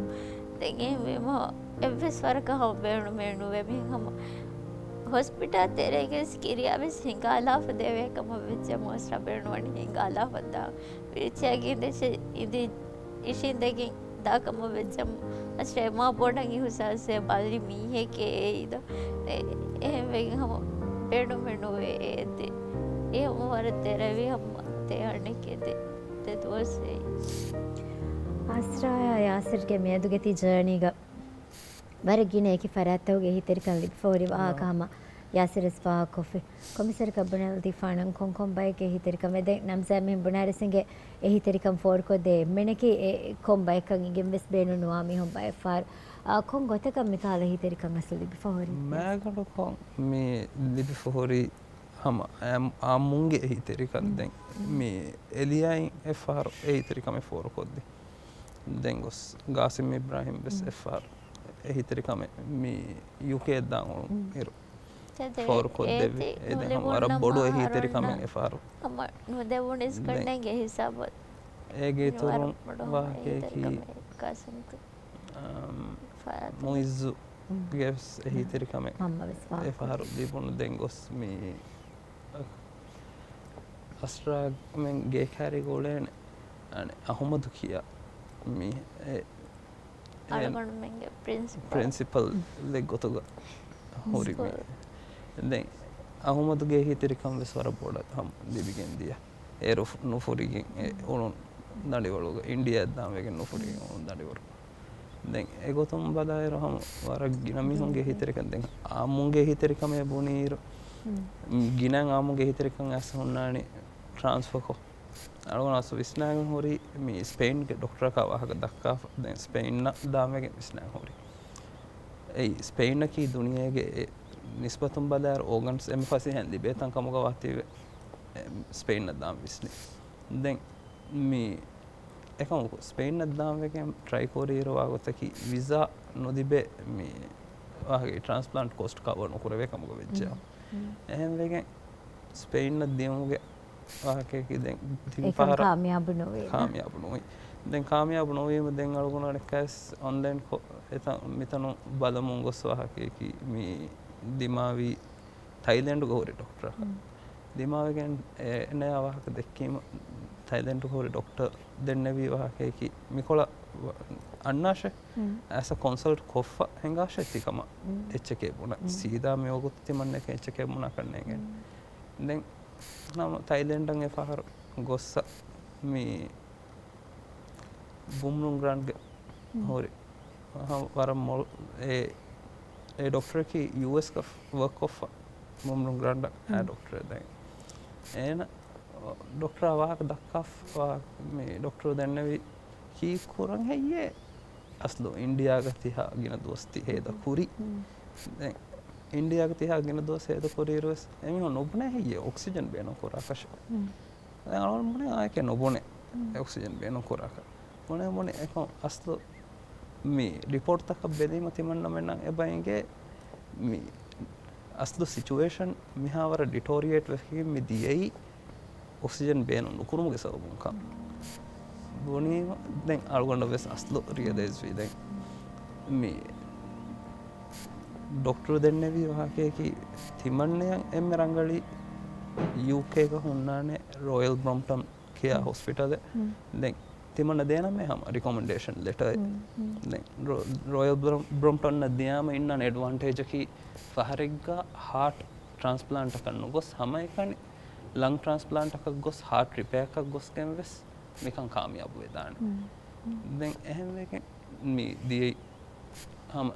ދެން އެހެންވީމަ އެއްވެސް ވަރަކަށް ހަމަ ބޭނުމެއް ނުވޭ މިހެން ހަމަ ހޮސްޕިޓާލް ތެރޭގަވެސް ކިރިޔާވެސް ހިނގާލާފަ ދެވޭ ކަމަށް ވެއްޖަމު އަސްރާ ބޭނުންވަނީ ހިނގާލާފަ ދާ. ވީލްޗެއާގަ އިނދެ އިނދި އިށީނދެގެން ދާކަމަށް ވެއްޖަމު އަސްރޭ މާ ބޮޑަށް އިހުސާސްވޭ ބަލި މީހެކޭ އެއީ ދޯ. އެ-، އެހެންވެގެން ހަމަ ބޭނުމެއް ނުވޭ އެ ދެ. އެ ހަމަ ވަރަށް ދެރަވި ހަމަ ދެ އަނެކެ ދެ، ދެ ދުވަސް އެއީ. އަސްރާއާ ޔާސިރްގެ މިއަދުގެ ތި ޖާނީގަ ވަރަށް ގިނަ އެކި ފަރާތްތަކުގެ އެހީތެރިކަން ލިބިފަ ހުރި ވާހަކަ ހަމަ ޔާސިރު ވެސް ފާހަގަކޮށްފި. ކޮންމެސްވަރަކަށް ބުނާލަދީފާނަން ކޮންކޮން ބައެއްގެ އެހީތެރިކަން ވެދެން ނަމްސާ މިހެން ބުނާރިސިނގެ އެހީތެރިކަން ފޯރުކޮށްދޭ އެންމެނަކީ އެ ކޮން ބައެއްކަން އިނގެން ވެސް ބޭނުން ނުވާ މީހުން ބައެއް ފާރު. އާ، ކޮން ގޮތަކަށް މިކާލަ އެހީތެރިކަން އަސްލު ލިބިފަ ހުރީ؟ މާގަނޑުކޮށް މި ލިބިފަ ހުރީ ހަމަ އާ، އާ މުންގެ އެހީތެރިކަން. ދެން މި އެލިޔާއިން އެއްފަހަރު އެހީތެރިކަމެއް ފޯރުކޮށްދި. ދެން ގޮސް ގާސިމް އިބްރާހިމް ވެސް އެއްފަހަރު އެހީތެރިކަމެއް މި ޔޫކޭ ދާން އުޅުނު އިރު. ފޯރުކޮށްދެއްވި. އެ ދެން ހަމަ ވަރަށް ބޮޑު އެހީތެރިކަމެއް އެފަހަރު. ހަމަ ނުދެވުނީސް ކަންނޭނގެ ހިސާބަށް. އޭގެ އިތުރުން ވާހަކައަކީ، އަމް، މުއިއްޒުގެ ވެސް އެހީތެރިކަމެއް އެފަހަރު ލިބުނު. ދެން ގޮސް މި އަސްރާ މެން ގޭކާރީގަ އުޅޭނެ އަނެއް އަހުމަދު ކިޔާ މީ އެ އަޅުގަނޑުމެންގެ ޕްރިންސިޕަލް. ޕްރިންސިޕަލެއް ގޮތުގަ ހުރި މީ. ދެން އަހުމަދުގެ އެހީތެރިކަން ވެސް ވަރަށް ބޮޑަށް ހަމަ ލިބިގެން ދިޔަ. އޭރު ނުފުރިގެން އެ އުޅުނު ދަނޑިވަޅުގަ، އިންޑިޔާއަށް ދާން ވެގެން ނުފުރިގެން އުޅުނު ދަނޑިވަޅު. ދެން އެގޮތުން ބަލާއިރު ހަމަ ވަރަށް ގިނަ މީހުންގެ ހިތެރިކަން، ދެން އާއްމުންގެ ހިތެރިކަމޭ ބުނިއިރު، ގިނަ އާއްމުންގެ ހިތެރިކަން އައިސް ހުންނާނީ ޓްރާންސްފަކޮށް. އަޅުގަނޑު އަސްލު ވިސްނާގެން ހުރީ މި ސްޕެއިންގެ ޑޮކްޓަރަކާ ވާހަކަ ދައްކާފަ، ދެން ސްޕެއިންނަށް ދާންވެގެން ވިސްނާގެން ހުރީ. އެއީ ސްޕެއިންއަކީ ދުނިޔޭގެ އެ ނިސްބަތުން ބަލާއިރު އޯގަންސް އެންމެ ފަސޭހައިން ލިބޭ ތަން ކަމުގަ ވާތީވެ، އެ، ސްޕެއިންއަށް ދާން ވިސްނި. ދެން މި އެކަމަކު، ސްޕެއިންއަށް ދާންވެގެން ޓްރައި ކުރިއިރު ވާގޮތަކީ، ވިސާ ނުލިބޭ މި ވާހަކަ ޓްރާންސްޕްލާންޓް ކޮސްޓް ކަވަރ ނުކުރެވޭ ކަމުގަ ވެއްޖެއެވެ. އެހެންވެގެން، ސްޕެއިންއަށް ދިޔުމުގެ ވާހަކަޔަކީ ދެން ތިން އެކަން ފަހަރަށް ކާމިޔާބު ނުވި. ކާމިޔާބު ނުވި. ދެން ކާމިޔާބު ނުވީމަ ދެން އަޅުގަނޑު އަނެއްކާވެސް އޮންލައިން ކޮ-، އެތަން މިތަނުން ބަލަމުން ގޮސް ވާހަކަޔަކީ މި ދިމާވީ ތައިލެންޑުގަ ހުރި ޑޮކްޓަރަކަށް. ދިމާވެގެން އެ-، އޭނަޔާ ވާހަކަ ދެއްކީމަ، ތައިލެންޑުގަ ހުރި ޑޮކްޓަރ ދެންނެވީ ވާހަކަޔަކީ މިކޮޅަށް ވަ-، އަންނާށޭ، އައިސް ކޮންސަލްޓް ކޮށްފަ ހިނގާށޭ ތިކަމަށް އެއްޗެކޭ ބުނަން. ސީދާ މިވަގުތު ތިމަންނައަކަށް އެއްޗެކޭ ބުނާކަށް ނޭނގެން. ދެން ހަމަ ތައިލެންޑަށް އެ ފަހަރު ގޮއްސަ މި ބުމްރުންގްރާންޑްގެ ހުރި ވަރަށް މޮޅު އެ، އެ ޑޮކްޓަރަކީ ޔޫއެސްގަ ވަރކް ކޮށްފަ ބުމްރުންގްރާންޑަށް އާ ޑޮކްޓަރ ދެން. އޭނަ ޑޮކްޓަރ ވާހަކަ ދައްކާފަ މި ޑޮކްޓަރ ދެންނެވި ކީއްކުރަން ހެއްޔޭ؟ އަސްލު އިންޑިއާގަ ތިހާ ގިނަ ދުވަސް ތި ހޭދަ ކުރި. ދެން އިންޑިއާގަ ތިހާ ގިނަ ދުވަސް ހޭދަ ކުރިއިރުވެސް އެމީހުން ނުބުނޭ ހެއްޔޭ އޮކްސިޖަން ބޭނުން ކުރާކަށެއް. ދެން އަޅުގަނޑު ބުނޭ އާއެކޭ ނުބުނޭ އޮކްސިޖަން ބޭނުން ކުރާކަށް. ބުނޭ ބުނޭ އެކަމް އަސްލު މި ރިޕޯޓްތަކަށް ބެލީމަ ތިމަންނަމެންނަށް އެބަ އެނގޭ މި އަސްލު ސިޗުއޭޝަން މިހާވަރަށް ޑިޓޯރިއޭޓް ވެފައި މި ދިޔައީ އޮކްސިޖަން ބޭނުން ނުކުރުމުގެ ސަބަބުން ކަން ބުނީމަ، ދެން އަޅުގަނޑަށް ވެސް އަސްލު ރިއަލައިޒް ވީ. ދެން މި ޑޮކްޓަރު ދެންނެވި ވާހަކަޔަކީ، ތިމަންނަޔަށް އެންމެ ރަނގަޅީ ޔޫކޭގަ ހުންނާނެ ރޮޔަލް ބްރޮމްޕްޓަން ކިޔާ ހޮސްޕިޓަލެއް. ދެން ތިމަންނަ ދޭނަމޭ ހަމަ ރިކޮމެންޑޭޝަން ލެޓަރެއް. ދެން ރޮ-، ރޮޔަލް ބްރޮމް-، ބްރޮމްޕްޓަންނަށް ދިޔާމަ އިންނާނެ އެޑްވާންޓޭޖަކީ، ފަހަރެއްގަ ހާޓް ޓްރާންސްޕްލާންޓަކަށް ނުގޮސް، ހަމައެކަނި ލަންގް ޓްރާންސްޕްލާންޓަކަށް ގޮސް، ހާޓް ރިޕެއަކަށް ގޮސްގެން ވެސް މިކަން ކާމިޔާބު ވެދާނެ. ދެން އެހެންވެގެން މި ދިޔައީ ހަމަ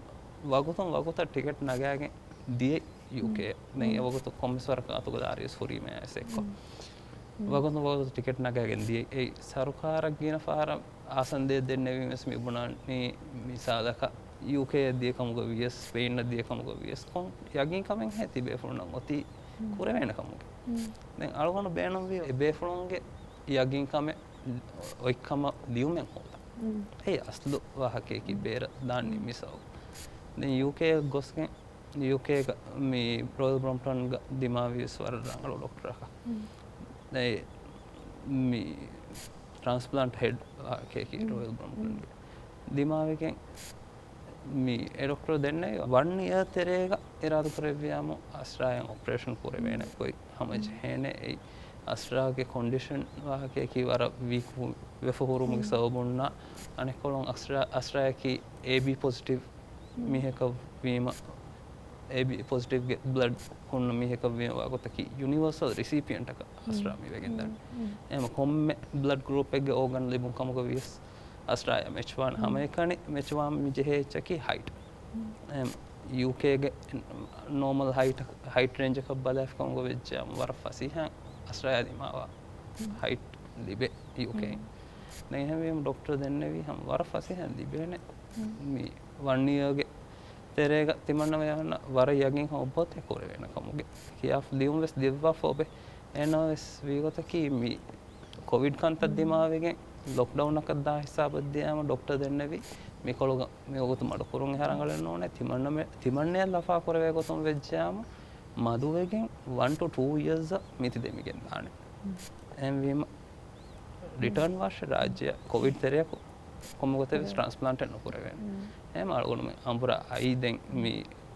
ވަގުތުން ވަގުތަށް ޓިކެޓް ނަގާގެން ދިޔައީ ޔޫކޭ. ދެން އެ ވަގުތު ކޮންމެސް ވަރަކަށް އަތުގަ ދާރިވެސް ހުރީމޭ އައިސް އެއްކޮށް. ވަގުތުން ވަގުތު ޓިކެޓް ނަގާގެން ދިޔައީ. އެއީ ސަރުކާރަށް ގިނަ ފަހަރަށް އާސަންދޭ ދެންނެވީމެސް މި ބުނާނީ މިސާލަކަށް ޔޫކޭއަށް ދިޔަ ކަމުގަ ވިޔަސް، ސްޕެއިންއަށް ދިޔަ ކަމުގަ ވިޔަސް ކޮން ޔަގީން ކަމެއް ހޭ ތިބޭފުޅުންނަށް އޮތީ ކުރެވޭނެ ކަމުގެ. ދެން އަޅުގަނޑު ބޭނުންވީ އެބޭފުޅުންގެ ޔަގީން ކަމެއް އޮތްކަމަށް ލިޔުމެއް ހޯދަން. އެއީ އަސްލު ވާހަކަޔަކީ ބޭރަށް ދާން ނިންމި ސަބަބު. ދެން ޔޫކޭއަށް ގޮސްގެން، ޔޫކޭގަ މި ރޮޔަލް ބްރޮމްޕްޓަންގަ ދިމާވިޔަސް ވަރަށް ރަނގަޅު ޑޮކްޓަރަކަށް. އެ މި ޓްރާންސްޕްލާންޓް ހެޑް ވާހަކަޔަކީ ރޮޔަލް ބްރޮމްޕްޓަންގެ. ދިމާވެގެން މި އެ ޑޮކްޓަރު ދެންނެވި ވަން އިޔަރ ތެރޭގަ އިރާދަ ކުރެއްވިޔާމު އަސްރާޔަށް އޮޕަރޭޝަން ކުރެވޭނެ ގޮތް ހަމަޖެހޭނެ. އެއީ އަސްރާގެ ކޮންޑިޝަން ވާހަކަޔަކީ ވަރަށް ވީކް ވެފަ ހުރުމުގެ ސަބަބުންނާ އަނެއްކޮޅުން އަސްރާ، އަސްރާޔަކީ އޭބީ ޕޮޒިޓިވް މީހަކަށް ވީމަ، އޭބީ ޕޮޒިޓިވްގެ ބްލަޑް ހުންނަ މީހަކަށް ވީމަ ވާގޮތަކީ ޔުނިވަރސަލް ރިސީޕިއެންޓަކަށް އަސްރާ މި ވެގެންދާނެ. އެހެމަ ކޮންމެ ބްލަޑް ގްރޫޕެއްގެ އޯގަން ލިބުން ކަމުގަ ވިޔަސް އަސްރާޔާ މެޗްވާން ހަމައެކަނި މެޗްވާން މި ޖެހޭ އެއްޗަކީ ހައިޓް. އެހެމަ ޔޫކޭގެ ނޯމަލް ހައިޓް، ހައިޓް ރޭންޖަކަށް ބަލާފި ކަމުގަ ވެއްޖާމަ ވަރަށް ފަސޭހައިން އަސްރާޔާ ދިމާވާ ހައިޓް ލިބޭ ޔޫކޭއިން. ދެން އެހެންވީމަ ޑޮކްޓަރު ދެންނެވީ ހަމަ ވަރަށް ފަސޭހައިން ލިބޭނެ މި ވަން އިޔަރގެ ތެރޭގަ ތިމަންނަމެންނަށް ވަރަށް ޔަގީން ހަމަ އޮއްބޯތޭ ކުރެވޭނެ ކަމުގެ ކިޔާފަ ލިޔުން ވެސް ލިޔެއްވާފަ އޮބެ. އޭނާ ވެސް ވީގޮތަކީ މި ކޮވިޑް ކަންތައް ދިމާވެގެން ލޮކްޑައުނަކަށް ދާ ހިސާބަށް ދިޔާމަ ޑޮކްޓަރު ދެންނެވި މިކޮޅުގަ މިވަގުތު މަޑުކުރުން އެހާ ރަނގަޅެއް ނޫނޭ. ތިމަންނަމެ-، ތިމަންނަޔަށް ލަފާ ކުރެވޭ ގޮތުން ވެއްޖާމަ މަދުވެގެން ވަން ޓު ޓޫ އިޔަރސްއަށް މިތި ދެމިގެން ދާނެ. އެހެންވީމަ ރިޓާން ވާށޭ ރާއްޖެއަށް ކޮވިޑް ތެރެއަކު ކޮންމެ ގޮތެއް ވެސް ޓްރާންސްޕްލާންޓެއް ނުކުރެވޭނެ. އެހެމަ އަޅުގަނޑުމެން އަނބުރާ އައީ ދެން މި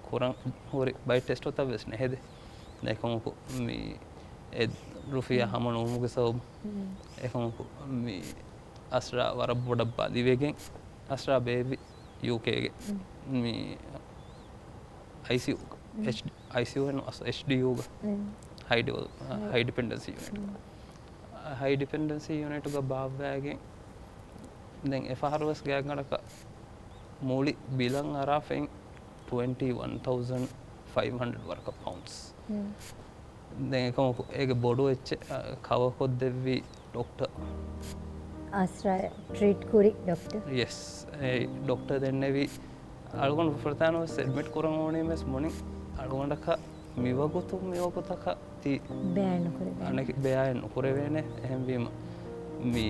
ކުރަން ހުރި ބައެއް ޓެސްޓުތައް ވެސް ނެހެދޭ. އެކަމަކު މި އެ ރުފިޔާ ހަމަ ނުވުމުގެ ސަބަބުން އެކަމަކު މި އަސްރާ ވަރަށް ބޮޑަށް ބަލިވެގެން އަސްރާ ބޭއްވި ޔޫކޭގެ މި އައިސީޔޫ، އެޗް-، އައިސީޔޫ އެއް ނޫން، އެޗްޑީޔޫގަ، ހައި ޑިވެލޮޕް-، ހައި ޑިޕެންޑެންސީ ޔުނިޓްގަ. ހައި ޑިޕެންޑެންސީ ޔުނިޓުގަ ބާއްވައިގެން ދެން އެ ފަހަރު ވެސް ގާތްގަނޑަކަށް މުޅި ބިލަށް އަރާފައި ޓްވެންޓީ ވަން ތައުޒަންޑް ފައިވް ހަންޑްރެޑް ވަރަކަށް ޕައުންޑްސް. ދެން އެކަމަކު އޭގެ ބޮޑު އެއްޗެއް، އަ، ކަވަރ ކޮށްދެއްވީ ޑޮކްޓަރ. އާސްރާ ޓްރީޓް ކުރި ޑޮކްޓަރ. ޔެސް. އެ ޑޮކްޓަރ ދެންނެވީ އަޅުގަނޑު ފުރަތަމަވެސް އެޑްމިޓް ކުރަން އުޅުނީމެސް މުޅިން އަޅުގަނޑަކަށް މިވަގުތު މިވަގުތަކަށް ތި ބޭނުންކުރެވޭނެ. އަނެކެ ބޭނުންކުރެވޭނެ. އެހެންވީމަ، މި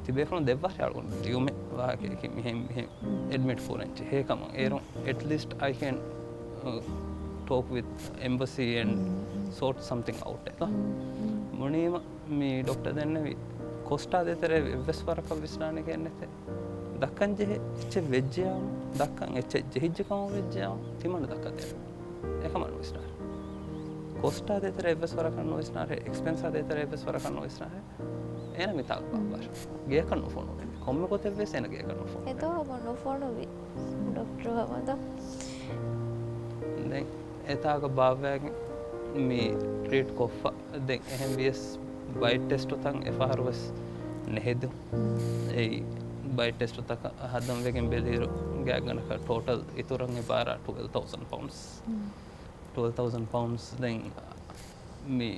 ތިބޭފުޅުން ދެއްވާށޭ އަޅުގަނޑު ލިޔުމެއް ވާހަކައަކީ މިހެން، މިހެން އެޑްމިޓް ކުރަން ޖެހޭ ކަމަށް. އޭރުން at least I can, uh, talk with embassy and sort something out އެތަ. މުނީމަ މި ޑޮކްޓަރ ދެންނެވި ކޮސްޓާ ދޭތެރޭ އެއްވެސް ވަރަކަށް ވިސްނާނެގެން ނެތޭ. ދައްކަން ޖެހޭ އެއްޗެއް ވެއްޖެޔާމު، ދައްކަން އެއްޗެއް ޖެހިއްޖެ ކަމަށް ވެއްޖެޔާމު، ތިމަންނަ ދައްކަދޭނެ. އެކަމަށް ނުވިސްނާރެ. ކޮސްޓާ ދޭތެރޭ އެއްވެސް ވަރަކަށް ނުވިސްނާރެ، އެކްސްޕެންސާ ދޭތެރޭ އެއްވެސް ވަރަކަށް ނުވިސްނާރެ. އޭނަ މިތާ ބާރު. ގެޔަކަށް ނުފޮނުވޭ. ކޮންމެ ގޮތެއްވެސް އޭނަ ގެޔަކަށް ނުފޮނުވޭ. އެތޯ ހަމަ ނުފޮނުވި. ޑޮކްޓަރު ހަމަ ދޯ. ދެން އެތާގަ ބާއްވައިގެން މި ޓްރީޓް ކޮށްފަ. ދެން އެހެން ވިޔަސް ބައެއް ޓެސްޓުތައް އެފަހަރު ވެސް ނެހެދު. އެއީ ބައެއް ޓެސްޓުތަކަށް ހަދަން ވެގެން ބެލިއިރު ގާތްގަނޑަކަށް ޓޯޓަލް އިތުރަށް އެބައަރާ ޓްވެލް ތައުޒަންޑް ޕައުންޑްސް. ޓްވެލް ތައުޒަންޑް ޕައުންޑްސް. ދެން މި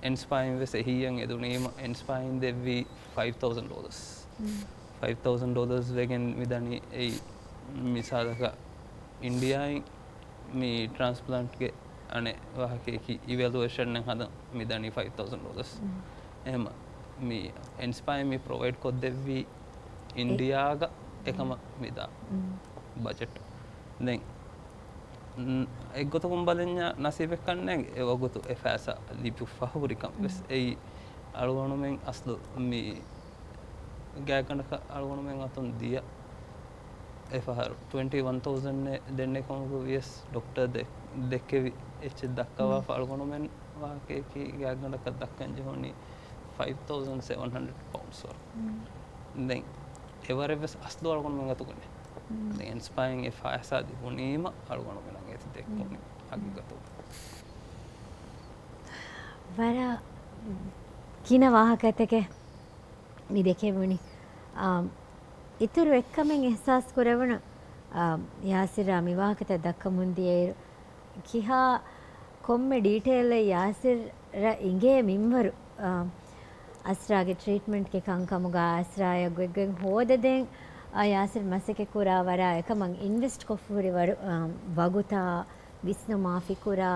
އެންސްޕާއިން ވެސް އެހީއަށް އެދުނީމަ އެންސްޕާއިން ދެއްވީ ފައިވް ތައުޒަންޑް ޑޮލަރސް. ފައިވް ތައުޒަންޑް ޑޮލަރސް ވެގެން މިދަނީ އެއީ މިސާލަކަށް އިންޑިއާއިން މި ޓްރާންސްޕްލާންޓްގެ އަނެއް ވާހަކައަކީ އިވެލުއޭޝަންއެއް ހަދަން މިދަނީ ފައިވް ތައުޒަންޑް ޑޮލަރސް. އެހެމަ މި އެންސްޕާއިން މި ޕްރޮވައިޑް ކޮށްދެއްވީ އިންޑިއާގަ އެކަމަށް މިދާ ބަޖެޓް. ދެން އެއްގޮތަކުން ބަލަންޏާ ނަސީބެއްކަންނޭނގެ އެވަގުތު އެ ފައިސާ ލިބިފަ ހުރިކަން ވެސް. އެއީ އަޅުގަނޑުމެން އަސްލު މި ގާތްގަނޑަކަށް އަޅުގަނޑުމެން އަތުން ދިޔަ އެފަހަރު ޓްވެންޓީ ވަން ތައުޒަންޑް ދެންނެ ކަމަކު ވިޔަސް ޑޮކްޓަރ ދެ-، ދެއްކެވި އެއްޗެއް ދައްކަވާފަ އަޅުގަނޑުމެން ވާހަކައަކީ ގާތްގަނޑަކަށް ދައްކަން ޖެހުނީ ފައިވް ތައުޒަންޑް ސެވަން ހަންޑްރެޑް ޕައުންޑްސް ވަރު. ދެން އެވަރެއް ވެސް އަސްލު އަޅުގަނޑުމެން އަތުގަނެ. ދެން އެންސްޕާއިން އެ ފައިސާ ލިބުނީމަ އަޅުގަނޑުމެންނަށް އޭތި ދެއްކުނީ ހަގީގަތު. ވަރަށް ގިނަ ވާހަކަތަކެއް މި ދެކެވުނީ. އާ، އިތުރު އެއްކަމެއް އިހްސާސް ކުރެވުނު، އާ، ޔާސިރާ މި ވާހަކަތައް ދައްކަމުން ދިޔައިރު، ކިހާ ކޮންމެ ޑީޓެއިލެއް ޔާސިރަށް އިނގޭ މިންވަރު، އާ، އަސްރާގެ ޓްރީޓްމަންޓްގެ ކަންކަމުގަ އަސްރާޔަށް ގޮތްގޮތް ހޯދަދޭން، އާ، ޔާސިރް މަސައްކަތް ކުރާ ވަރާ އެކަމަށް އިންވެސްޓް ކޮށްފަ ހުރި ވަރު، އާ، ވަގުތާ، ވިސްނުމާ، ފިކުރާ،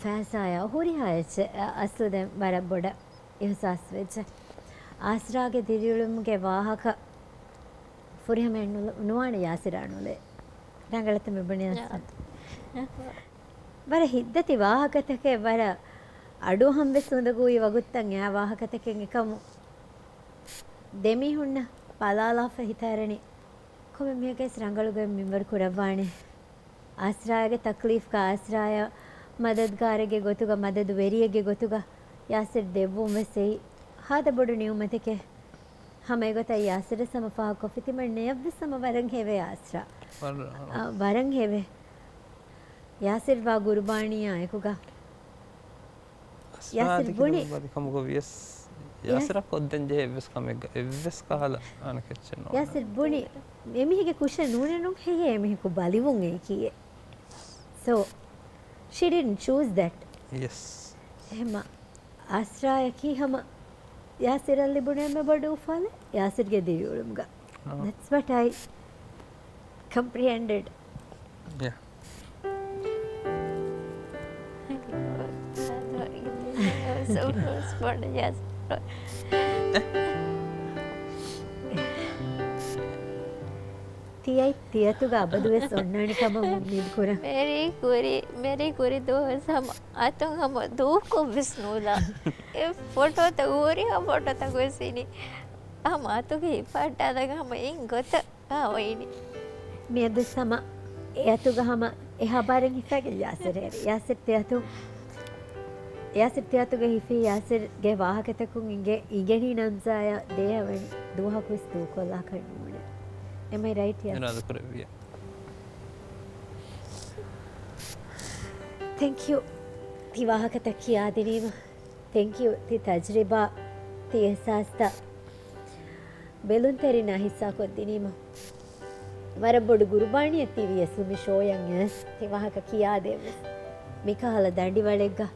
ފައިސާޔާ ހުރިހާ އެއްޗެއް، އަ-، އަސްލު ދެން ވަރަށް ބޮޑަށް އިހުސާސް ވެއްޖެ. އާސްރާގެ ދިރިއުޅުމުގެ ވާހަކަ ފުރިހަމައެއް ނު-، ނުވާނެ ޔާސިރާ ނުލޭ. ރަނގަޅަތަ މި ބުނި އަސްރާ؟ ވަރަށް ހިތްދަތި ވާހަކަތަކެއް، ވަރަށް އަޑުއަހަން ވެސް އުނދަގޫވި ވަގުތުތައް އެ ވާހަކަތަކެއް އެކަމު ދެމީހުންނަށް ބަލާލާފަ ހިތަށް އަރަނީ ކޮންމެ މީހަކަށް ވެސް ރަނގަޅު ގޮތް މިންވަރު ކުރައްވާނެ. އާސްރާގެ ތަކްލީފްގަ އާސްރާޔަށް މަދަދުގާރެއްގެ ގޮތުގަ، މަދަދުވެރިއެއްގެ ގޮތުގަ ޔާސިރް ދެއްވުން ވެސް އެއީ ހާދަ ބޮޑު ނިޢުމަތެކޭ. ހަމަ އެގޮތަށް ޔާސިރަށް ހަމަ ފާހަގަކޮށްފި ތިމަން ނެޔަށްވެސް ހަމަ ވަރަށް ހެވޭ އާސްރާ. ވަރަށް، ވަރަށް. އާ، ވަރަށް ހެވޭ. ޔާސިރް ވާ ގުރުބާނީއާ އެކުގަ. އަސްރާ ޔާސިރް ދެކެ ބުނި. ދުން ވަދި ކަމުގަ ވިޔަސް، ޔާ-، ޔާސިރަށް ކޮށްދޭން ޖެހޭ އެއްވެސް ކަމެއްގަ އެއްވެސް ކަހަލަ އަނެކެއްޗެއް ނޯންނާނެ. ޔާސިރް ބުނި، އެމީހެއްގެ ކުށެއް ނޫނެއް ނޫން ހެޔޭ އެމީހަކު ބަލިވުން އެކީއެއް. So, she didn't choose that. Yes. އެހެމަ އާސްރާޔަކީ ހަމަ ޔާސިރަށް ލިބުނު އެންމެ ބޮޑު އުފާލެއް ޔާސިރްގެ ދިރިއުޅުމުގަ. އާ. That's what I comprehended. Yeah. ތިޔައި ތިއަތުގަ އަބަދުވެސް އޮންނާނެ ކަމަށް އުއްމީދު ކުރަން. މެރީ ކުރި، މެރީ ކުރި ދުވަސް ހަމަ އަތުން ހަމަ ދޫކޮށްވެސް ނޫލާ. އެ ފޮޓޯތައް ހުރިހާ ފޮޓޯތަކު ވެސް އިނީ ހަމަ އަތުގަ ހިފައްޓާލަގަ ހަމަ އިން ގޮތަށް އާ އޮތްނީ. މިއަދު ހަމަ އެއަތުގަ ހަމަ އެ ހަބާރެއް ހިފައިގެން ޔާސިރް އެރި. ޔާސިރް ތިއަތު، ޔާސިރް ތިއަތުގަ ހިފީ ޔާސިރްގެ ވާހަކަތަކުން އިނގެ-، އިނގެނީ ނަންޒާޔަށް ދޭހަވަނި ދުވަހަކުވެސް ދޫކޮށްލާކަށް ނޫނޭ. Am I right, ޔާސިރް؟ އިރާދަކުރެއްވިޔާ. Thank you. ތި ވާހަކަތައް ކިޔާދިނީމަ. Thank you. ތި ތަޖްރިބާ، ތި އިހްސާސްތައް ބެލުންތެރިންނާ ހިއްސާކޮށްދިނީމަ. ވަރަށް ބޮޑު ގުރުބާނީއެއް ތިވިޔަސް މި ޝޯއަށް އެސް ތި ވާހަކަ ކިޔާދޭން ވެސް. މިކަހަލަ ދަނޑިވަޅެއްގަ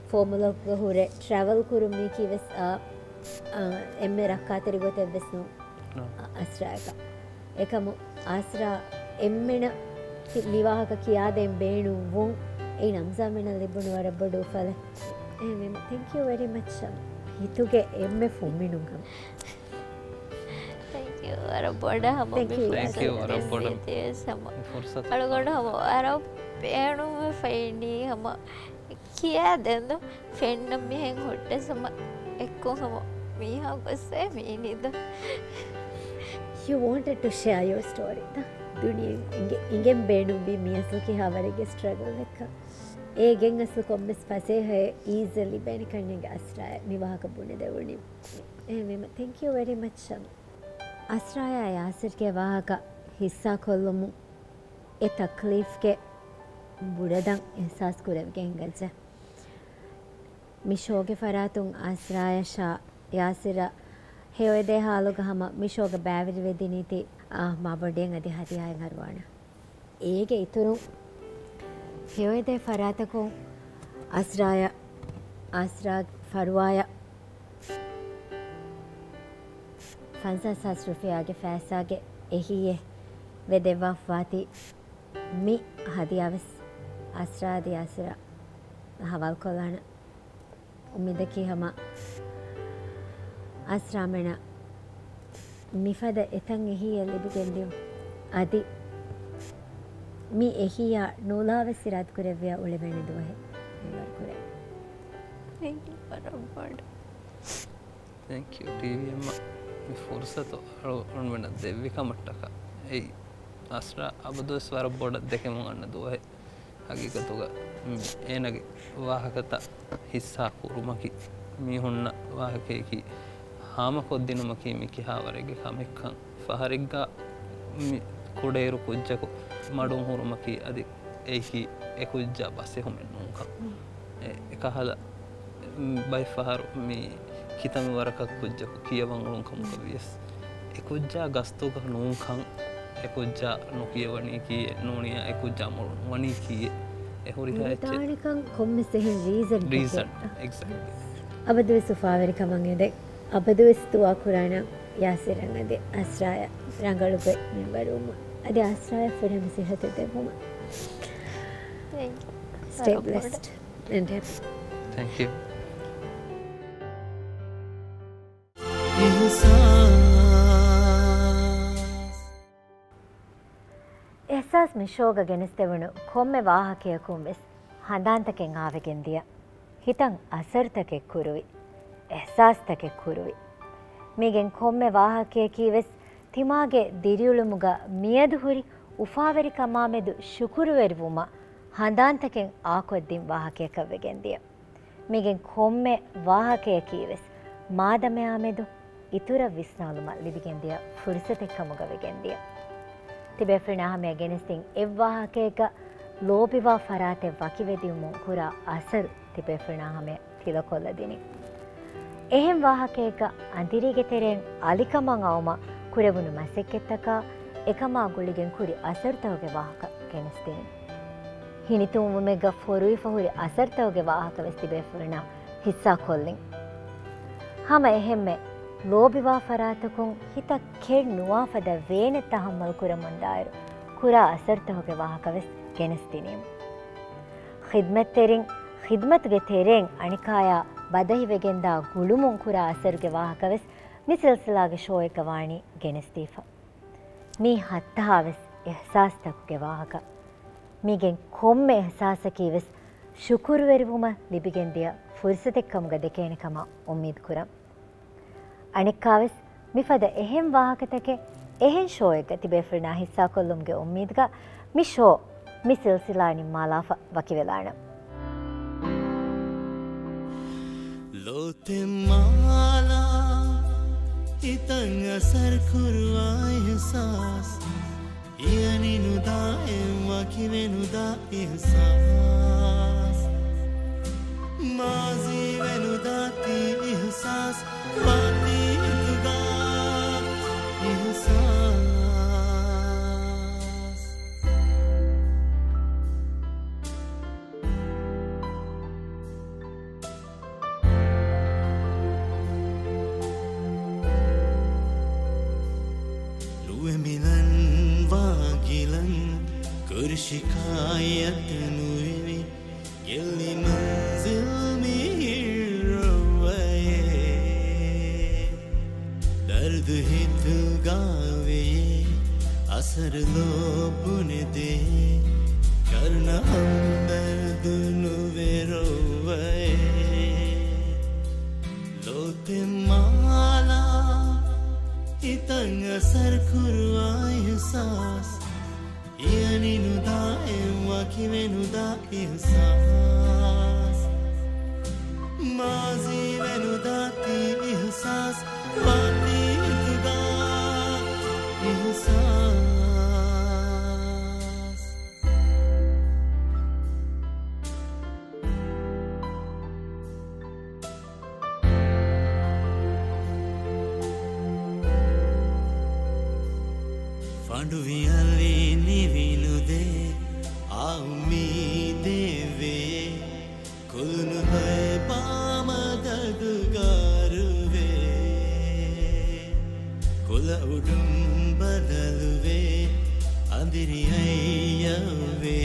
ފޯމުލަކުގަ ހުރެ ޓްރެވެލް ކުރުމީކީ ވެސް އާ، އާ، އެންމެ ރައްކާތެރި ގޮތެއް ވެސް ނޫން. އަ، އަސްރާއަކަށް. އެކަމު އާސްރާ އެންމެނަށް ތި-، މި ވާހަކަ ކިޔާދޭން ބޭނުން ވުން އެއިން އަމްޒާމެނަށް ލިބުނު ވަރަށް ބޮޑު އުފަލެއް. އެހެންވީމަ، ތެންކް ޔޫ ވެރީ މަޗް. ހިތުގެ އެންމެ ފުންމިނުން ހަމަ. ތެންކް ޔޫ. ވަރަށް ބޮޑަށް ހަމަ މި ތެންކް ޔޫ. ފުރުސަތު ތެންކް ޔޫ. ވަރަށް ބޮޑަށް ދެއްވިތީވެސް ހަމަ. މި ފުރުސަތު އަޅުގަނޑު ހަމަ ވަރަށް ބޭނުންވެފައިނީ ހަމަ. ކިޔާދެން ދޯ ފެންނަ މިހެން ހުއްޓަސް ހަމަ އެއްކޮށް ހަމަ މީހާ ގޮއްސޭ މީނީ ދޯ. You wanted to share your story ދޯ. ދުނިޔެ އިނގެ-، އިނގެން ބޭނުންވީ މި އަސްލު ކިހާވަރެއްގެ ސްޓްރަގަލް އެއްކަން. އޭގެން އަސްލު ކޮންމެސް ފަސޭހައެއް އީޒަށް ލިބޭނެ ކަންނޭނގެ އަސްރާއަށް މި ވާހަކަ ބުނެދެވުނީ. އެހެންވީމަ، ތެންކް ޔޫ ވެރީ މަޗް ޝަމް. އަސްރާއާ ޔާސިރްގެ ވާހަކަ ހިއްސާ ކޮށްލުމުން އެ ތަކްލީފްގެ ބުރަދަން އިހްސާސް ކުރެވިގެން ހިނގައްޖެ. މި ޝޯގެ ފަރާތުން އަސްރާޔަށާ ޔާސިރަށް ހެޔޮއެދޭ ހާލުގަ ހަމަ މި ޝޯގަ ބައިވެރިވެދިނީތީ، އާ، މާބޮޑިއަށް އަދި ހަދިޔާއެއް އަރުވާނެ. އޭގެ އިތުރުން ހެޔޮއެދޭ ފަރާތަކުން އަސްރާޔަށް، އަސްރާ ފަރުވާޔަށް ފަންސާސް ހާސް ރުފިޔާގެ ފައިސާގެ އެހީއެއް ވެދެއްވާފަވާތީ، މި ހަދިޔާވެސް އަސްރާ އަދި ޔާސިރަށް ހަވާލުކޮށްލާނަން. އުއްމީދަކީ ހަމަ އަސްރާމެނަށް މިފަދަ އެތައް އެހީއެއް ލިބިގެންދިޔުން. އަދި މި އެހީއާ ނޫލާވެސް އިރާދަކުރެއްވިޔާ އުޅެވޭނެ ދުވަހެއް މިވަރުކުރޭ. ތެންކް ޔޫ ވަރަށް ބޮޑަށް. ތެންކް ޔޫ ޓީވީއެމް މި ފުރުސަތު އަޅުގަނޑުމެންނަށް ދެއްވި ކަމަށްޓަކާ. އެއީ އަސްރާ އަބަދުވެސް ވަރަށް ބޮޑަށް ދެކެމުން އަންނަ ދުވަހެއް. ހަގީގަތުގަ މި އޭނަގެ ވާހަކަތައް ހިއްސާ ކުރުމަކީ މީހުންނަށް ވާހަކަޔަކީ ހާމަކޮށްދިނުމަކީ މި ކިހާވަރެއްގެ ކަމެއްކަން. ފަހަރެއްގަ މި ކުޑައިރު ކުއްޖަކު މަޑުން ހުރުމަކީ އަދި އެއީކީ އެ ކުއްޖާ ބަސް އެހުމެއް ނޫންކަން. އެ، އެކަހަލަ، މް، ބައެއް ފަހަރު މި ކިތަންމެ ވަރަކަށް ކުއްޖަކު ކިޔަވަން އުޅުން ކަމުގަ ވިޔަސް، އެ ކުއްޖާ ގަސްތުގަ ނޫންކަން، އެ ކުއްޖާ ނުކިޔަވަނީ ކީއެއް، ނޫނިޔާ އެ ކުއްޖާ މޮޅު ނުވަނީ ކީއެއް، އެ ހުރިހާ އެއްޗެއް. ނުވެދާނެކަން ކޮންމެސް އެހެން ރީޒަން ރީޒަން، އެގްޒެކްޓްލީ. އަބަދުވެސް އުފާވެރިކަމަށް އެދެން. އަބަދުވެސް ދުޢާ ކުރާނަން ޔާސިރަށް އަދި އަސްރާޔަށް ރަނގަޅު ގޮތް މިންވަރުވުމަށް. އަދި އަސްރާޔަށް ފުރިހަމަ ސިއްހަތެއް ދެއްވުމަށް. ތެންކް ޔޫ. ސްޓޭ ވަރަށް ބްލެސްޑް ބޮޑަށް. އެންޑް ހެޕީ. ތެންކް ޔޫ. އިހްސާސް. އިހްސާސް މި ޝޯގަ ގެނެސްދެވުނު ކޮންމެ ވާހަކަޔަކުން ވެސް ހަނދާންތަކެއް އާވެގެން ދިޔަ، ހިތަށް އަސަރުތަކެއް ކުރުވި، އިހްސާސްތަކެއް ކުރުވި. މީގެން ކޮންމެ ވާހަކަޔަކީ ވެސް ތިމާގެ ދިރިއުޅުމުގަ މިއަދު ހުރި އުފާވެރިކަމާމެދު ޝުކުރުވެރިވުމަށް ހަނދާންތަކެއް އާކޮށްދިން ވާހަކަޔަކަށް ވެގެންދިޔަ. މީގެން ކޮންމެ ވާހަކަޔަކީ ވެސް މާދަމަޔާމެދު އިތުރަށް ވިސްނާލުމަށް ލިބިގެންދިޔަ ފުރުސަތެއް ކަމުގަ ވެގެންދިޔަ. ތިބޭފުޅުންނާ ހަމަޔަށް ގެނެސްދިން އެއްވާހަކަޔަކަށް ލޯބިވާ ފަރާތެއް ވަކިވެދިޔުމުން ކުރާ އަސަރު ތިބޭފުޅުންނާ ހަމަޔަށް ތިލަކޮށްލަދިނީ. އެހެން ވާހަކަޔަކަށް އަނދިރީގެ ތެރެއިން އަލިކަމަށް އައުމަށް ކުރެވުނު މަސައްކަތްތަކާ އެކަމާ ގުޅިގެން ކުރި އަސަރުތަކުގެ ވާހަކަ ގެނެސްދިނީ. ހިނިތުންވުމެއްގަ ފޮރުވިފަ ހުރި އަސަރުތަކުގެ ވާހަކަ ވެސް ތިބޭފުޅުންނާ ހިއްސާ ކޮށްލިން. ހަމަ އެހެންމެ ލޯބިވާ ފަރާތަކުން ހިތަށް ކެތް ނުވާ ފަދަ ވޭނެއް ތަހައްމަލް ކުރަމުންދާއިރު ކުރާ އަސަރުތަކުގެ ވާހަކަ ވެސް ގެނެސްދިނީމު. ޚިދްމަތްތެރިން ޚިދްމަތުގެ ތެރެއިން އަނެކާޔާ ބަދަހިވެގެންދާ ގުޅުމުން ކުރާ އަސަރުގެ ވާހަކަ ވެސް މި ސިލްސިލާގެ ޝޯއެއްގަ ވާނީ ގެނެސްދީފަ. މީ ހައްތަހާވެސް އިހްސާސްތަކުގެ ވާހަކަ. މީގެން ކޮންމެ އިހްސާސަކީ ވެސް ޝުކުރުވެރިވުމަށް ލިބިގެންދިޔަ ފުރުސަތެއްކަމުގަ ދެކޭނެ ކަމަށް އުއްމީދު ކުރަން. އަނެއްކާވެސް މިފަދަ އެހެން ވާހަކަތަކެއް އެހެން ޝޯއެއްގަ ތިބޭފުޅުންނާ ހިއްސާކޮށްލުމުގެ އުއްމީދުގަ މި ޝޯ މި ސިލްސިލާ ނިންމާލާފަ ވަކިވެލާނަން. ލޯތެއް މާލާ ހިތަށް އަސަރު ކުރުވާ އިހްސާސް، ހިޔަނި ނުދާ އެއް ވަކިވެ ނުދާ އިހްސާސް، މާޒީ ވެ ނުދާ ތީ އިހްސާސް، ވާތީ ހިތުގަ އިހްސާސް. ޝިކާޔަތު ނުވެވި ގެއްލި މަންޒިލް މިހިރު ރޮއްވައޭ. ދަރުދު ހިތުގަ ވެޔޭ، އަސަރު ލޯ ބުނެދޭ، ކަރުނަ ހަމްދަރްދު ނުވެ ރޮއްވައޭ. ލޯތެއް މާލާ، ހިތަށް އަސަރު ކުރުވާ އިހުސާސް، ހިޔަނި ނުދާ އެއް ވަކިވެ ނުދާ އިހުސާސް، މާޒީވެ ނުދާ ތީ އިހުސާސް، ވާތީ ހިތުގަ އިހުސާސް. ފަނޑު ވިޔަލި ނިވި ނުދޭ، އާ އުއްމީދެއް ވޭ، ކުލުނު ލޮއެ ބާމަދަދު ގާރުވޭ. ކުލަ އުޑުން ބަދަލުވޭ، އަނދިރި އައްޔަވޭ،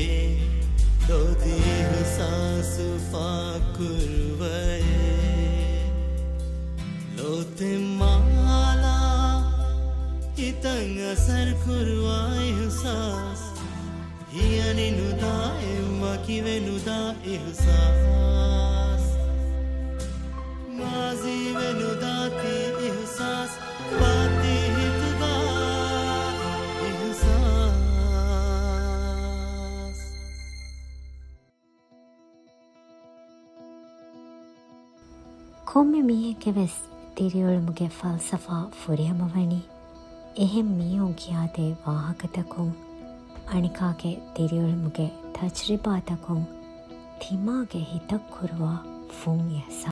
ދޯދި އިހުސާސު ފާކުރުވައޭ. ލޯތެއް މާލާ، ހިތަށް އަސަރު ކުރުވާ އިހުސާސް، ހިޔަނި ނުދާ އެއް ވަކިވެ ނުދާ އިހުސާސް، މާޒީވެ ނުދާ ތީ އިހުސާސް، ވާތީ ހިތުގަ އިހުސާސް. ކޮންމެ މީހެއްގެ ވެސް ދިރިއުޅުމުގެ ފަލްސަފާ ފުރިހަމަވަނީ، އެހެން މީހުން ކިޔާދޭ ވާހަކަތަކުން، އަނެކާގެ ދިރިއުޅުމުގެ ތަޖްރިބާތަކުން، ތިމާގެ ހިތަށް ކުރުވާ ފުން އިހްސާސް.